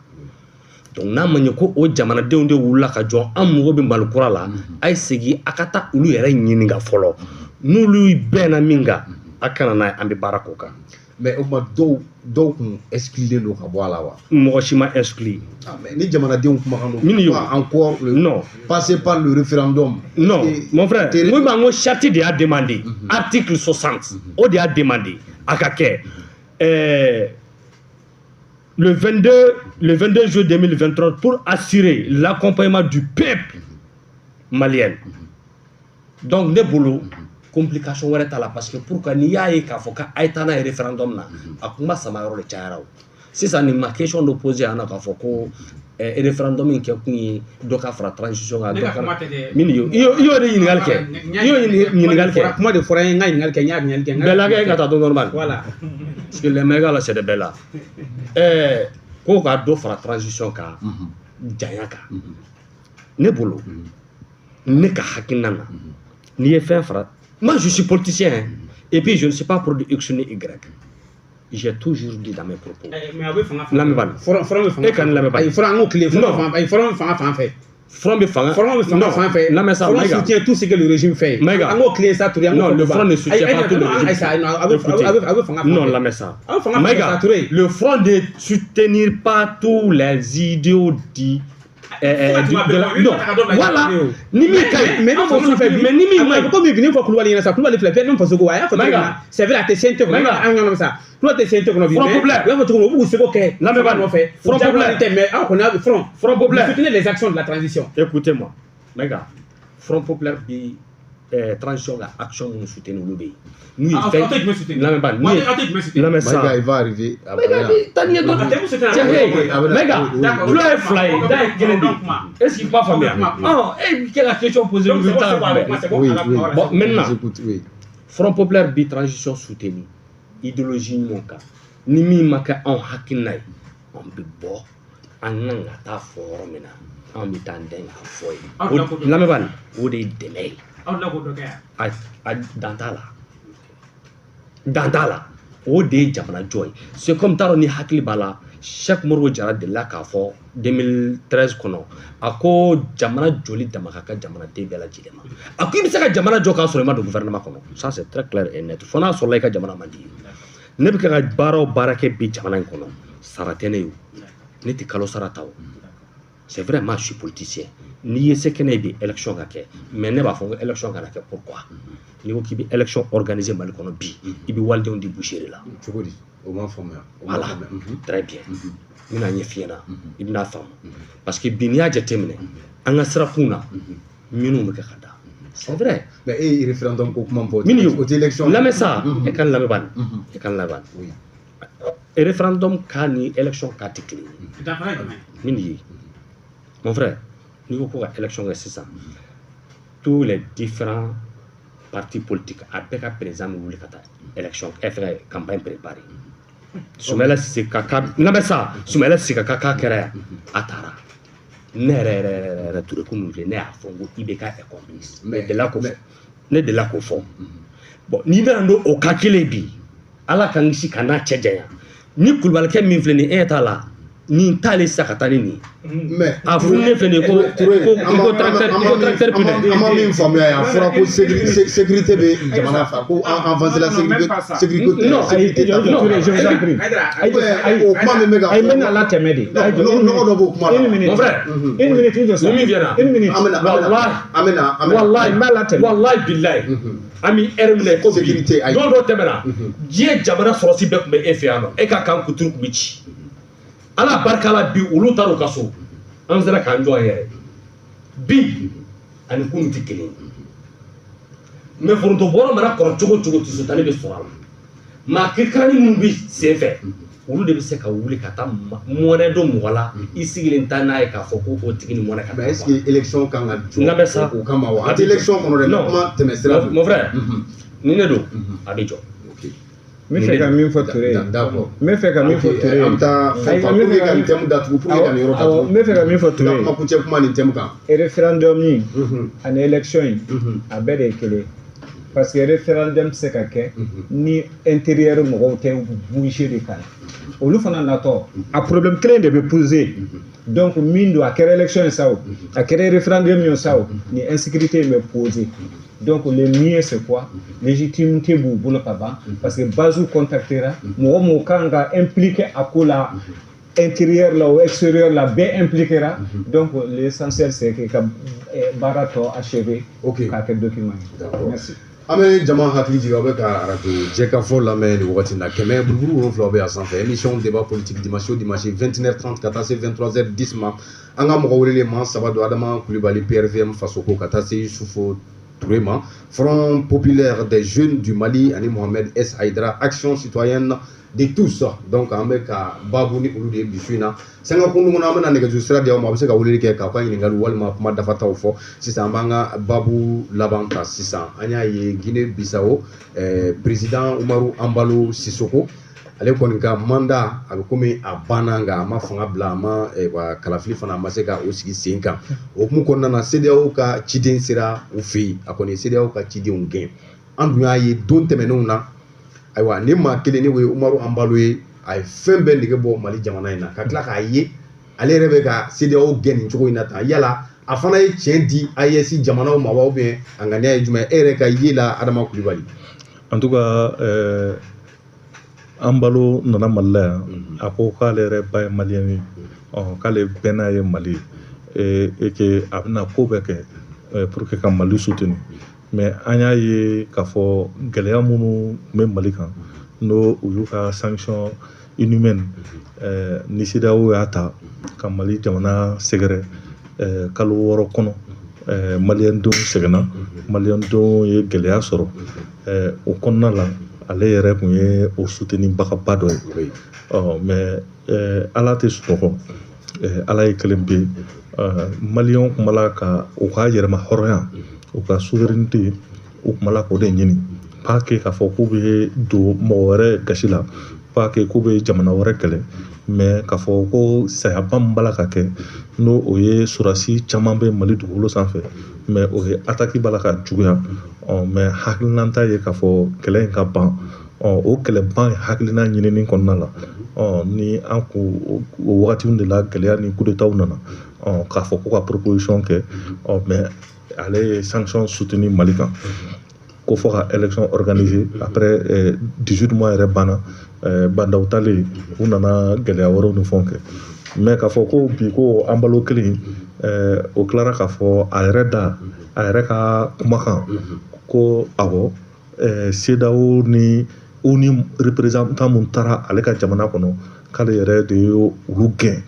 Donc n'a ma ɲɛ ko o jamanadenw de wulila ka jɔ an mago bɛ Mali kura la, a ye segin a ka taa olu yɛrɛ ɲininka fɔlɔ, n'olu bɛnna min kan, a kana n'a ye, an bɛ baara k'o kan. Mais o tuma dɔw kun exclulen don ka bɔ a la wa? Mɔgɔ si ma exclu. Ah, mais ni jamanadenw kumakan don. Min y'o. Encore le, non. Passer par le référendum. Non, mon frère, moi ma ko charte de y'a demandé. Article 60, o de y'a demandé a ka kɛ. Le 22 juillet 2023 pour assurer l'accompagnement du peuple malien. Donc ne bolo complication wɛrɛ t'a la parce que pourquoi n'i y'a ye k'a fɔ k'a ye taa n'a ye référendum na, a kuma sama yɔrɔ de cayara o. Sisan nin ma question dɔ posé yan nɔ k'a fɔ ko référendum in kɛ kun ye dɔ ka fara transition kan, dɔ ka min ye, i y'o de ɲininkali kɛ, i y'o ɲininkali kɛ. Kuma de fɔra n ye, n ka ɲininkali kɛ, n y'a ɲininkali kɛ. Bɛɛ la kɛ ka taa don normal. Voilà. Parce que les mecs là c'est de bɛɛ la. Ko ka dɔ fara transition kan janya kan. Ne bolo, ne ka hakilina na, n'i ye fɛn fara. Moi, je suis politicien, hein, et puis je ne suis pas pour du X ni Y. J'ai toujours dit dans mes propos. Mais Front soutient tout ce que le régime fait. Non, le front ne soutient pas tout le régime. Non, lamɛn sa. Maïga, le front ne soutenir pas tous les idéaux dits. Non, voilà. Ni mi ka ɲi, mais ni mi ma ɲi, komi bi ne fɔ Kulubali ɲɛna sa, Kulubali filɛ fɛn faso ko a y'a fɔ cogo min na, c'est vrai a tɛ CNT kɔnɔ, an ɲɔgɔn sa, Kulubali tɛ CNT kɔnɔ bi, mais u y'a fɔ cogo min u b'u seko kɛ. Lamɛn b'a nɔfɛ. Front populaire tɛ, mais aw kɔni a bɛ front. Front populaire. Soutenez les actions de la transition. Écoutez-moi, Maïga, Front populaire bi transition ka action minnu soutenir olu bɛ yen. N'u ye fɛn lamɛn ba n'u ye lamɛn sa. Maïga, il va arriver. Maïga bi taa ɲɛ dɔɔni. Maïga, tulo ye fila ye, da ye kelen de ye. Est-ce qu'il m'a faamuya? E bɛ kɛ ka question poser olu bɛ taa. Oui, oui. Bon, maintenant, Front populaire bi transition soutenir. Idéologie ɲuman kan. Ni min ma kɛ anw hakilina ye, anw bɛ bɔ an kan ka taa fɔ yɔrɔ min na, anw bɛ taa an dɛn k'a fɔ ye. Lamɛnbaa nin, o de ye dɛmɛ ye. Aw la k'o dɔ kɛ yan. A dan t'a la. Dan t'a la. O de ye jamana jɔ ye. C'est comme t'a dɔn ni hakili b'a la, Cheikh Modibo Jara delila k'a fɔ 2013 kɔnɔ, a ko jamana joli dama ka kan jamanaden bɛɛ lajɛlen ma. A ko i bɛ se ka jamana jɔ k'a sɔrɔ i ma don gouvernement kɔnɔ. Ça c'est très clair et net. Fo n'a sɔrɔla i ka jamana man di ye. Ne bɛ ka baara o baara kɛ bi jamana in kɔnɔ, sara tɛ ne ye o. Ne tɛ kalo sara ta o. C'est vrai, moi je suis politicien. N'i ye se kɛnɛ ye bi élection ka kɛ, mais ne b'a fɔ ko élection kana kɛ. Pourquoi? N'i ko k'i bɛ élection organiser Mali kɔnɔ bi, i bɛ walidenw di boucherie la. Cogo di? O ma faamuya. Voilà, très bien. N bɛna ɲɛf'i ɲɛna, i bɛna faamu. Parce que bi n'i y'a jateminɛ, an ka sirakun na, minnu bɛ kɛ ka da. C'est vrai. Mais e ye référendum ko kuma min fɔ, Min ye o tɛ élection. Lamɛn sa, e ka n lamɛn bani. E ka n lamɛn bani. Oui. Référendum ka ni élection ka tɛ kelen ye. Danfara ye jumɛn ye? Min ye, mon frère, n'i ko ko ka élection kɛ sisan, tous les différents partis politiques, a bɛɛ ka président bɛ wuli ka taa élection fɛngɛ campagne préparer. Soumaïla Cissé ka ka lamɛn sa, Soumaïla Cissé ka ka kɛra yan, a taara. Ne yɛrɛ yɛrɛ yɛrɛ yɛrɛ Touré ko min filɛ, ne y'a fɔ n ko IBK est complice. Ne delila k'o fɔ. Ne delila k'o fɔ. Bon, n'i nana n'o o ka kelen bi, Ala k'an kisi ka n'a cɛ janya. Ni kulubalikɛ min filɛ nin ye, e ɲɛ t'a la, nin t'ale sisan ka taa ni nin ye. Mais a fununen filɛ nin ye ko ko tracteur ko tracteur pinɛ. An ma min faamuya yan, a fɔra ko sécurité bɛ jamana fɛ, ko an avancé la sécurité sécurité Non, sécurité ta non, je vous en prie. O kuma min bɛ ka Ayi, n bɛna latɛmɛ de. Nɔgɔ dɔ b'o kuma la. Une minute. Mon frère. Une minute, i jɔ sa. Ni min viendra. Une minute. An bɛna Wallahi. an bɛna an bɛna Wallahi. N b'a latɛmɛ. Wallahi billahi. An bɛ heure min na i ko bi. Sécurité, ayi. Don dɔ tɛmɛna, diɲɛ jamana sɔrɔsi bɛɛ tun bɛ e fɛ yan nɔ, e ka kan kuturu tun bɛ ci. Ala barika la bi, olu taara u ka so, an sera k'an jɔ an yɛrɛ ye. Bi ani kunun tɛ kelen ye. Mais foronto bɔrɔ mana kɔrɔ cogo o cogo, tisotali bɛ sɔrɔ a la. Maa kirikaranin minnu bɛ sen fɛ, olu de bɛ se ka wuli ka taa mɔnɛ don mɔgɔ la, i sigilen ta n'a ye k'a fɔ ko o tigi ni mɔnɛ ka Mais est-ce que élection kan ka N lamɛn sa. jɔ o kama wa? An tɛ élection kɔnɔ dɛ, Non. kuma tɛmɛ sira Mon frère, ni ne don, a bɛ jɔ. Ok. N bɛ fɛ ka min fɔ Touré ye. D'accord. N bɛ fɛ ka min fɔ Ok, Touré ye. an bɛ taa Ayi, fɛn fa n bɛ pour que fɛ ka ka nin min thème datugu, pour que ka nin yɔrɔ Awɔ, datugu. n bɛ fɛ ka min fɔ Touré ye. Kuma kuncɛ kuma nin thème kan. Référendum in ani élection in, a bɛɛ de ye kelen ye. Parce que référendum tɛ se ka kɛ ni intérieur mɔgɔw tɛ bouger de ka na. Olu fana natɔ, a problème kelen de bɛ poser. Donc min don, a kɛra élection ye sa o, a kɛra référendum ye sa o, ni insécurité in bɛ poser. Donc le mieux c'est quoi? Légitimité b'u bolo ka ban, parce que base contactera mɔgɔ mɔgɔ kan ka impliqué a ko la, intérieur la ou extérieur la, bɛɛ impliquera. Donc l'essentiel c'est que ka baara tɔ achevé k'a kɛ document ye. D'accord. Merci. An bɛ jama hakili jigin, aw bɛ ka arajo jɛkafɔ lamɛn nin wagati in na, 100.7 bɛ a sanfɛ, émission débat politique, dimanche o dimanche 21h30 ka taa se 23h10 ma. An ka mɔgɔ welelen maa saba don: Adama Kulibali, PRVM Fasoko, ka taa se Yusufu Touré ma, Front populaire des jeunes du Mali, ani Mohamed S Haidara, Action citoyenne de tous. Donc an bɛ ka baabu ni olu de ye bi su in na. Sanga kundu kɔnɔ, an bɛna nɛgɛjuru sira di aw ma, a bɛ se ka weleli kɛ k'aw ka ɲininkali walima kuma dafataw fɔ. Sisan an b'an ka baabu laban ta. Sisan an y'a ye Guinée Bissau, président Umaru Embalo Sissoco, ale kɔni ka mandat a bɛ komi a banna, nka a ma fanga bila, a ma wa kalafili fana a ma se ka o sigi sen kan. O hukumu kɔnɔna na, CEDEAO ka ciden sera u fɛ yen, a kɔni ye CEDEAO ka cidenw gɛn. An dun y'a ye don tɛmɛnenw na, ayiwa, ni maa kelen ni o ye Umaru Embalo ye, a ye fɛn bɛɛ nege bɔ Mali jamana in na, ka tila k'a ye ale yɛrɛ bɛ ka CEDEAO gɛn nin cogo in na tan. Yala a fana ye tiɲɛ di AES jamanaw ma wa, ou bien a ŋaniya ye jumɛn ye e yɛrɛ ka ye la, Adama Kulibali? En tout cas, Embalo nana Mali la yan, a ko k'ale yɛrɛ ba ye maliyɛn ye, ɔ k'ale bɛnna ye Mali ye, et que a bɛna ko bɛɛ kɛ pour que ka Mali soutenir. Mais an y'a ye k'a fɔ gɛlɛya minnu bɛ Mali kan, n'o u y'u ka sanction inhumaine ni CEDEAO y'a ta ka Mali jamana sɛgɛrɛ kalo 6 kɔnɔ, maliyɛndenw sɛgɛnna, maliyɛndenw ye gɛlɛya sɔrɔ. O kɔnɔna la, ale yɛrɛ tun ye o soutenibagaba dɔ ye. Ɔ mais Ala tɛ sunɔgɔ, Ala ye kelen pe. Maliyɛnw tun b'a la ka u ka yɛrɛma hɔrɔnya, u ka souveraineté, u tun b'a la k'o de ɲini. Pas que k'a fɔ k'u bɛ don mɔgɔ wɛrɛ gasi la, pas que k'u bɛ jamana wɛrɛ kɛlɛ, mais k'a fɔ ko sayaba min b'a la ka kɛ, n'o o ye sɔrɔdasi caman bɛ Mali dugukolo sanfɛ, mais o ye attaque b'a la ka juguya. Ɔ, mais hakilina ta ye k'a fɔ kɛlɛ in ka ban. Ɔ, o kɛlɛ ban hakilina ɲinini kɔnɔna la, ɔ, ni an ko o wagatiw de la, gɛlɛya ni coup d'état nana, ɔ, k'a fɔ ko ka proposition kɛ. Ɔ, mais ale ye sanction soutenir Mali kan ko fɔ ka élection organiser. Après 18 mois yɛrɛ banna, Bah N'Daw talen, u nana gɛlɛya wɛrɛw ni fɛnw kɛ. Mais k'a fɔ ko bi ko an balo kelen, o tilara k'a fɔ a yɛrɛ da, a yɛrɛ ka kumakan ko awɔ, CEDEAO ni ONU représentant mun taara ale ka jamana kɔnɔ, k'ale yɛrɛ de ye olu gɛn,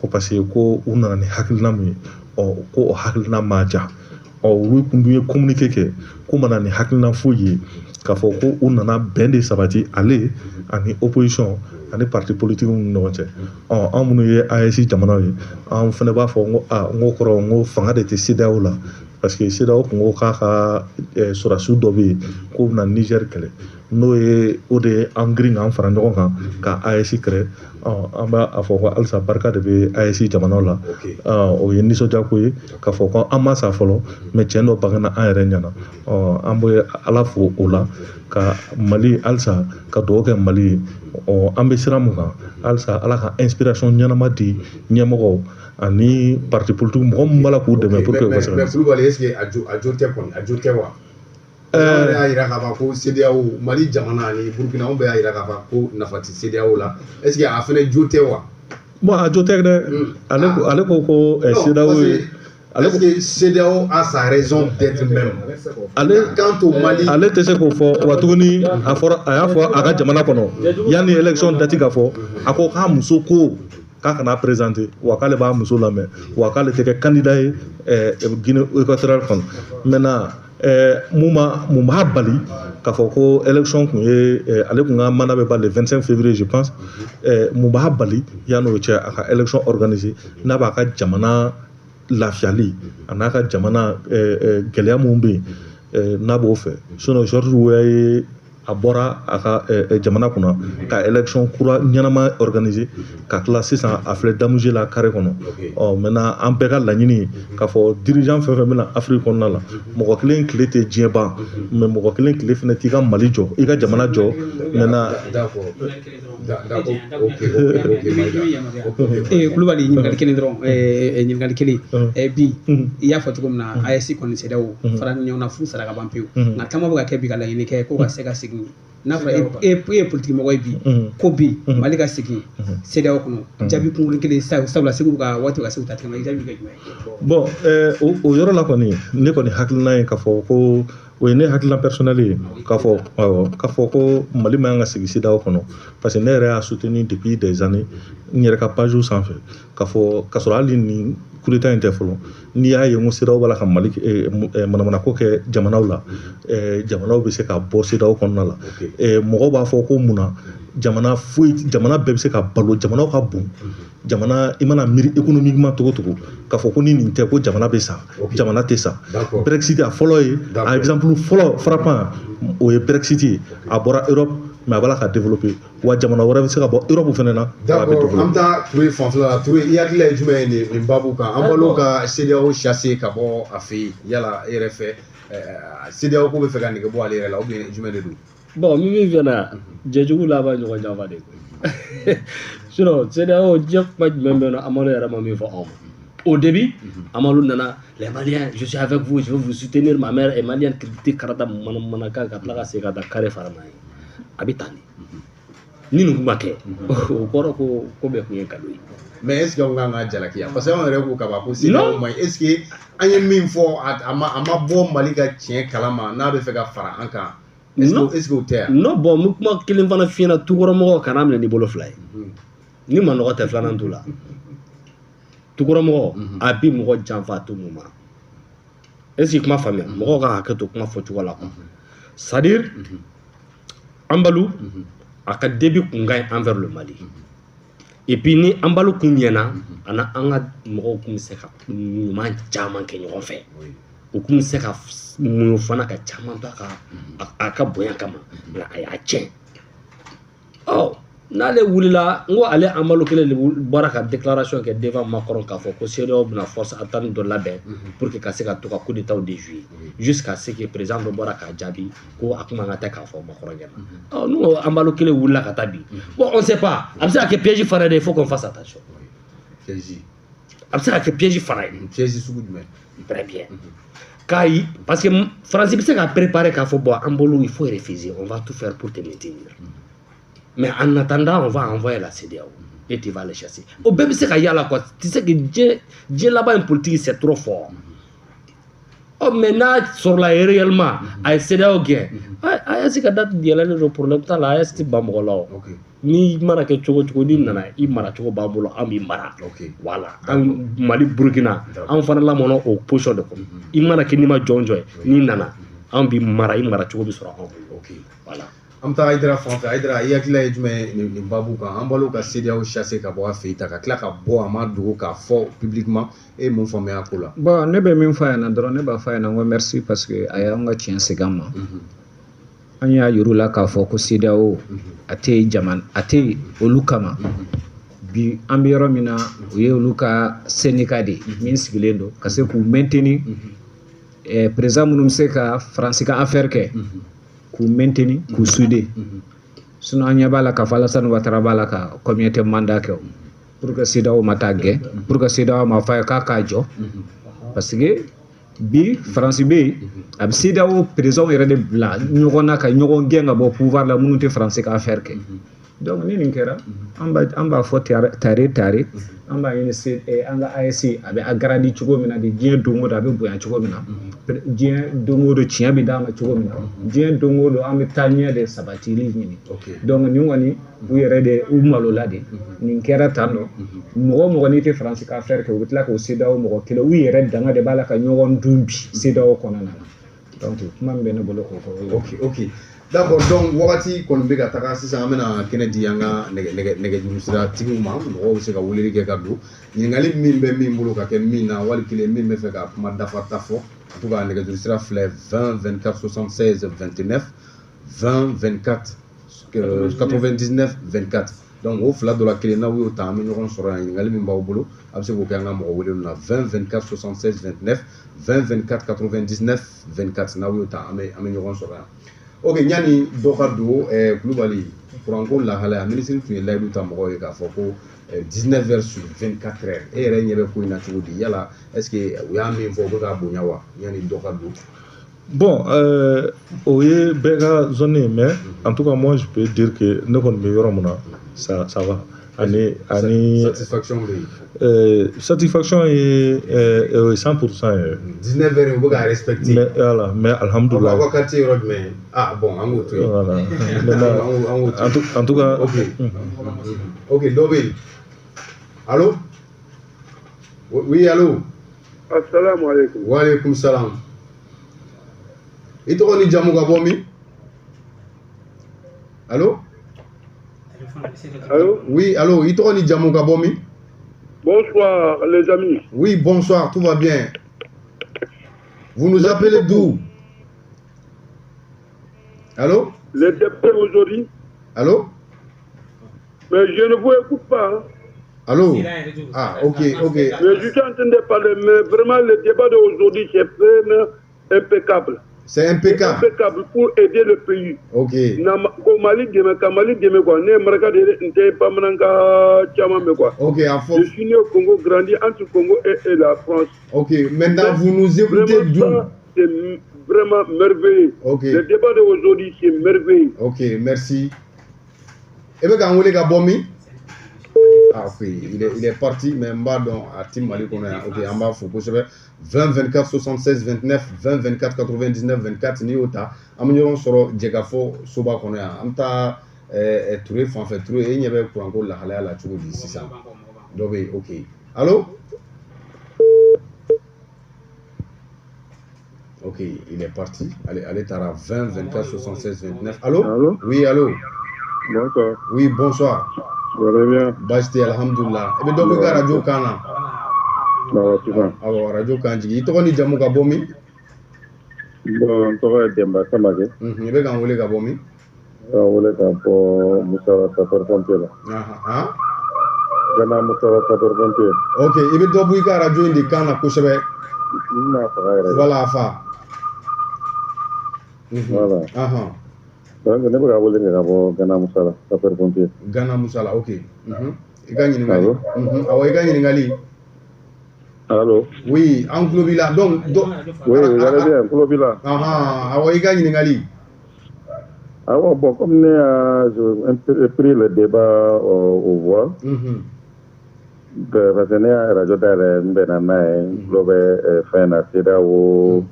ko parce que ko u nana ni hakilina min ye, ɔ, ko o hakilina ma diya. Ɔ, olu kun dun ye communiqué kɛ k'u ma na ni hakilina foyi ye, k'a fɔ ko u nana bɛn de sabati ale ani opposition ani parti politique ni ɲɔgɔn cɛ. Ɔ, an minnu ye AES jamanaw ye, an fana b'a fɔ n ko aa, n ko kɔrɔ, n ko fanga de tɛ CEDEAO la, parce que CEDEAO kun ko k'a ka sɔrɔdasiw dɔ bɛ yen k'o bɛna Niger kɛlɛ, n'o ye o de ye an girin k'an fara ɲɔgɔn kan ka AES créer. Ɔ, an b'a fɔ ko halisa barika de bɛ AES jamanaw la. Ɔ, o ye nisɔndiya ko ye k'a fɔ ko an ma sa fɔlɔ, mais tiɲɛ dɔ bangena an yɛrɛ ɲɛna. Ɔ, an bɛ Ala fo o la, ka Mali halisa ka dugawu kɛ Mali ye. Ɔ, an bɛ sira mun kan halisa, Ala ka inspiration ɲɛnama di ɲɛmɔgɔw ani parti politique mɔgɔ min b'a la k'u dɛmɛ pour que u ka se ka Mais Kulubali, est ce que a jo tɛ kɔni, a jo tɛ wa? An yɛrɛ y'a yira k'a fɔ ko CEDEAO, Mali jamana ani Burukina, anw bɛɛ y'a yira k'a fɔ ko nafa tɛ CEDEAO la. Est ce que a fɛnɛ jo tɛ wa? Bon, a jo tɛ dɛ. Ale ko CEDEAO ye ale. Est-ce que CEDEAO a sa raison d'être même? Ale quant au Mali, ale tɛ se k'o fɔ wa tuguni. A fɔra, a y'a fɔ a ka jamana kɔnɔ yanni élection date ka fɔ, a ko k'a muso ko k'a kana présenter, wa k'ale b'a muso lamɛn, wa k'ale tɛ kɛ candidat ye Guinée équatoriale kɔnɔ. Maintenant, mun b'a bali k'a fɔ ko élection kun ye ale kun ka mandat bɛ ban le 25 février, je pense. Mun b'a bali yan'o cɛ a ka élection organiser, n'a b'a ka jamana lafiyali a n'a ka jamana gɛlɛya mun bɛ yen, n'a b'o fɛ? Sinon George Weah ye, a bɔra a ka jamana kunna ka élection kura ɲɛnama organiser, ka tila sisan a filɛ Damuje la carré kɔnɔ. Ɔ, maintenant, an bɛɛ ka laɲini k'a fɔ dirigeant fɛn fɛn bɛna Afrique kɔnɔna la, mɔgɔ kelen tile tɛ diɲɛ ban, mais mɔgɔ kelen tile fɛnɛ t'i ka Mali jɔ, i ka jamana jɔ maintenant. D'accord. D'accord. Ok, Maïga. Kulubali, ɲininkali kelen dɔrɔn, ɲininkali kelen. Bi i y'a fɔ cogo min na, AES kɔni, CEDEAO fara ɲɔgɔn na fu sara ka ban pewu, nka caman bɛ ka kɛ bi ka laɲini kɛ ko ka se ka segin. N'a fɔra e ye politique mɔgɔ ye bi, ko bi Mali ka segin CEDEAO kɔnɔ, jaabi kunkurun kelen, sabula Segu ka waati ka Segu ta tigɛ ma, i jaabi bɛ kɛ jumɛn ye? Bon, o yɔrɔ la kɔni, ne kɔni hakilina ye k'a fɔ ko o ye ne hakilina personnel ye, k'a fɔ awɔ, k'a fɔ ko Mali man kan ka sigi CEDEAO kɔnɔ, parce que ne yɛrɛ y'a soutenu depuis des années n yɛrɛ ka page sanfɛ, k'a fɔ k'a sɔrɔ hali ni coup d'état in tɛ fɔlɔ. N'i y'a ye n ko CEDEAO b'a la ka Mali manamanako kɛ jamanaw la, jamanaw bɛ se ka bɔ CEDEAO kɔnɔna la. Mɔgɔw b'a fɔ ko munna jamana foyi, jamana bɛɛ bɛ se ka balo, jamanaw ka bon, jamana i mana miiri économiquement togo togo, k'a fɔ ko ni nin tɛ ko jamana bɛ sa, jamana tɛ sa. Brexit a fɔlɔ ye, a exemple fɔlɔ frappant, o ye Brexit ye. A bɔra Europe, mais a b'a la ka développer, wa jamana wɛrɛ bɛ se ka bɔ Europe fɛnɛ na, wa a bɛ D'accord, an développer. bɛ taa Ture fanfɛla la. Ture, i hakilila ye jumɛn ye nin baabu kan? An balo ka CEDEAO chasser ka bɔ a fɛ yen, yala e yɛrɛ fɛ, CEDEAO ko bɛ fɛ ka nege bɔ ale yɛrɛ la ou bien jumɛn de don? Bon, min min fɛnɛ jɛjugu laban ɲɔgɔn janfa de koyi. Sinon CEDEAO, diɲɛ kuma jumɛn bɛ yen nɔ Amadu yɛrɛ ma min fɔ anw ma? Au début, Amadou nana, les Maliens, je suis avec vous, je veux vous soutenir, ma mère est malienne, kiriti karata manamanakan, ka tila ka segin ka taa carré fara n'a ye. A bɛ tan de. Ni nin kun ma kɛ, o kɔrɔ ko ko bɛɛ kun ye nkalon ye. Mais est ce que anw kan ka jalaki yan? Parce que anw yɛrɛ ko kaban ko CEDEAO ma ɲi. Est ce que an ye min fɔ, a ma bɔ Mali ka tiɲɛ kalama n'a bɛ fɛ ka fara an kan? Est ce Non. que est ce que o tɛ yan? Non, bon, n bɛ kuma kelen fana f'i ɲɛna: tukɔrɔmɔgɔw kana minɛ ni bolo fila ye. Ni manɔgɔ tɛ, filanan t'u la. Tukɔrɔmɔgɔ a bi mɔgɔ janfa a to mun ma. Est ce que kuma faamuya? Mɔgɔw ka hakɛ to kuma fɔcogo la quoi. C'est à dire, Embaló a ka début kun ka ɲi envers le Mali. Et puis ni Embaló kun ɲɛna, a na an ka mɔgɔw kun bɛ se ka ɲuman caman kɛ ɲɔgɔn fɛ. U kun bɛ se ka muɲu fana ka caman to a ka bonya kama, nka a y'a tiɲɛ. Ɔ, n'ale wulila, n ko ale Embaló kelen de bɔra ka déclaration kɛ devant Macron k'a fɔ ko CEDEAO bɛna force attente dɔ labɛn pour que ka se ka to ka coup d'état déjouer, jusqu'à ce que président dɔ bɔra k'a jaabi ko a kuma kan tɛ k'a fɔ Macron ɲɛna. Ɔ, n'o Embaló kelen wulila ka taa bi, bon, on sait pas, a bɛ se ka kɛ piège fana de, il faut qu'on fasse attention. Piège? A bɛ se ka kɛ piège fana ye. Piège sugu jumɛn? Très bien. K'a yi, parce que France bɛ se ka préparer k'a fɔ bon, an bolo, il faut refuser, on va tout faire pour te maintenir, mais en attendant, on va envoyer la CEDEAO et tu vas les chasser. O bɛɛ bɛ se ka yala quoi. Tu sais que diɲɛ laban in politique, c'est trop fort. Ɔ, mais n'a sɔrɔla réellement a ye CEDEAO gɛn, AES ka date yɛlɛlen don, problème t'a la, AES tɛ ban mɔgɔ la o. N'i mana kɛ cogo cogo, n'i nana, i mara cogo b'an bolo, an b'i mara. Voilà, an Mali, Burukina, an fana lamɔna o position de kɔnɔ. I mana kɛ n'i ma jɔn jɔn ye, n'i nana, an b'i mara, i mara cogo bɛ sɔrɔ anw bolo. Voilà. An bɛ taa Hayidara fan fɛ. Hayidara, i hakilila ye jumɛn ye nin babu kan? Embaló ka CEDEAO chasser ka bɔ a fɛ yen ta, ka tila ka bɔ, a ma dogo k'a fɔ publiquement, e ye mun faamuya a ko la? Bon, ne bɛ min fɔ a ɲɛna dɔrɔn, ne b'a fɔ a ɲɛna n ko merci, parce que a y'an ka tiɲɛ segin an ma. An y'a yir'u la k'a fɔ ko CEDEAO a tɛ jamana, a tɛ olu kama. Bi an bɛ yɔrɔ min na, o ye olu ka syndicat de ye min sigilen don ka se k'u maintenir, président minnu bɛ se ka Faransi ka affaire kɛ, k'u maintenir, k'u souder. Sinon an ɲɛ b'a la k'a fɔ Alassane Ouattara b'a la ka communauté mandat kɛ o pour que CEDEAO ma taa gɛn, pour que CEDEAO ma fɔ a ye k'a k'a jɔ, parce que bi Faransi bɛ yen, a bɛ CEDEAO président yɛrɛ de bila ɲɔgɔn na ka ɲɔgɔn gɛn ka bɔ pouvoir la, minnu tɛ Faransi ka affaire kɛ. Donc ni nin kɛra, an b'a fɔ tare tare, an b'a ɲini se an ka AES a bɛ agrandi cogo min na de, diɲɛ don o don a bɛ bonya cogo min na, diɲɛ don o don tiɲɛ bɛ d'a ma cogo min na, diɲɛ don o don an bɛ taa ɲɛ de sabatili ɲini. Donc nin kɔni, u yɛrɛ de u malola de nin kɛra tan nɔ. Mɔgɔ o mɔgɔ n'i tɛ Faransi ka affaire kɛ, u bɛ tila k'o CEDEAO mɔgɔ kelen u yɛrɛ danga de b'a la ka ɲɔgɔn dun bi CEDEAO kɔnɔna na. Donc kuma min bɛ ne bolo k'o fɔ, o ye. Ok, d'accord. Donc wagati kɔni bɛ ka taga sisan, an bɛna kɛnɛ di an ka nɛgɛjuru sira tigiw ma. Mɔgɔw bɛ se ka weleli kɛ ka don, ɲininkali min bɛ min bolo ka kɛ min na, wali kelen min bɛ fɛ ka kuma dafa ta fɔ. En tout cas, nɛgɛjuru sira filɛ: 20 24 76 29, 20 24 99 24. Donc o fila dɔ la kelen, n'aw y'o ta, an bɛ ɲɔgɔn sɔrɔ yan. Ɲininkali min b'aw bolo, a bɛ se k'o kɛ an ka mɔgɔ wele na: 20 24 76 29, 20 24 99 24. N'aw y'o ta, an bɛ ɲɔgɔn sɔrɔ yan. Ok, ɲani dɔ ka don, Kulubali, kuranko lahalaya, minisiri tun ye layidu ta mɔgɔw ye k'a fɔ ko 19 heures sur 24 heures. E yɛrɛ ɲɛ bɛ ko in na cogo di? Yala est ce que u y'a min fɔ, u bɛ k'a bonya wa? Ɲani dɔ ka don. Bon, o ye bɛɛ ka zone ye, mais en tout cas, moi, je peux dire que ne kɔni bɛ yɔrɔ min na, ça va. Ani Satisfaction bɛ yen? Satisfaction ye 100% ye. 19 heures, u bɛ k'a respecter? Mais voilà, mais alhamdoulilah. Aw ka quartier yɔrɔ jumɛn ye? Ah bon, an k'o to yen. Voilà. An k'o to yen. En tout cas. Ok, dɔ bɛ yen. Allo, oui, allo. Assalamu alaikum. Wa alaikum salam. I tɔgɔ ni jamu, ka bɔ min? Allo? Allô? Oui, allo, i tɔgɔ ni jamu, ka bɔ min? Bonsoir les amis. Oui, bonsoir, tout va bien. Vous nous appelez d'où? Allô? Les députés aujourd'hui, Allô? mais je ne vous écoute pas, hein. Allô? Ah, ok. Mais je suis en train de parler, mais vraiment le débat d'aujourd'hui, c'est vraiment impeccable. C'est impeccable. Impeccable pour aider le pays. Na ko Mali dɛmɛ, ka Mali dɛmɛ quoi. Ne ye maraka de ye, n tɛ bamanankan caman mɛn quoi. Ok, à Je fond. suis né au Congo, grandi entre Congo et la France. Ok, maintenant vous nous écoutez Vraiment, d'où? ça, c'est vraiment merveilleux. Le débat d'aujourd'hui, c'est merveilleux. Ok, merci. E bɛ k'an wele ka bɔ min? Ah, ok, il est parti, mais n b'a dɔn a ti Mali kɔnɔ yan. Ok, an b'a fo kosɛbɛ. 20 24 76 29, 20 24 99 24, n'i y'o ta, an bɛ ɲɔgɔn sɔrɔ jɛkafɔ soba kɔnɔ yan. An bɛ taa Ture fan fɛ. Ture, e ɲɛ bɛ kuranko lahalaya la cogo di sisan? Dɔ bɛ yen, ok. Allo? Ok, il est parti. Allez, allez, taara. 20 24 76 29. Allô? Allô? Oui, allô? Bonsoir. Oui, bonsoir. Vous allez bien? Baasi tɛ, alhamdulillah. I bɛ dɔ bɔ i ka radio kan na. Bah, sisan. Awɔ, radio kan jigin. I tɔgɔ ni jamu, ka bɔ min? Bon, n tɔgɔ ye Denba Samake. I bɛ k'an wele ka bɔ min? K'an wele ka bɔ Musala sapeur pompier la. Gana Musala sapeur pompier. Ok, i bɛ dɔ bɔ i ka radio in de kan na kosɛbɛ. N bɛna faga yɛrɛ. Voilà, a fa. Voilà. Donc ne bɛ ka wele ka bɔ Gana Musala sapeur pompier. Gana Musala, ok. I ka ɲininkali. Awɔ, i ka ɲininkali. Allô? Oui, an tulo b'i la. Donc, oui, vous allez bien, tulo b'i la. Awɔ, i ka ɲininkali. Ah bon, comme ne a pris le débat au voix, parce que ne y'a radio dayɛlɛ n bɛnna n'a ye, n tulo bɛ fɛn na CEDEAO,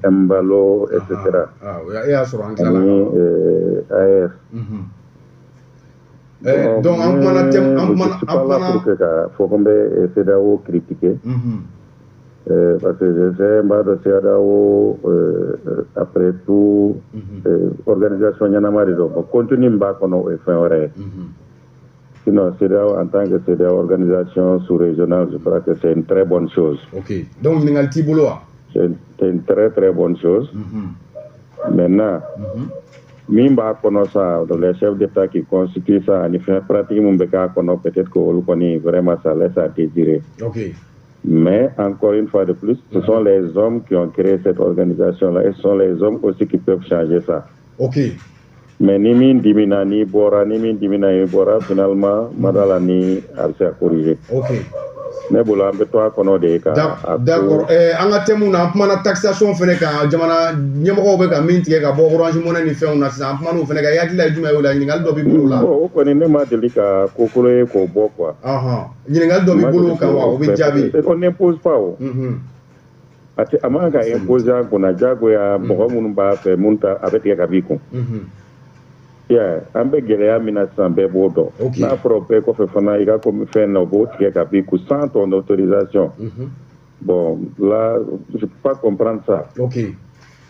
Embalo, et cetera. E y'a sɔrɔ an tilala. Ani AES. Donc an kumana thème, an kumana, je suis pas là pour que ka fɔ ko n bɛ CEDEAO critiquer. Parce que je sais n b'a dɔn CEDEAO après tout organisation ɲɛnama de don. Bon, contenu min b'a kɔnɔ o ye fɛn wɛrɛ ye. Sinon CEDEAO en tant que CEDEAO organisation sous-régionale, je crois que c'est une très bonne chose. Ok, donc ɲininkali t'i bolo wa? C'est une très très bonne chose. Maintenant, min b'a kɔnɔ sa, les chefs d'État qui constituent ça ani fɛn pratique min bɛ k'a kɔnɔ, peut-être que olu kɔni vraiment ça laisse à désirer. Ok. Mais encore une fois de plus, ce sont les hommes qui ont créé cette organisation-là et ce sont les hommes aussi qui peuvent changer ça. Ok. Mais ni min dimina ni bɔra, ni min dimina ni bɔra, finalement madala ni a bɛ se ka corriger. Ok. Ne bolo an bɛ to a kɔnɔ de ka. D'accord. An ka thème na, an kumana taxation fɛnɛ kan, jamana ɲɛmɔgɔw bɛ ka min tigɛ ka bɔ Orange Money ni fɛnw na sisan, an kumana o fɛnɛ kan. I hakili la ye jumɛn ye o la? Ɲininkali dɔ b'i bolo o la? Bon, o kɔni ne ma deli ka ko kolo ye k'o bɔ quoi. Ɲininkali dɔ b'i bolo o kan wa? O bɛ jaabi. On n'impose pas o. A tɛ, a man ka imposer an kunna diyagoya, mɔgɔ minnu b'a fɛ mun ta a bɛ tigɛ ka b'i kun. Yeah, an bɛ gɛlɛya min na sisan bɛɛ b'o dɔn. N'a fɔra o bɛɛ kɔfɛ fana i ka komi fɛn na o b'o tigɛ ka b'i kun sans ton autorisation. Bon, là, je peux pas comprendre ça. Ok.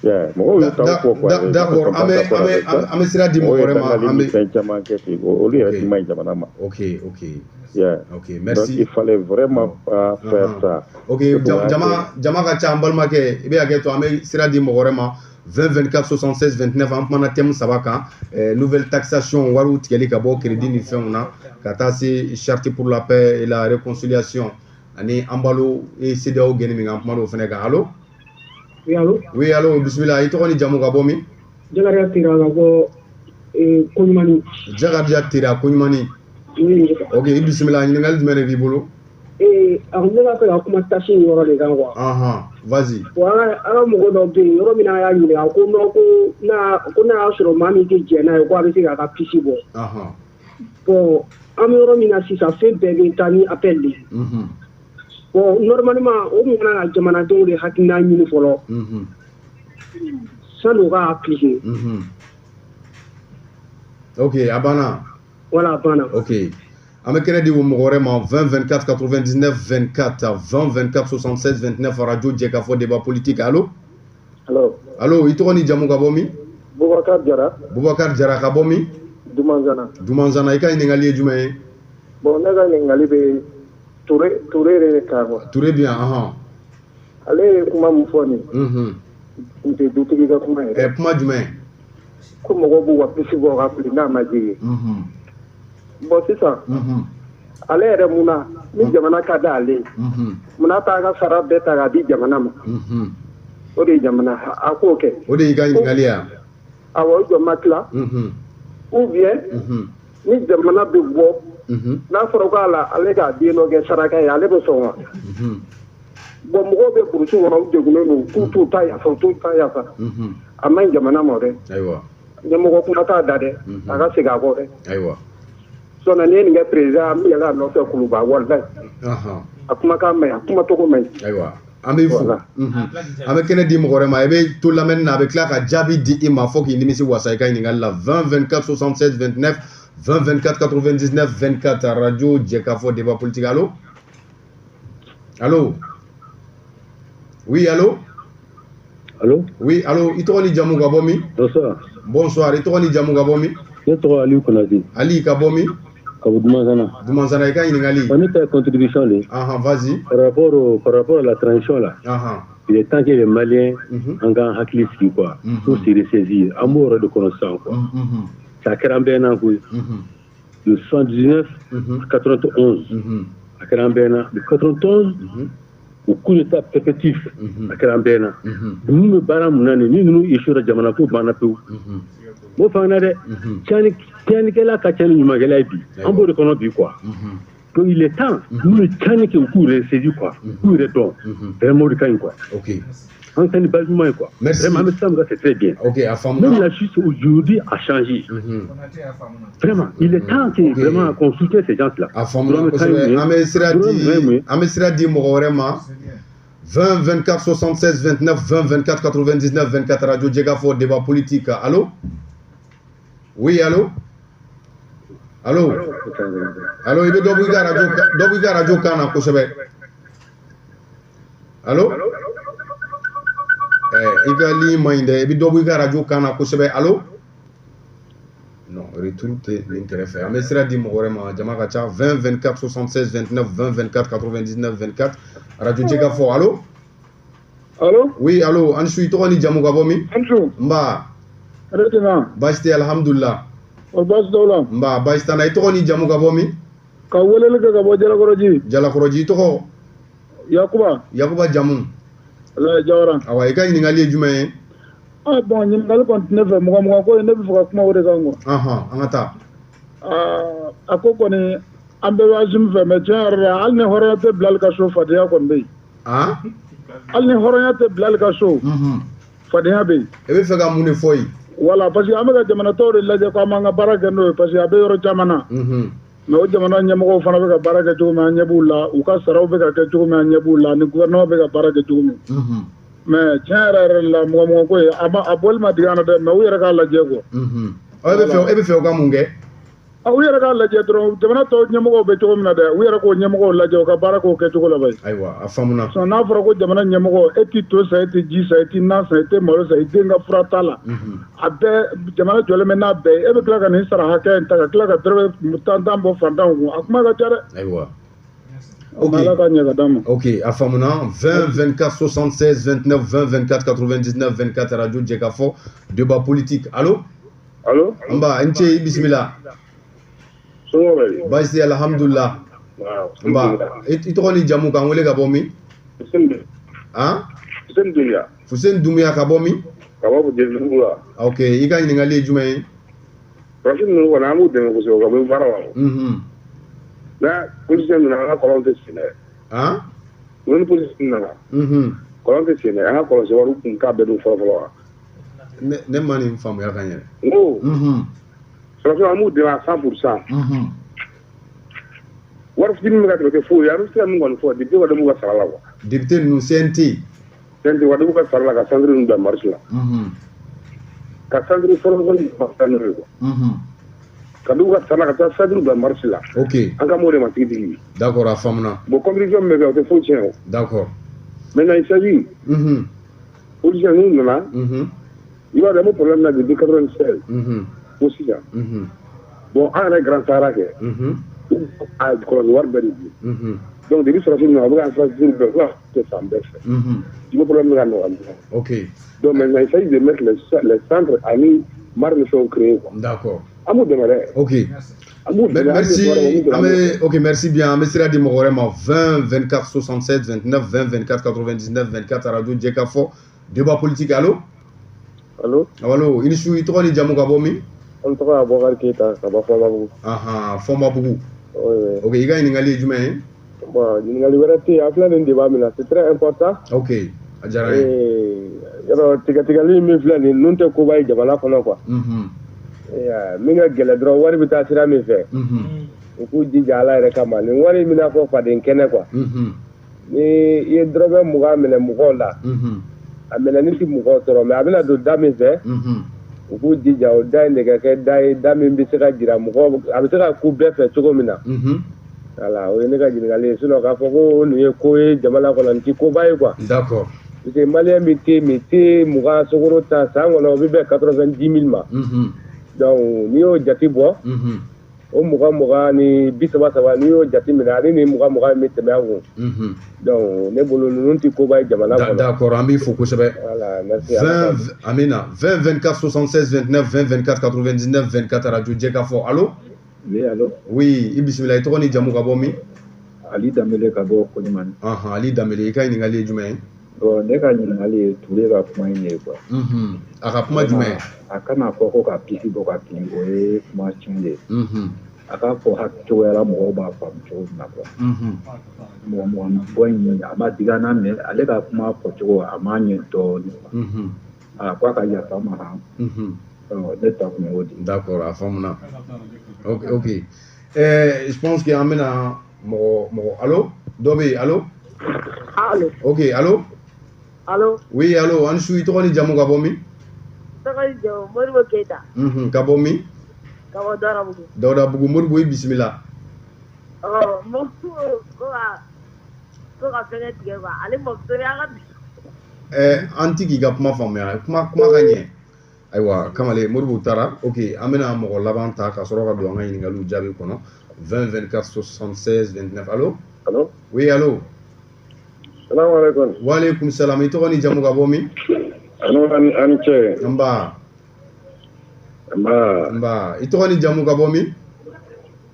Yeah, mɔgɔw y'u taw fɔ quoi. D'accord, an bɛ sira di mɔgɔ wɛrɛ ma. An bɛ fɛn caman kɛ ten, olu yɛrɛ ti man ɲi jamana ma. Ok, ok. Yeah. Ok, merci. Donc il fallait vraiment pas faire ça. Ok, jama ka ca an balimakɛ, i bɛ hakɛ to, an bɛ sira di mɔgɔ wɛrɛ ma. 20 24 76 29, an kumana thème saba kan, nouvelle taxation, wariw tigɛli ka bɔ crédit ni fɛnw na, ka taa se charte pour la paix et la réconciliation ani Embalo et CEDEAO gɛnni min kan, an kumana o fɛnɛ kan. Allo? Oui, allo? Oui, allo, bisimila. I tɔgɔ ni jamu ka bɔ min? Jakarija Tera ka bɔ Koɲumani. Jakarija Tera Koɲumani. Oui. Ok, i bisimila. Ɲininkali jumɛn de b'i bolo? Ne b'a fɛ ka kuma tasi in yɔrɔ de kan quoi. Vas-y. Bon, an ka mɔgɔ dɔ bɛ yen, yɔrɔ min na a y'a ɲininka ko non, ko n'a y'a sɔrɔ maa min tɛ jɛn n'a ye ko a bɛ se k'a ka puce bɔ. Bon, an bɛ yɔrɔ min na sisan, fɛn bɛɛ bɛ taa ni appel de ye. Bon, normalement o mun kan ka jamanadenw de hakilina ɲini fɔlɔ. Sanni u k'a appliquer. Ok, a banna. Voilà, a banna. Ok. An bɛ kɛnɛ di o mɔgɔ wɛrɛ ma. 20 24 99 24, 20 24 76 29, radio Jɛkafɔ débat politique. Allo? Allo? Allo, i tɔgɔ ni jamu ka bɔ min? Boubacar Jara. Boubacar Jara ka bɔ min? Dumanzana. Dumanzana, i ka ɲininkali ye jumɛn ye? Bon, ne ka ɲininkali bɛ Touré de kan quoi. Touré bien, ahan. Ale ye kuma min fɔ nin. N tɛ dutigi ka kuma ye. Kuma jumɛn? Ko mɔgɔw b'u ka puce bɔ ka fili n'a ma jigin. Bon, sisan ale yɛrɛ mun na ni jamana ka d'ale ye, munna t'a ka sara bɛɛ ta k'a di jamana ma? O de ye jamana a k'o kɛ. O de y'i ka ɲininkali ye? Awɔ, o jɔ ma tila. Ou bien ni jamana bɛ bɔ, n'a fɔra k'a la ale k'a den dɔ kɛ saraka ye, ale bɛ sɔn wa? Bon, mɔgɔw bɛ burusi kɔnɔ, u degunnen don, k'u t'u ta yafa, u t'u ta yafa. A man ɲi jamana ma dɛ. Ayiwa. Ɲɛmɔgɔ kuma t'a da dɛ, a ka segin a kɔ dɛ. Ayiwa. Sɔnni ni ye nin kɛ président, an bɛ yɛlɛ a nɔfɛ Kuluba walayi. A kumakan man ɲi, a kumacogo man ɲi. Ayiwa, an b'i fo. An bɛ kɛnɛ di mɔgɔ wɛrɛ ma, i bɛ to lamɛnni na, a bɛ tila ka jaabi di i ma fo k'i nimisi wasa i ka ɲininkali la. 20 24 76 29, 20 24 99 24, radio Jɛkafɔ débat politique. Allo? Allo? Oui, allo? Allo? Oui, allo, i tɔgɔ ni jamu ka bɔ min? Bonsoir. Bonsoir, i tɔgɔ ni jamu ka bɔ min? Ne tɔgɔ Aliou Konate. Ali ka bɔ min? Ka bɔ Dumansana. Dumansana, i ka ɲininkali. Ne ta contribution de. Ahan, vas-y. Par rapport à la transition là. Ahan. Il est temps que les Maliens an k'an hakili sigi quoi. Pour se ressaisir. An b'o yɔrɔ de kɔnɔ sisan quoi. Ça kɛra an bɛɛ na koyi. De 79 à 91. A kɛra an bɛɛ na. De 91 au coup d'état perpétif a kɛra an bɛɛ na. Ninnu bɛ baara mun na nin ni ninnu échouera jamana ko banna pewu. M'o faamuya dɛ. Tiɲɛnikɛla ka ca ni ɲumankɛla ye bi. An b'o de kɔnɔ bi quoi. Donc il est temps minnu ye tiɲɛni kɛ u k'u ressaisir quoi. U k'u yɛrɛ dɔn. Vraiment o de ka ɲi quoi. Ok. An ka ni base ɲuman ye quoi. Merci. Vraiment an bɛ sira min kan c'est très bien. Ok, a faamuna. Même la justice aujourd'hui a changé. Vraiment, il est temps que vraiment qu'on soutienne ces gens-là. A faamuna kosɛbɛ. An bɛ sira di mɔgɔ wɛrɛ ma. 20 24 76 29 20 24 99 24 Radio Jekafo débat politique. Allô? Oui, allô? Allô? Allô, i bɛ dɔ bɔ i ka radio kan na kosɛbɛ. Allô? I ka ligne man ɲi dɛ, i bɛ dɔ bɔ i ka radio kan na kosɛbɛ. Allô? Non, retour tɛ nin kɛrɛfɛ. An bɛ sira di mɔgɔ wɛrɛ ma, jama ka ca. 20 24 76 29 20 24 99 24 Radio Jekafo. Allô? Allô? Oui, allô. An su, i tɔgɔ ni jamu ka bɔ min? An su. Nba. Hɛrɛ tɛ na. Baasi tɛ, alhamdulillah. O baasi t'aw la. Nba, baasi t'an na. I tɔgɔ ni jamu ka bɔ min? Ka weleli kɛ ka bɔ Jalakɔrɔji. Jalakɔrɔji, i tɔgɔ? Yakuba. Yakuba jamu? Alaye Jawara. Awa, i ka ɲininkali ye jumɛn ye? Ah bon, ɲininkali kɔni tɛ ne fɛ, mɔgɔ mɔgɔ ko ne bɛ fɛ ka kuma o de kan quoi. Ahan, an ka taa. A ko kɔni an bɛɛ bɛ Asimi fɛ, mais tiɲɛ yɛrɛ la hali ni hɔrɔnya tɛ Bilali ka so, fadenya kɔni bɛ yen. Han? Hali ni hɔrɔnya tɛ Bilali ka so. Fadenya bɛ yen. E bɛ fɛ ka mun de fɔ yen? Voilà, parce que an bɛ ka jamana tɔw de lajɛ ko an b'an ka baara kɛ n'o ye, parce que a bɛ yɔrɔ caman na. Mais o jamana ɲɛmɔgɔw fana bɛ ka baara kɛ cogo min, an ɲɛ b'u la, u ka saraw bɛ ka kɛ cogo min, an ɲɛ b'u la, ni gouvernement bɛ ka baara kɛ cogo min. Mais tiɲɛ yɛrɛ yɛrɛ la, mɔgɔ mɔgɔ ko ye, a bɔli ma digi an na dɛ, mais u yɛrɛ k'a lajɛ quoi. E bɛ fɛ u ka mun kɛ? U yɛrɛ k'a lajɛ dɔrɔn, jamana tɔw ɲɛmɔgɔw bɛ cogo min na dɛ, u yɛrɛ k'o ɲɛmɔgɔw lajɛ, u ka baara k'o kɛcogo la bayi. Ayiwa, a faamuna. Sinon n'a fɔra ko jamana ɲɛmɔgɔ, e t'i to san, e t'i ji san, e t'i nan san, e tɛ malo san, i den ka fura t'a la. A bɛɛ jamana jɔlen bɛ n'a bɛɛ ye, e bɛ tila ka nin sara hakɛ in ta ka tila ka dɔrɔmɛ tan tan bɔ fantanw kun, a kuma ka ca dɛ. Ayiwa. Ok. Ok, a faamuna. 20 24 76 29 20 24 99 24 Radio Jekafo débat politique. Allô? Allô? Nba, n ce, i bisimila. Baasi tɛ, alhamdulillah. Nba, i tɔgɔ ni jamu k'an wele ka bɔ min? Han? Fuseni Dunbiya. Fuseni Dunbiya ka bɔ min? Ka bɔ Jelibugu la. Ok, i ka ɲininkali ye jumɛn ye? Farafin ninnu kɔni an b'u dɛmɛ kosɛbɛ, u ka bɔ baara la. Na politicien nana, an ka kɔlɔn tɛ sen dɛ. Han? Ni politicien nana. Kɔlɔn tɛ sen dɛ, an ka kɔlɔsi wariw kun k'a bɛɛ dun fɔlɔ fɔlɔ wa. Ne ma nin faamuya ka ɲɛ. N ko. Farafin an b'u dɛmɛ à 100%. Wari fitinin min ka tɛmɛ tɛ foyi ye, an bɛ se ka min kɔni fɔ, député ka dɔ b'u ka sara la quoi. Député ninnu CNT. CNT ka dɔ b'u ka sara la ka centre ninnu bila marche la. Ka centre fɔlɔ fɔlɔ bila n'o ye quoi. Ka dɔ b'u ka sara la ka taa centre bila marche la. Ok. An ka m'o de ma tigitigi. D'accord, a faamuna. Bon, contribution min bɛ kɛ o tɛ foyi tiɲɛ o. D'accord. Maintenant il s'agit. Politicien ninnu nana. I b'a dɔn an bɛ problème na depuis 96. Fo sisan. Bon, an yɛrɛ Grand Sahara kɛ. A kɔlɔsi wari bɛɛ de di. Donc depuis sɔrɔsi ninnu a bɛ ka infrastructure bɛɛ fo ka fan bɛɛ fɛ. I bɛ problème bɛ ka nɔgɔya. Ok. Donc maintenant il s'agit de mettre les centres ani mari ni fɛnw créer quoi. D'accord. An b'u dɛmɛ dɛ. Ok. An b'u dɛmɛ. Merci. Ok, merci bien. An bɛ sira di mɔgɔ wɛrɛ ma. 20 24 67 29 20 24 99 24 Radio Jekafo débat politique. Allô? Allô? Allô, i ni su, i tɔgɔ ni jamu ka bɔ min? An tɔgɔ ye Abubakar Keyita ka bɔ Fɔnbabugu. Ahan, Fɔnbabugu. Oui. Ok, i ka ɲininkali ye jumɛn ye? Bon, ɲininkali wɛrɛ tɛ yen, an filɛ nin débat min na, c'est très important. Ok, a diyara n ye. Yɔrɔ tigɛtigɛli min filɛ nin, ninnu tɛ koba ye jamana kɔnɔ quoi. Min ka gɛlɛn dɔrɔn, wari bɛ taa sira min fɛ. U k'u jija Ala yɛrɛ kama, nin wari in bɛna fɔ faden kɛnɛ quoi. Ni i ye dɔrɔmɛ 20 minɛ mɔgɔw la. A minɛni tɛ mɔgɔw tɔɔrɔ, mais a bɛna don da min fɛ. U k'u jija o da in de ka kɛ da ye, da min bɛ se ka jira mɔgɔ, a bɛ se ka ku bɛɛ fɛ cogo min na. Voilà, o ye ne ka ɲininkali ye. Sinon k'a fɔ ko nin ye ko ye jamana kɔnɔ, nin tɛ koba ye quoi. D'accord. Parce que malien bɛ te min, te 20 sukaro ta san kɔnɔ, o bɛ bɛn 90 000 ma. Donc n'i y'o jate bɔ. O 20 ni 30 n'i y'o jateminɛ ani ni 20 min tɛmɛ an kun. Donc ne bolo ninnu tɛ koba ye jamana kɔnɔ. D'accord, an b'i fo kosɛbɛ. Voilà, merci. 20 Amina, 20 24 76 29 20 24 99 24 radio Jɛkafɔ. Allo? Oui, allo. Oui, i bisimila, i tɔgɔ ni jamu ka bɔ min? Ali Danbele ka bɔ Koɲumani. Ali Danbele, i ka ɲininkali ye jumɛn ye? Bon, ne ka ɲininkali ye Ture ka kuma in de ye quoi. A ka kuma jumɛn? A kana fɔ ko ka pisi bɔ ka bin, o ye kuma tiɲɛ de ye. A k'a fɔ cogoya la mɔgɔw b'a faamu cogo min na quoi. Mɔgɔ bɔ in a ma digi an na, mais ale ka kuma fɔcogo a ma ɲɛ dɔɔnin quoi. A ko a ka yafa n ma han. Ne ta kun ye o de ye. D'accord, a faamuna. Ok, ok. Je pense que an bɛna mɔgɔ allo dɔ bɛ yen, allo? Allo. Ok, allo? Allo. Oui, allo, an su, i tɔgɔ ni jamu ka bɔ min? Tɔgɔ ni jamu Modibo Keyita. Ka bɔ min? Ka bɔ Dawudabugu. Dawudabugu, Modibo, i bisimila. Ko ka fɛngɛ tigɛ quoi, ale mamuso y'a ka. An ti k'i ka kuma faamuya, kuma ka ɲɛ. Ayiwa, kamalen Modibo taara. Ok, an bɛna mɔgɔ laban ta ka sɔrɔ ka don an ka ɲininkaliw jaabi kɔnɔ. 20 24 76 29. Allo? Allo? Oui, allo. Salamu alaikum. Wa alaikum salam. I tɔgɔ ni jamu ka bɔ min? Ani cɛ. Nba. Nba. Nba. I tɔgɔ ni jamu ka bɔ min?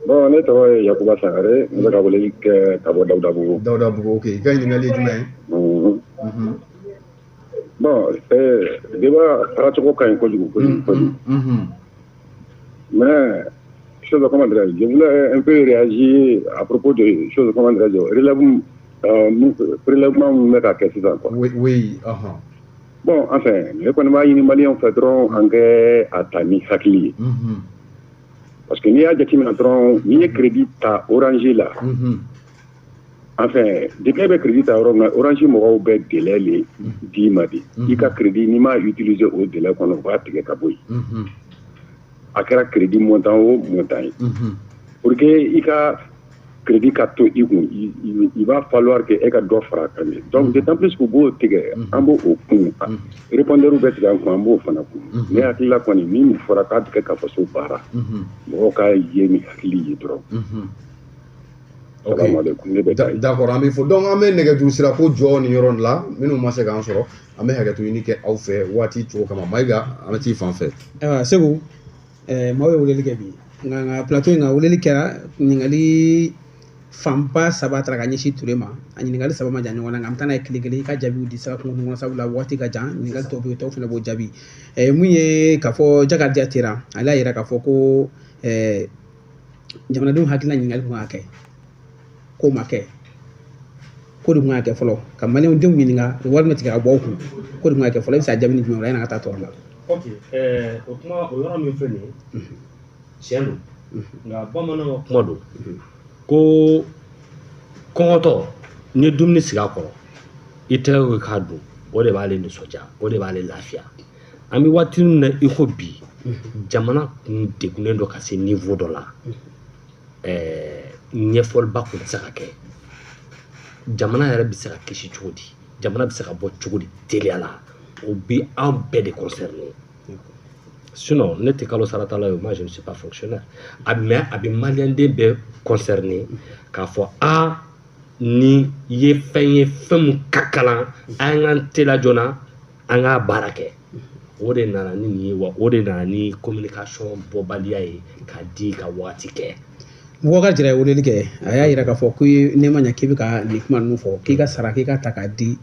Bon, ne tɔgɔ ye Yakuba Sangare, n bɛ ka weleli kɛ ka bɔ Dawudabugu. Dawudabugu, ok. I ka ɲininkali ye jumɛn ye? Bon, débat tagacogo ka ɲi kojugu kojugu kojugu. Mais chose, comment dirais-je, je voulais un peu réagir à propos de choses, comment dirais-je, prélèvement min bɛ ka kɛ sisan quoi. Oui, oui, Bon, enfin, ne kɔni b'a ɲini maliyɛnw fɛ dɔrɔn an kɛ a ta ni hakili ye. Parce que n'i y'a jateminɛ dɔrɔn, n'i ye crédit ta Orange la, enfin, depuis e bɛ crédit ta yɔrɔ min na, Orange mɔgɔw bɛ délai le d'i ma de. I ka crédit, n'i m'a utiliser o délai kɔnɔ, u b'a tigɛ ka bɔ yen. A kɛra crédit montant o montant ye. Pour que i ka crédit ka to i kun, il va falloir que e ka dɔ fara a kan de. Donc d'autant plus que u b'o tigɛ, an b'o o kun. Répondeur bɛ tigɛ an kun, an b'o fana kun. Ne hakili la kɔni, min fɔra k'a tigɛ ka faso baara, mɔgɔw k'a ye ni hakili ye dɔrɔn. Ok, d'accord, an b'i fo. Donc an bɛ nɛgɛjuru sira ko jɔ nin yɔrɔ la, minnu ma se k'an sɔrɔ, an bɛ hakɛto ɲini kɛ aw fɛ waati cogo kama. Mayiga, an bɛ t'i fan fɛ. Ayiwa Segu, maaw ye weleli kɛ bi, nka nka plateau in kan weleli kɛra, ɲininkali fanba saba taara ka ɲɛsin Ture ma. A ɲininkali saba ma jan ɲɔgɔn na, nka an bɛ taa n'a ye kelen kelen, i ka jaabiw di sira kunkurunin kɔnɔ, sabula waati ka jan, ɲininkali tɔw bɛ yen, tɔw fana b'o jaabi. Mun ye k'a fɔ Jakarija Tera, ale y'a yira k'a fɔ ko jamanadenw hakilina ɲininkali kun kan ka kɛ, k'o ma kɛ, ko de kun kan ka kɛ fɔlɔ, ka maliyɛnw denw ɲininka wari min tigɛ ka bɔ aw kun, ko de kun kan ka kɛ fɔlɔ. I bɛ se a jaabi ni jumɛn ye, yanni an ka taa tɔw la? Ok, o kuma o yɔrɔ min filɛ nin ye, tiɲɛ don, nka bamananw ka kuma don ko kɔngɔtɔ n'i ye dumuni sigi a kɔrɔ, i tɛgɛ ko k'a dun, o de b'ale nisɔndiya, o de b'ale lafiya. An bɛ waati min na i ko bi, jamana kun degunnen don ka se niveau dɔ la, ɲɛfɔliba kun tɛ se ka kɛ. Jamana yɛrɛ bɛ se ka kisi cogo di, jamana bɛ se ka bɔ cogo di teliya la, o bɛ an bɛɛ de concerné. Sinon ne tɛ kalo saratala ye, moi je ne suis pas fonctionnaire. Mais a bɛ maliyɛnden bɛɛ concerné k'a fɔ a ni ye fɛn ye, fɛn mun ka kalan, an k'an teliya joona, an k'a baara kɛ. O de nana ni nin ye, wa o de nana ni communication bɔbaliya ye k'a di ka waati kɛ. Bubakari Jara ye weleli kɛ, a y'a yira k'a fɔ ko ne ma ɲɛ k'i bɛ ka nin kuma ninnu fɔ, k'i ka sara k'i ka ta k'a di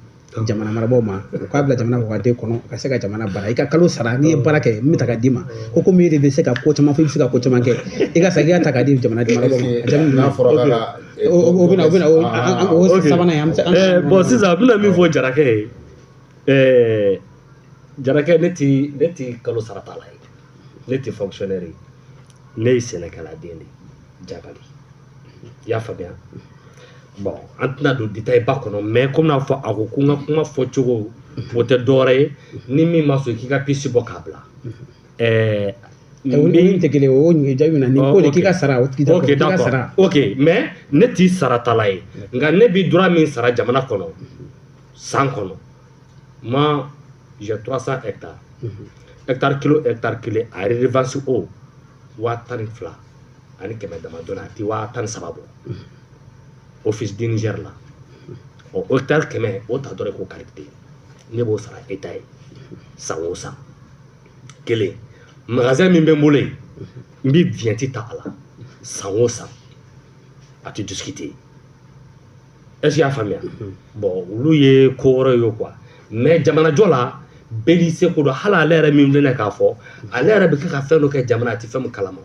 jamana marabaaw ma, u k'a bila jamana wagaden kɔnɔ ka se ka jamana baara. I ka kalo sara, n'i ye baara kɛ min bɛ ta ka d'i ma, ko komi e de bɛ se ka ko caman fɔ, i bɛ se ka ko caman kɛ, i ka sara k'i ka ta k'a di jamana marabaaw ma. N'a fɔra k'a ka o bɛna o sabanan ye. An bɛ bon, sisan a bɛna min fɔ Jarakɛ ye, Jarakɛ, ne ti kalo sarata la ye, ne ti fonctionnaire ye, ne ye sɛnɛkɛladen de ye, Jabali. I y'a faamuya? Bon, an tɛna don détail ba kɔnɔ, mais komi n'a fɔ a ko ko n ka kuma fɔcogo o tɛ dɔwɛrɛ ye, ni min ma sɔn k'i ka pisi bɔ k'a bila. O ni tɛ kelen o jaabi na ni ko de k'i ka sara, o tigi ok, d'accord, ok, mais ne t'i saratala ye, nka ne bi droit min sara jamana kɔnɔ san kɔnɔ, moi j'ai 300 hectares, hectare kilo hectare kelen a redevance o 12,000. ani kɛmɛ damadɔni, a tɛ 13,000 bɔ office du Niger la. Ɔ hectare 100 o ta dɔrɔn k'o calculer, ne b'o sara état ye san o san. Kelen, magasin min bɛ n bolo yen, n bɛ vignette ta a la san o san, a tɛ discuter. Est-ce que i y'a faamuya? Bon, olu ye ko wɛrɛ ye quoi. Mais jamanajɔ la, bɛɛ n'i seko don. Hali ale yɛrɛ min filɛ k'a fɔ, ale yɛrɛ bɛ kɛ ka fɛn dɔ kɛ jamana, a tɛ fɛn min kalama.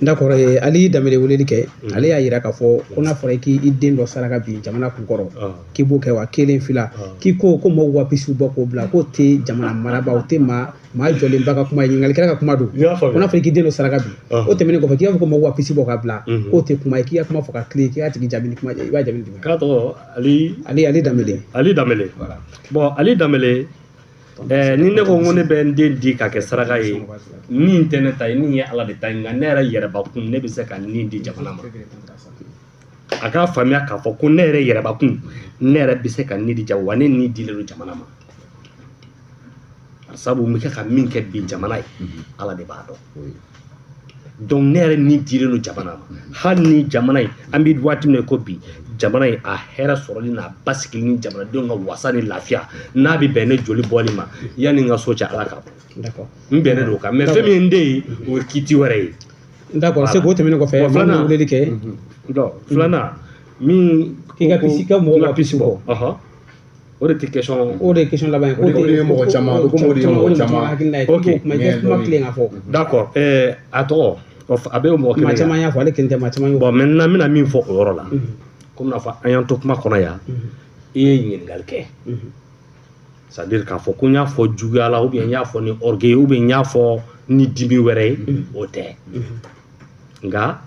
D'accord, Ali Danbele weleli kɛ, ale y'a yira k'a fɔ ko n'a fɔra k'i den dɔ saraka bi jamana kunkɔrɔ, k'i b'o kɛ wa kelen fila, k'i ko ko mɔgɔw ka pisiw bɔ k'o bila, k'o tɛ jamana marabaa, o tɛ maa jɔlenba ka kuma ye, ɲininkalikɛla ka kuma don. Ko n'a fɔra k'i den dɔ saraka bi, o tɛmɛnen kɔfɛ k'i b'a fɔ ko mɔgɔw ka pisi bɔ k'a bila, k'o tɛ kuma ye, k'i ka kuma fɔ ka tilen, k'i y'a tigi jaabi ni kuma, i b'a jaabi ni jumɛn? K'a tɔgɔ Ali Danbele. Ali Danbele. Bon, Ali Danbele, ni ne ko ne bɛ n den di ka kɛ saraka ye, min tɛ ne ta ye, min ye Ala de ta ye, nka ne yɛrɛ yɛrɛbakun, ne bɛ se ka nin di jamana ma. A k'a faamuya k'a fɔ ko ne yɛrɛ yɛrɛbakun, ne yɛrɛ bɛ se ka nin di wa ne nin dilen don jamana ma. Sabu n bɛ kɛ ka min kɛ bi jamana ye, Ala de b'a dɔn. Donc ne yɛrɛ nin dilen don jamana ma. Hali ni jamana in, an bɛ waati min na ko bi, jamana in a hɛrɛ sɔrɔli n'a basigili ni jamanadenw ka wasa ni lafiya, n'a bɛ bɛn ne joli bɔli ma, yanni n ka so cɛ, Ala k'a bɔ. N bɛnnen don o kan. Mais fɛn min ye n den ye, o ye kiti wɛrɛ ye. D'accord, Segu, o tɛmɛnen kɔfɛ, maa min weleli kɛ. Filanan min k'i ka pisi, ka mɔgɔw ka pisi bɔ. O de tɛ question. O de ye question laban ye. O de ye mɔgɔ caman, komi o de ye mɔgɔ caman hakilina ye. Ok, kuma i ka kuma tilen ka fɔ. D'accord, a tɔgɔ, a bɛ mɔgɔ kelen. Maa caman y'a fɔ, ale kelen tɛ, maa caman y'o fɔ. Bon, maintenant n bɛna min fɔ o yɔrɔ la. Komi n'a fɔ an y'an to kuma kɔnɔ yan, i ye ɲininkali kɛ. C'est à dire k'a fɔ ko n y'a fɔ juguya la, ou bien n y'a fɔ ni orgueil, ou bien n y'a fɔ ni dimi wɛrɛ ye, o tɛ. Nka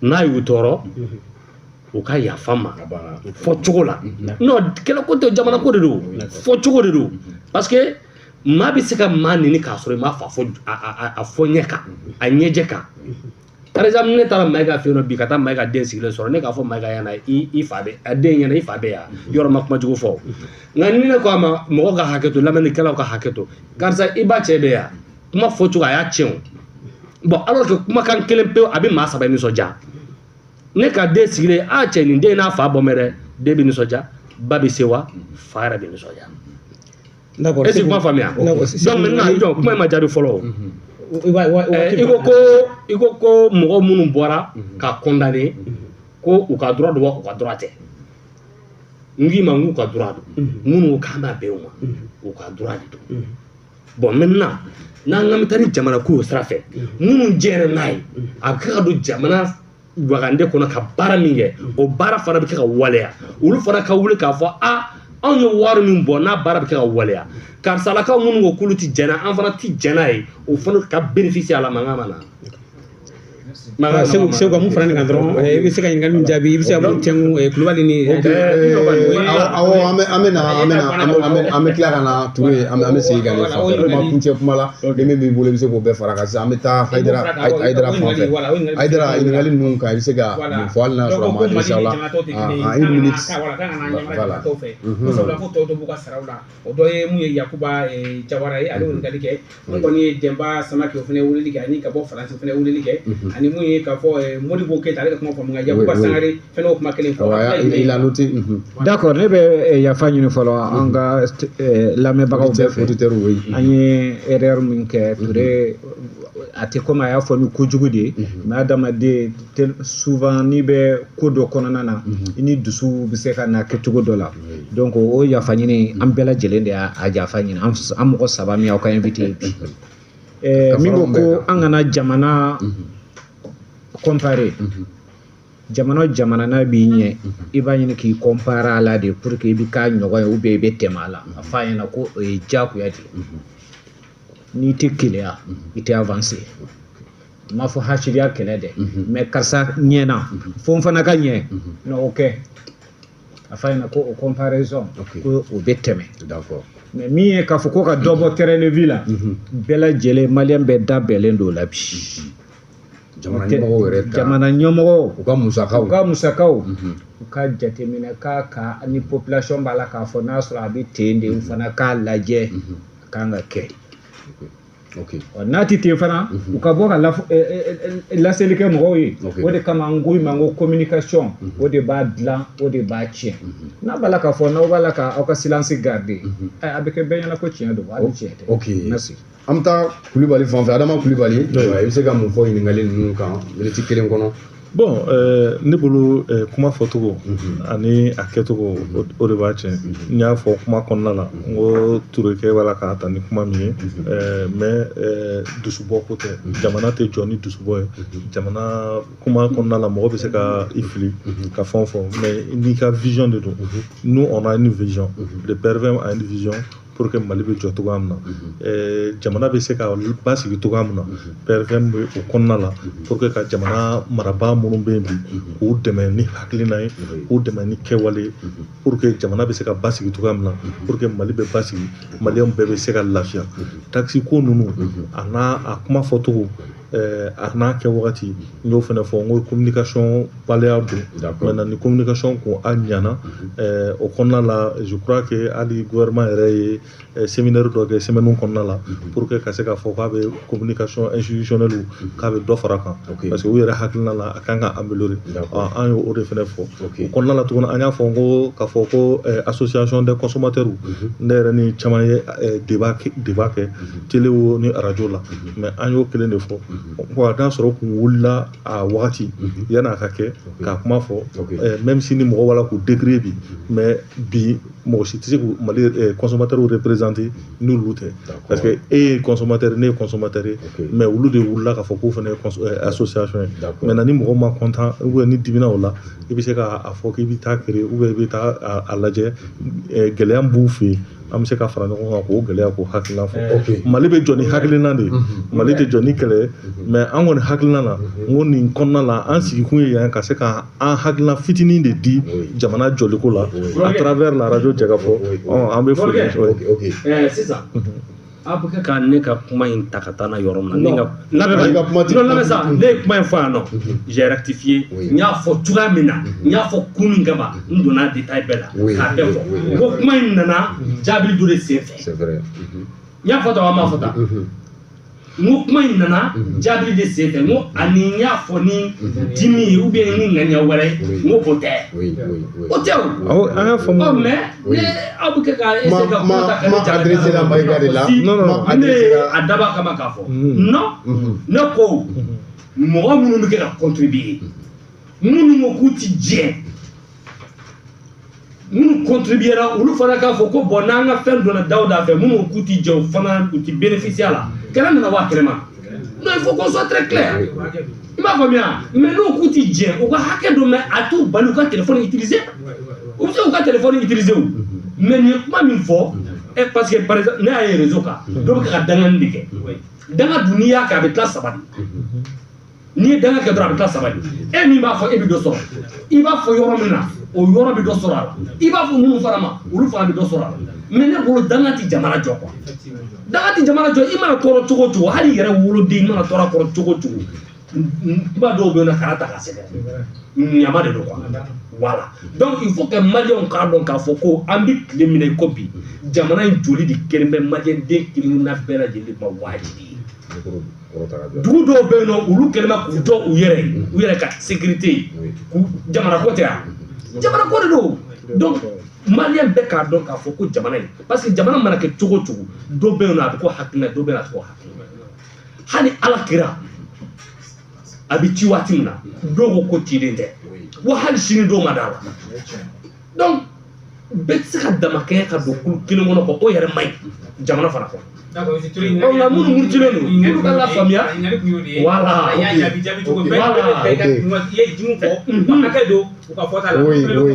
n'a y'u tɔɔrɔ, u ka yafa ma fɔ cogo la. Non, kɛlɛko tɛ, jamana ko de don, fɔ cogo de don. Parce que maa bɛ se ka maa neni k'a sɔrɔ i m'a fɔ a fɔ ɲɛ kan, a ɲɛjɛ kan. Par exemple, ne taara Mayiga fɛ yen nɔ bi, ka taa Mayiga den sigilen sɔrɔ, ne k'a fɔ Mayiga ɲɛna, i fa bɛ a den ɲɛna, i fa bɛ yan, yɔrɔ ma kuma jugu fɔ. Nka ni ne ko a ma, mɔgɔw ka hakɛ to, lamɛnnikɛlaw ka hakɛ to, karisa i ba cɛ bɛ yan, kuma fɔcogo a y'a tiɲɛ o. Bon, alors que kumakan kelen pewu a bɛ maa saba nisɔndiya. Ne ka den sigilen, a cɛ nin den n'a fa bɔ mɛ dɛ, den bɛ nisɔndiya, ba bɛ se wa, fa yɛrɛ bɛ nisɔndiya. D'accord. Est-ce que kuma faamuya? Donc maintenant, jɔ kuma in ma jaabi fɔlɔ o. I ko mɔgɔ minnu bɔra ka condamner, ko u ka droit don wa u ka droit tɛ. N k'i ma n k'u ka droit don. Minnu ko k'an b'a bɛn u ma, u ka droit de don. Bon, maintenant, n'an k'an bɛ taa ni jamana ko sira fɛ, minnu jɛra n'a ye, a bɛ kɛ ka don jamana wagande kɔnɔ ka baara min kɛ, o baara fana bɛ kɛ ka waleya. Olu fana ka wuli k'a fɔ, a anw ye wari min bɔ, n'a baara bɛ kɛ ka waleya, karisalakaw minnu ko k'olu ti jɛn n'a, an fana ti jɛn n'a ye, o fana ka bénéficier a la, mankan ma na. Segu, ka mun fara nin kan dɔrɔn, i bɛ se ka ɲininkali min jaabi, i bɛ se ka mun tɛnku Kulubali ni. Awɔ, an bɛ tila ka na Ture, an bɛ segin ka nin fan fɛ, kuma kuncɛ kuma la, ni min b'i bolo i bɛ se k'o bɛɛ fara kan sisan. An bɛ taa Hayidara fan fɛ. Hayidara, ɲininkali ninnu kan i bɛ se ka mun fɔ, hali n'a sɔrɔ a ma adressé aw la, en une minute. Voilà. Ko sabula ko tɔw b'u ka saraw la, o dɔ ye mun ye Yakuba Jawara ye, ale y'o ɲininkali kɛ. Mun kɔni ye Denba Samake, o fana ye weleli kɛ, ani ka bɔ Faransi, o fana ye weleli kɛ, ani mun ye k'a fɔ Modibo Keyita, ale ka kuma faamu, nka Yakuba Sangare fana y'o kuma kelen fɔ. Il a noté. D'accord, ne bɛ yafa ɲini fɔlɔ an ka lamɛnbagaw bɛɛ fɛ. An ye erreur min kɛ Ture, a tɛ komi a y'a fɔ ni kojugu de ye, mais adamaden souvent n'i bɛ ko dɔ kɔnɔna na, i ni dusu bɛ se ka na kɛ cogo dɔ la. Donc o yafa ɲini, an bɛɛ lajɛlen de y'a yafa ɲini, an mɔgɔ saba min y'aw ka invité ye bi. Min ko ko an kana jamana comparer, jamana o jamana n'a b'i ɲɛ, i b'a ɲini k'i comparer a la de pour que i bɛ k'a ɲɔgɔn ye ou bien i bɛ tɛmɛ a la. A f'a ɲɛna ko o ye diyagoya de ye. N'i tɛ keleya, i tɛ avancer. N m'a fɔ hasiriya kɛlɛ dɛ, mais karisa ɲɛna, fo n fana ka ɲɛ, non o kɛ. A f'a ɲɛna ko o comparaison, ko o bɛ tɛmɛ. Mais min ye k'a fɔ ko ka dɔ bɔ terrain de vie la, bɛɛ lajɛlen maliyɛn bɛɛ da bɛnnen don o la bi. Jamana ɲɛmɔgɔw yɛrɛ ka, jamana ɲɛmɔgɔw u ka musakaw, u ka jateminɛ k'a ka ni population b'a la k'a fɔ n'a sɔrɔ a bɛ ten de, u fana k'a lajɛ a kan ka kɛ. N'a tɛ ten fana u ka bɔ ka laseli kɛ mɔgɔw ye. O de kama n ko i ma n ko communication o de b'a dilan o de b'a tiɲɛ. N'a b'a la k'a fɔ n'aw b'a la ka aw ka silence garder, a bɛ kɛ bɛɛ ɲɛna ko tiɲɛ don, hali tiɲɛ tɛ. Merci. An bɛ taa Kulibali fan fɛ, Adama Kulibali, i bɛ se ka mun fɔ ɲininkali ninnu kan miniti kelen kɔnɔ? Bon, ne bolo kuma fɔcogo ani a kɛcogo o de b'a tiɲɛ. N y'a fɔ kuma kɔnɔna la n ko Turekɛ b'a la k'a ta ni kuma min ye, mais dusubɔ ko tɛ. Jamana tɛ jɔ ni dusubɔ ye. Jamana kuma kɔnɔna la mɔgɔ bɛ se ka i fili ka fɛn fɔ, mais n'i ka vision de don. Nous on a une vision, le PRVM a une vision pour que Mali bɛ jɔ cogoya min na, jamana bɛ se ka basigi cogoya min na, PRVM bɛ o kɔnɔna la pour que ka jamana marabaa minnu bɛ yen bi k'u dɛmɛ ni hakilina ye, k'u dɛmɛ ni kɛwale ye, pour que jamana bɛ se ka basigi cogoya min na, pour que Mali bɛ basigi, maliyɛnw bɛɛ bɛ se ka lafiya. Taxi ko ninnu a n'a a kuma fɔcogo, a n'a kɛ wagati, n y'o fana fɔ n ko communication baliya don. Maintenant ni communication ko a ɲɛna o kɔnɔna la, je crois que hali gouvernement yɛrɛ ye séminaire dɔ kɛ semaine kɔnɔna la pour que ka se k'a fɔ k'a bɛ communication institutionnelle k'a bɛ dɔ fara kan, parce que u yɛrɛ hakilina la a kan ka améliorer. An y'o de fana fɔ o kɔnɔna la tuguni. An y'a fɔ n ko k'a fɔ ko association des consommateurs, ne yɛrɛ ni caman ye débat kɛ télé o ni radio la, mais an y'o kelen de fɔ. N'a sɔrɔ kun wulila a wagati yan'a ka kɛ k'a kuma fɔ, même si ni mɔgɔ b'a la k'u décrier bi, mais bi mɔgɔ si tɛ se k'u Mali consommateur représenter n'olu tɛ, parce que e ye consommateur, ne ye consommateur ye, mais olu de wulila k'a fɔ k'u fana ye association ye. Maintenant ni mɔgɔ ma content ou bien ni dimina o la, i bɛ se k'a fɔ k'i bɛ taa créer ou bien i bɛ taa a lajɛ gɛlɛya min b'u fɛ yen, an bɛ se ka fara ɲɔgɔn kan k'o gɛlɛya k'o hakilina fɔ. Mali bɛ jɔ ni hakilina de ye, Mali tɛ jɔ ni kɛlɛ ye, mais an kɔni hakilina la n ko nin kɔnɔna la an sigikun ye yan ka se ka an hakilina fitinin de di jamana jɔliko la à travers la radio Jɛkafɔ. An bɛ foli kɛ sisan. Aw bɛ kɛ ka ne ka kuma in ta ka taa n'a yɔrɔ min na, ne ka ne ye kuma in fɔ yan nɔ, j'ai rectifié, n y'a fɔ cogoya min na, n y'a fɔ kun min kama, n donna détail bɛɛ la k'a bɛɛ fɔ. Ko kuma in nana jaabili dɔ de sen fɛ. N y'a fɔ tan wa n m'a fɔ tan? N ko kuma in nana jaabili de sen fɛ, n ko ani n y'a fɔ ni dimi ye ou bien ni ŋaniya wɛrɛ ye, n ko o tɛ. O tɛ o. An y'a faamu. Ɔ mais ne aw bɛ kɛ ka essayer ka kuma ta ka ne jaabi. Ma adressé la Maïga de la. Non ne ye a dabɔ a kama k'a fɔ. Non, ne ko mɔgɔ minnu bɛ kɛ ka contribuer, minnu ko k'u ti jɛ, minnu contribuera olu fana k'a fɔ ko bon n'an ka fɛn donna Dawuda fɛ, minnu ko k'u ti jɛ o fana u ti bénéficier a la. Kɛlɛ nana bɔ a kɛnɛ ma. Non, il faut qu'on soit très clair. I m'a faamuya? Mais n'o k'u ti jɛ, u ka hakɛ don, mais a t'u bali u ka téléphone utiliser. U bɛ se k'u ka téléphone utiliser o. Mais nin ye kuma min fɔ, parce que par exemple ne y'a ye réseau kan, dɔ bɛ ka dangani de kɛ. Danga dun n'i y'a kɛ a bɛ tila saba de. N'i ye danga kɛ dɔrɔn a bɛ tila saba de. E min b'a fɔ e bɛ dɔ sɔrɔ, i b'a fɔ yɔrɔ min na o yɔrɔ bɛ dɔ sɔrɔ a la, i b'a fɔ minnu fana ma olu fana bɛ dɔ sɔrɔ a la. Mais ne bolo danga ti jamana jɔ quoi. Danga ti jamana jɔ. I mana tɔɔrɔ cogo o cogo, hali i yɛrɛ woloden i mana tɔɔrɔ a kɔrɔ cogo o cogo, kuma dɔw bɛ yen nɔ kana ta k'a sɛgɛrɛ, ɲama de don quoi. Voilà, donc il faut que maliyɛnw k'a dɔn k'a fɔ ko an bɛ tile min na i ko bi, jamana in joli de kelen bɛ maliyɛn den kelenkelenna bɛɛ lajɛlen ma wajibi ye. Dugu dɔw bɛ yen nɔ olu kɛlen bɛ k'u jɔ u yɛrɛ ye, u yɛrɛ ka sécurité ye, k'u jamana ko tɛ yan, jamana ko de don. Donc maliyɛn bɛɛ k'a dɔn k'a fɔ ko jamana in, parce que jamana mana kɛ cogo o cogo, dɔ bɛ yen nɔ a bɛ ko hakilina, dɔ bɛ yen a tɛ ko hakilina. Hali ala kira a bɛ ci waati min na, dɔw ko ciden tɛ, wa hali sini dɔw ma d'a la. Donc bɛɛ tɛ se ka damakɛɲɛ ka don kulu kelen kɔnɔ quoi, o yɛrɛ man ɲi jamana fana kɔnɔ. Nka minnu murutilen don, olu ka lafaamuya. Voilà. Oui, oui, oui.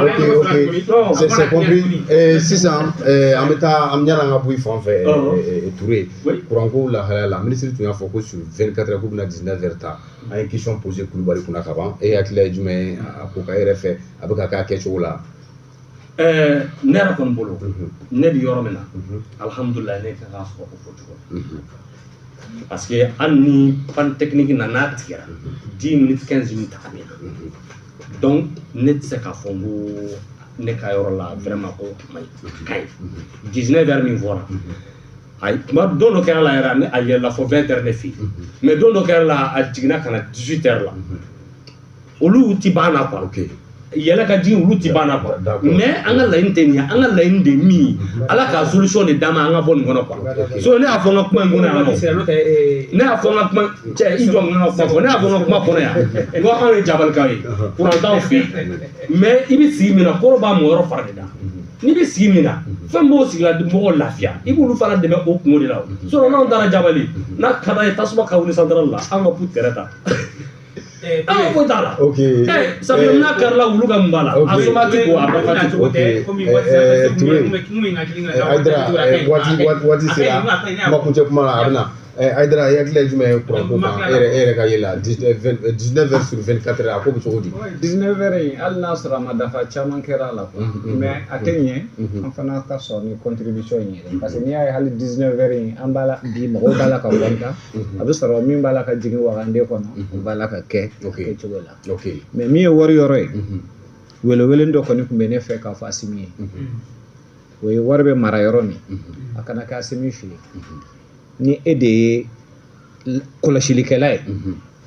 Ok, ok. C'est compris. Sisan, an bɛ taa an ɲana an ka bɔ i fan fɛ Touré. Kuranko lahalaya la, ministre tun y'a fɔ ko sur 24 heures k'u bɛna 19 heures ta. An ye question posée Kulubali kunna ka ban. E hakilila ye jumɛn ye a ko ka e yɛrɛ fɛ a bɛ ka kɛ a kɛcogo la? Ne yɛrɛ kɔni bolo, ne bɛ yɔrɔ min na, alhamdulilayi ne kan k'a sɔrɔ o fɔ cogo la. Parce que hali ni panne technique nana n'a tigɛra 10 minutes 15 minutes a bɛ na. Donc ne tɛ se k'a fɔ n ko ne ka yɔrɔ la vraiment ko ma ɲi, ka ɲi. 19 heures min fɔra, A kuma don dɔ kɛra la yɛrɛ, a yɛlɛla fo 20 heures ne fɛ yen, mais don dɔ kɛra la, a jiginna ka na 18 heures la. Olu ti ban na quoi, yɛlɛ ka jigin, olu ti ban na quoi. Mais an ka laɲini tɛ nin ye, an ka laɲini de ye min ye, Ala ka solution de d'an ma an ka bɔ nin kɔnɔ quoi. So ne y'a fɔ n ka kuma in kɔnɔ yan nɔ, ne y'a fɔ n ka kuma, cɛ i jɔ n ka kuma fɔ, ne y'a fɔ n ka kuma kɔnɔ yan n ko anw ye jabalikaw ye, kuran t'anw fɛ yen, mais i bɛ sigi min na, kɔrɔ b'a mɔyɔrɔ fara de da. N'i bɛ sigi min na, fɛn b'o sigila mɔgɔw lafiya, i b'olu fana dɛmɛ o kungo de la. Sinon n'anw taara Jabali, n'a ka d'an ye tasuma ka wuli centrale la, an ka pu tɛrɛ ta. Ah, foyi t'a la. Ça fait n'a karila wulu ka mun b'a la. A soma ti ko a ba ti ko. Touré, Aïdara, waati sera kuma kuncɛ kuma la, a bɛ na. Aïdara, i hakili ye jumɛn ye kuran ko kan, e yɛrɛ ka ye la 19 heures sur 24 heures, a ko bɛ cogo di? 19 heures in, hali n'a sɔrɔ a ma dafa, caman kɛra a la quoi, mais a tɛ ɲɛ an fana ka sɔrɔ ni contribution in yɛrɛ, parce que n'i y'a ye hali 19 heures in an b'a la bi, mɔgɔw b'a la ka wari ta, a bɛ sɔrɔ min b'a la ka jigin wagande kɔnɔ, o b'a la ka kɛ kɛcogo la. Mais min ye wari yɔrɔ ye, welewele dɔ kɔni tun bɛ ne fɛ k'a fɔ Asimi ye, o ye wari bɛ mara yɔrɔ min, a kana kɛ Asimi fɛ yen. Ni e de ye kɔlɔsilikɛla ye,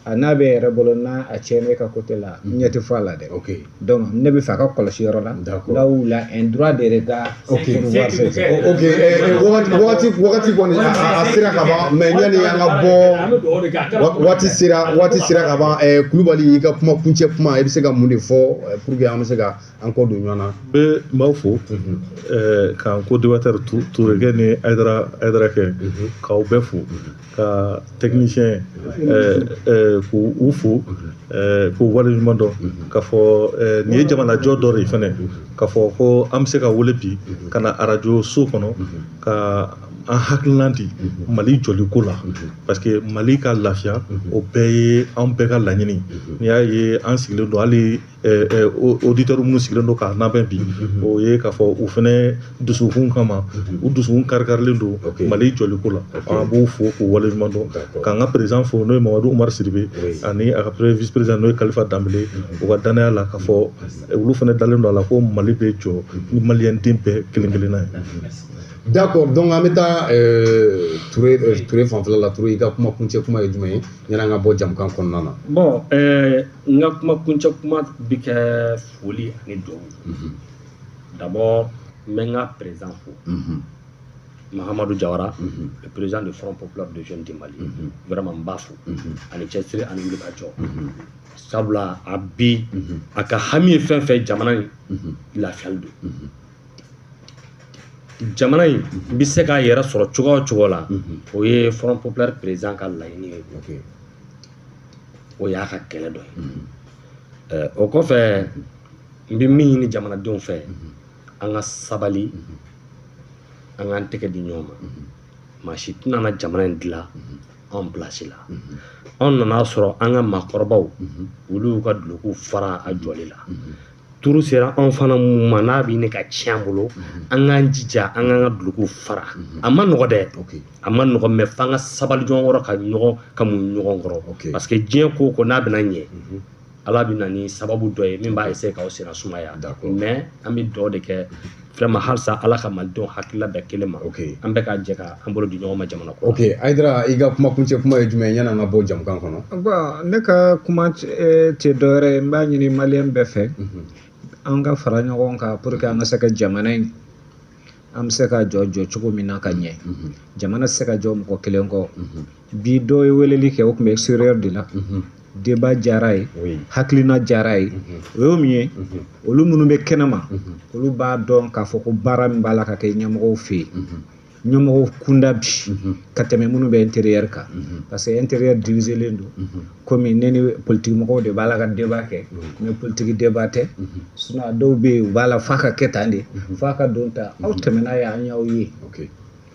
a n'a bɛ yɛrɛ bolo, n'a a tiɲɛna e ka côté la, ɲɛ tɛ fɔ a la dɛ. Donc ne bɛ fɛ a ka kɔlɔsi yɔrɔ la, là où il a un droit de regard. Ok, wagati kɔni a sera ka ban, mais yanni an ka bɔ, waati sera ka ban. Kulubali, i ka kuma kuncɛ kuma, i bɛ se ka mun de fɔ pour que an bɛ se ka an kɔ don ɲɔgɔn na? N b'aw fo k'an ko débatteur Tourekɛ ni Aïdara kɛ, k'aw bɛɛ fo, ka technicien k'u fo, k'u waleɲuman dɔn, k'a fɔ nin ye jamanajɔ dɔ de ye fɛnɛ, k'a fɔ ko an bɛ se ka wele bi ka na arajo so kɔnɔ ka an hakilina di Mali jɔliko la, parce que Mali ka lafiya, o bɛɛ ye an bɛɛ ka laɲini. N'i y'a ye an sigilen don, hali auditeur minnu sigilen don k'a labɛn bi, o ye k'a fɔ u fɛnɛ dusukun kama, u dusukun kari-karilen don Mali jɔliko la. An b'u fo k'u waleɲuman dɔn, k'an ka président fo, n'o ye Mamadu Umaru Sidibe, ani a ka premier vice président, n'o ye Kalifa Danbele, u ka danaya la, k'a fɔ olu fɛnɛ dalen don a la ko Mali bɛ jɔ ni maliyɛn den bɛɛ kelen kelenna ye. D'accord, donc an bɛ taa Touré fanfɛla la. Touré, i ka kuma kuncɛ kuma ye jumɛn ye yanni an ka bɔ jamukan kɔnɔna na? Bon, n ka kuma kuncɛ kuma bɛ kɛ foli ani dugawu. D'abord, n bɛ n ka président fo, Mahamadou Diawara, le président du Front populaire de jeunes du Mali. Vraiment n b'a fo ani cɛsiri ani wulikajɔ, sabula a bi a ka hami ye fɛn fɛn, jamana in lafiyali don. Jamana in bɛ se k'a yɛrɛ sɔrɔ cogoya o cogo la, o ye Front populaire président ka laɲini ye, o y'a ka kɛlɛ dɔ ye. O kɔfɛ, n bɛ min ɲini jamanadenw fɛ, an ka sabali, an k'an tɛgɛ di ɲɔgɔn ma. Maa si tɛna na jamana in dilan anw place la. Anw nana sɔrɔ an ka maakɔrɔbaw, olu y'u ka dulokiw fara a jɔli la. Turu sera anw fana mun ma, n'a bɛ ɲini ka tiɲɛ an bolo, an k'an jija an k'an ka dulokiw fara. A ma nɔgɔ dɛ, a ma nɔgɔ, mais f'an ka sabali ɲɔgɔn kɔrɔ, ka ɲɔgɔn ka mun ɲɔgɔn kɔrɔ, parce que diɲɛ ko o ko n'a bɛna ɲɛ, Ala bɛ na ni sababu dɔ ye min b'a essayer k'aw senna sumaya. Mais an bɛ dugawu de kɛ vraiment, halisa Ala ka malidenw hakilila bɛn kelen ma, an bɛɛ ka jɛ ka an bolo di ɲɔgɔn ma jamana kɔnɔ. Ok, Aïdara, i ka kuma kuncɛ kuma ye jumɛn ye yanni an ka bɔ jamukan kɔnɔ? Bon, ne ka kuma tɛ dɔwɛrɛ ye, n b'a ɲini maliyɛn bɛɛ fɛ, an ka fara ɲɔgɔn kan pour que an ka se ka jamana in, an bɛ se ka jɔ cogo min na ka ɲɛ. Jamana tɛ se ka jɔ mɔgɔ kelen kɔ. Bi dɔw ye weleli kɛ, o tun bɛ extérieur de la, débat diyara ye, hakilina diyara ye, o ye min ye, olu minnu bɛ kɛnɛma, olu b'a dɔn k'a fɔ ko baara min b'a la ka kɛ ɲɛmɔgɔw fɛ yen, ɲɛmɔgɔw kunda bi ka tɛmɛ minnu bɛ intérieur kan, parce que intérieur diviselen don, komi ne ni politique mɔgɔw de b'a la ka débat kɛ, mais politique débat tɛ. Sinon a dɔw bɛ yen, u b'a la f'a ka kɛ tan de, f'a ka don ta, aw tɛmɛna ye, an y'aw ye.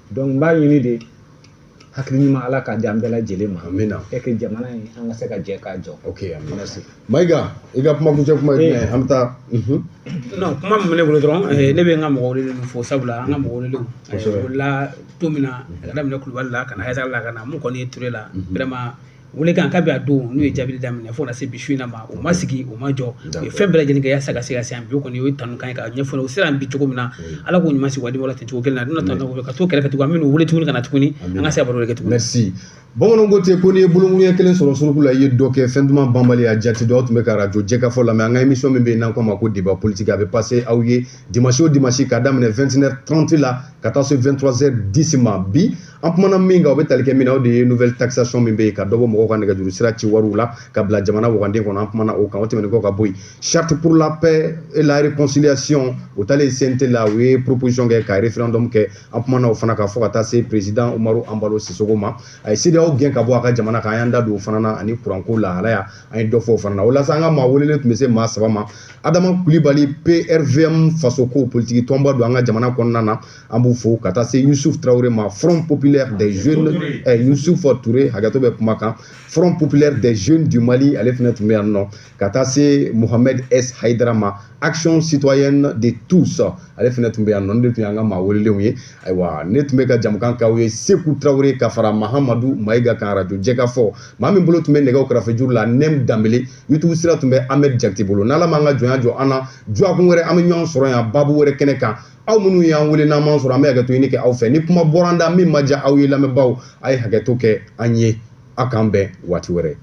Donc n b'a ɲini de, hakili ɲuman Ala k'a di an bɛɛ lajɛlen ma. Amina. Et que jamana in, an ka se ka jɛ k'a jɔ. Ok, amina. Merci. Maïga, i ka kuma kuncɛ kuma ye jumɛn ye? An bɛ taa. Non, kuma min bɛ ne bolo dɔrɔn, ne bɛ n ka mɔgɔ welelenw fo, sabula an ka mɔgɔ welelenw wulila don min na, ka daminɛ Kulubali la ka na Aïdara la ka na mun kɔni ye Touré la, vraiment Welekan kabi a don n'u ye jaabili daminɛ fo ka na se bi su in na ma, u ma sigi, u ma jɔ, u ye fɛn bɛɛ lajɛlen kɛ yaasa ka se ka se yan bi. O kɔni o ye tanukan ye ka ɲɛfɔ u sera yan bi cogo min na. Ala k'o ɲuman sigi wa la ten cogo kelen na. Donna tanu ka to kɛrɛfɛ tuguni, an bɛ n'u wele tuguni ka na tuguni, an ka se ka baro kɛ tuguni. Merci. Bamananw ko ten ko n'i ye bolonkunya kelen sɔrɔ suruku la, i ye dɔ kɛ. Fɛn duman banbali a jate dɔ. Aw tun bɛ ka arajo Jɛkafɔ lamɛn. An ka émission min bɛ yen n'an k'a ma ko débat politique, a bɛ passer aw ye dimanche o dimanche k'a daminɛ 21h30 la ka taa se 23h10 ma. Bi an kumana min kan, o bɛ tali kɛ min na, o de ye nouvelle taxation min bɛ yen ka dɔ bɔ mɔgɔw ka nɛgɛjuru sira ci wariw la ka bila jamana waganden kɔnɔ. An kumana o kan. O tɛmɛnen kɔ ka bɔ yen, charte pour la paix et la réconciliation, o taalen CNT la, u ye proposition kɛ ka référendum kɛ. An kumana o fana kan fo ka taa se président Umaru Embalo Sissoco ma. A ye CEDEAO gɛn ka bɔ a ka jamana kan, an y'an da don o fana na, ani kuranko lahalaya, an ye dɔ fɔ o fana na. O la sa, an ka maa welelen tun bɛ se maa saba ma. Adama Kulibali, PRVM fasoko politiki tɔnba don an ka jamana kɔnɔna na, an b'u fo. Ka taa se Yusuf Traoré ma, Front populaire des jeunes, Yusuf Touré, hakɛto bɛ kuma kan, Front populaire des jeunes du Mali, ale fana tun bɛ yan nɔ. Ka taa se Mohamed S Haidara ma, Action citoyenne de tous, ale fana tun bɛ yan nɔ. Ne de tun y'an ka maa welelenw ye. Ayiwa, ne tun bɛ ka jamukan k'aw ye, Seku Traoré ka fara Mahamadu Mayiga kan, arajo Jɛkafɔ. Maa min bolo tun bɛ nɛgɛw kɛrɛfɛ juru la, Nɛm Danbele. YouTube sira tun bɛ Ahmed Jakite bolo. N'Ala m'an ka jɔnya jɔ an na, dɔgɔkun wɛrɛ an bɛ ɲɔgɔn sɔrɔ yan baabu wɛrɛ kɛnɛ kan. Aw minnu y'an wele n'an m'an sɔrɔ, an bɛ hakɛto ɲini kɛ aw fɛ. Ni kuma bɔra an da min ma diya aw ye, lamɛnbaaw, a ye hakɛto kɛ an ye. Aw k'an bɛn waati wɛrɛ.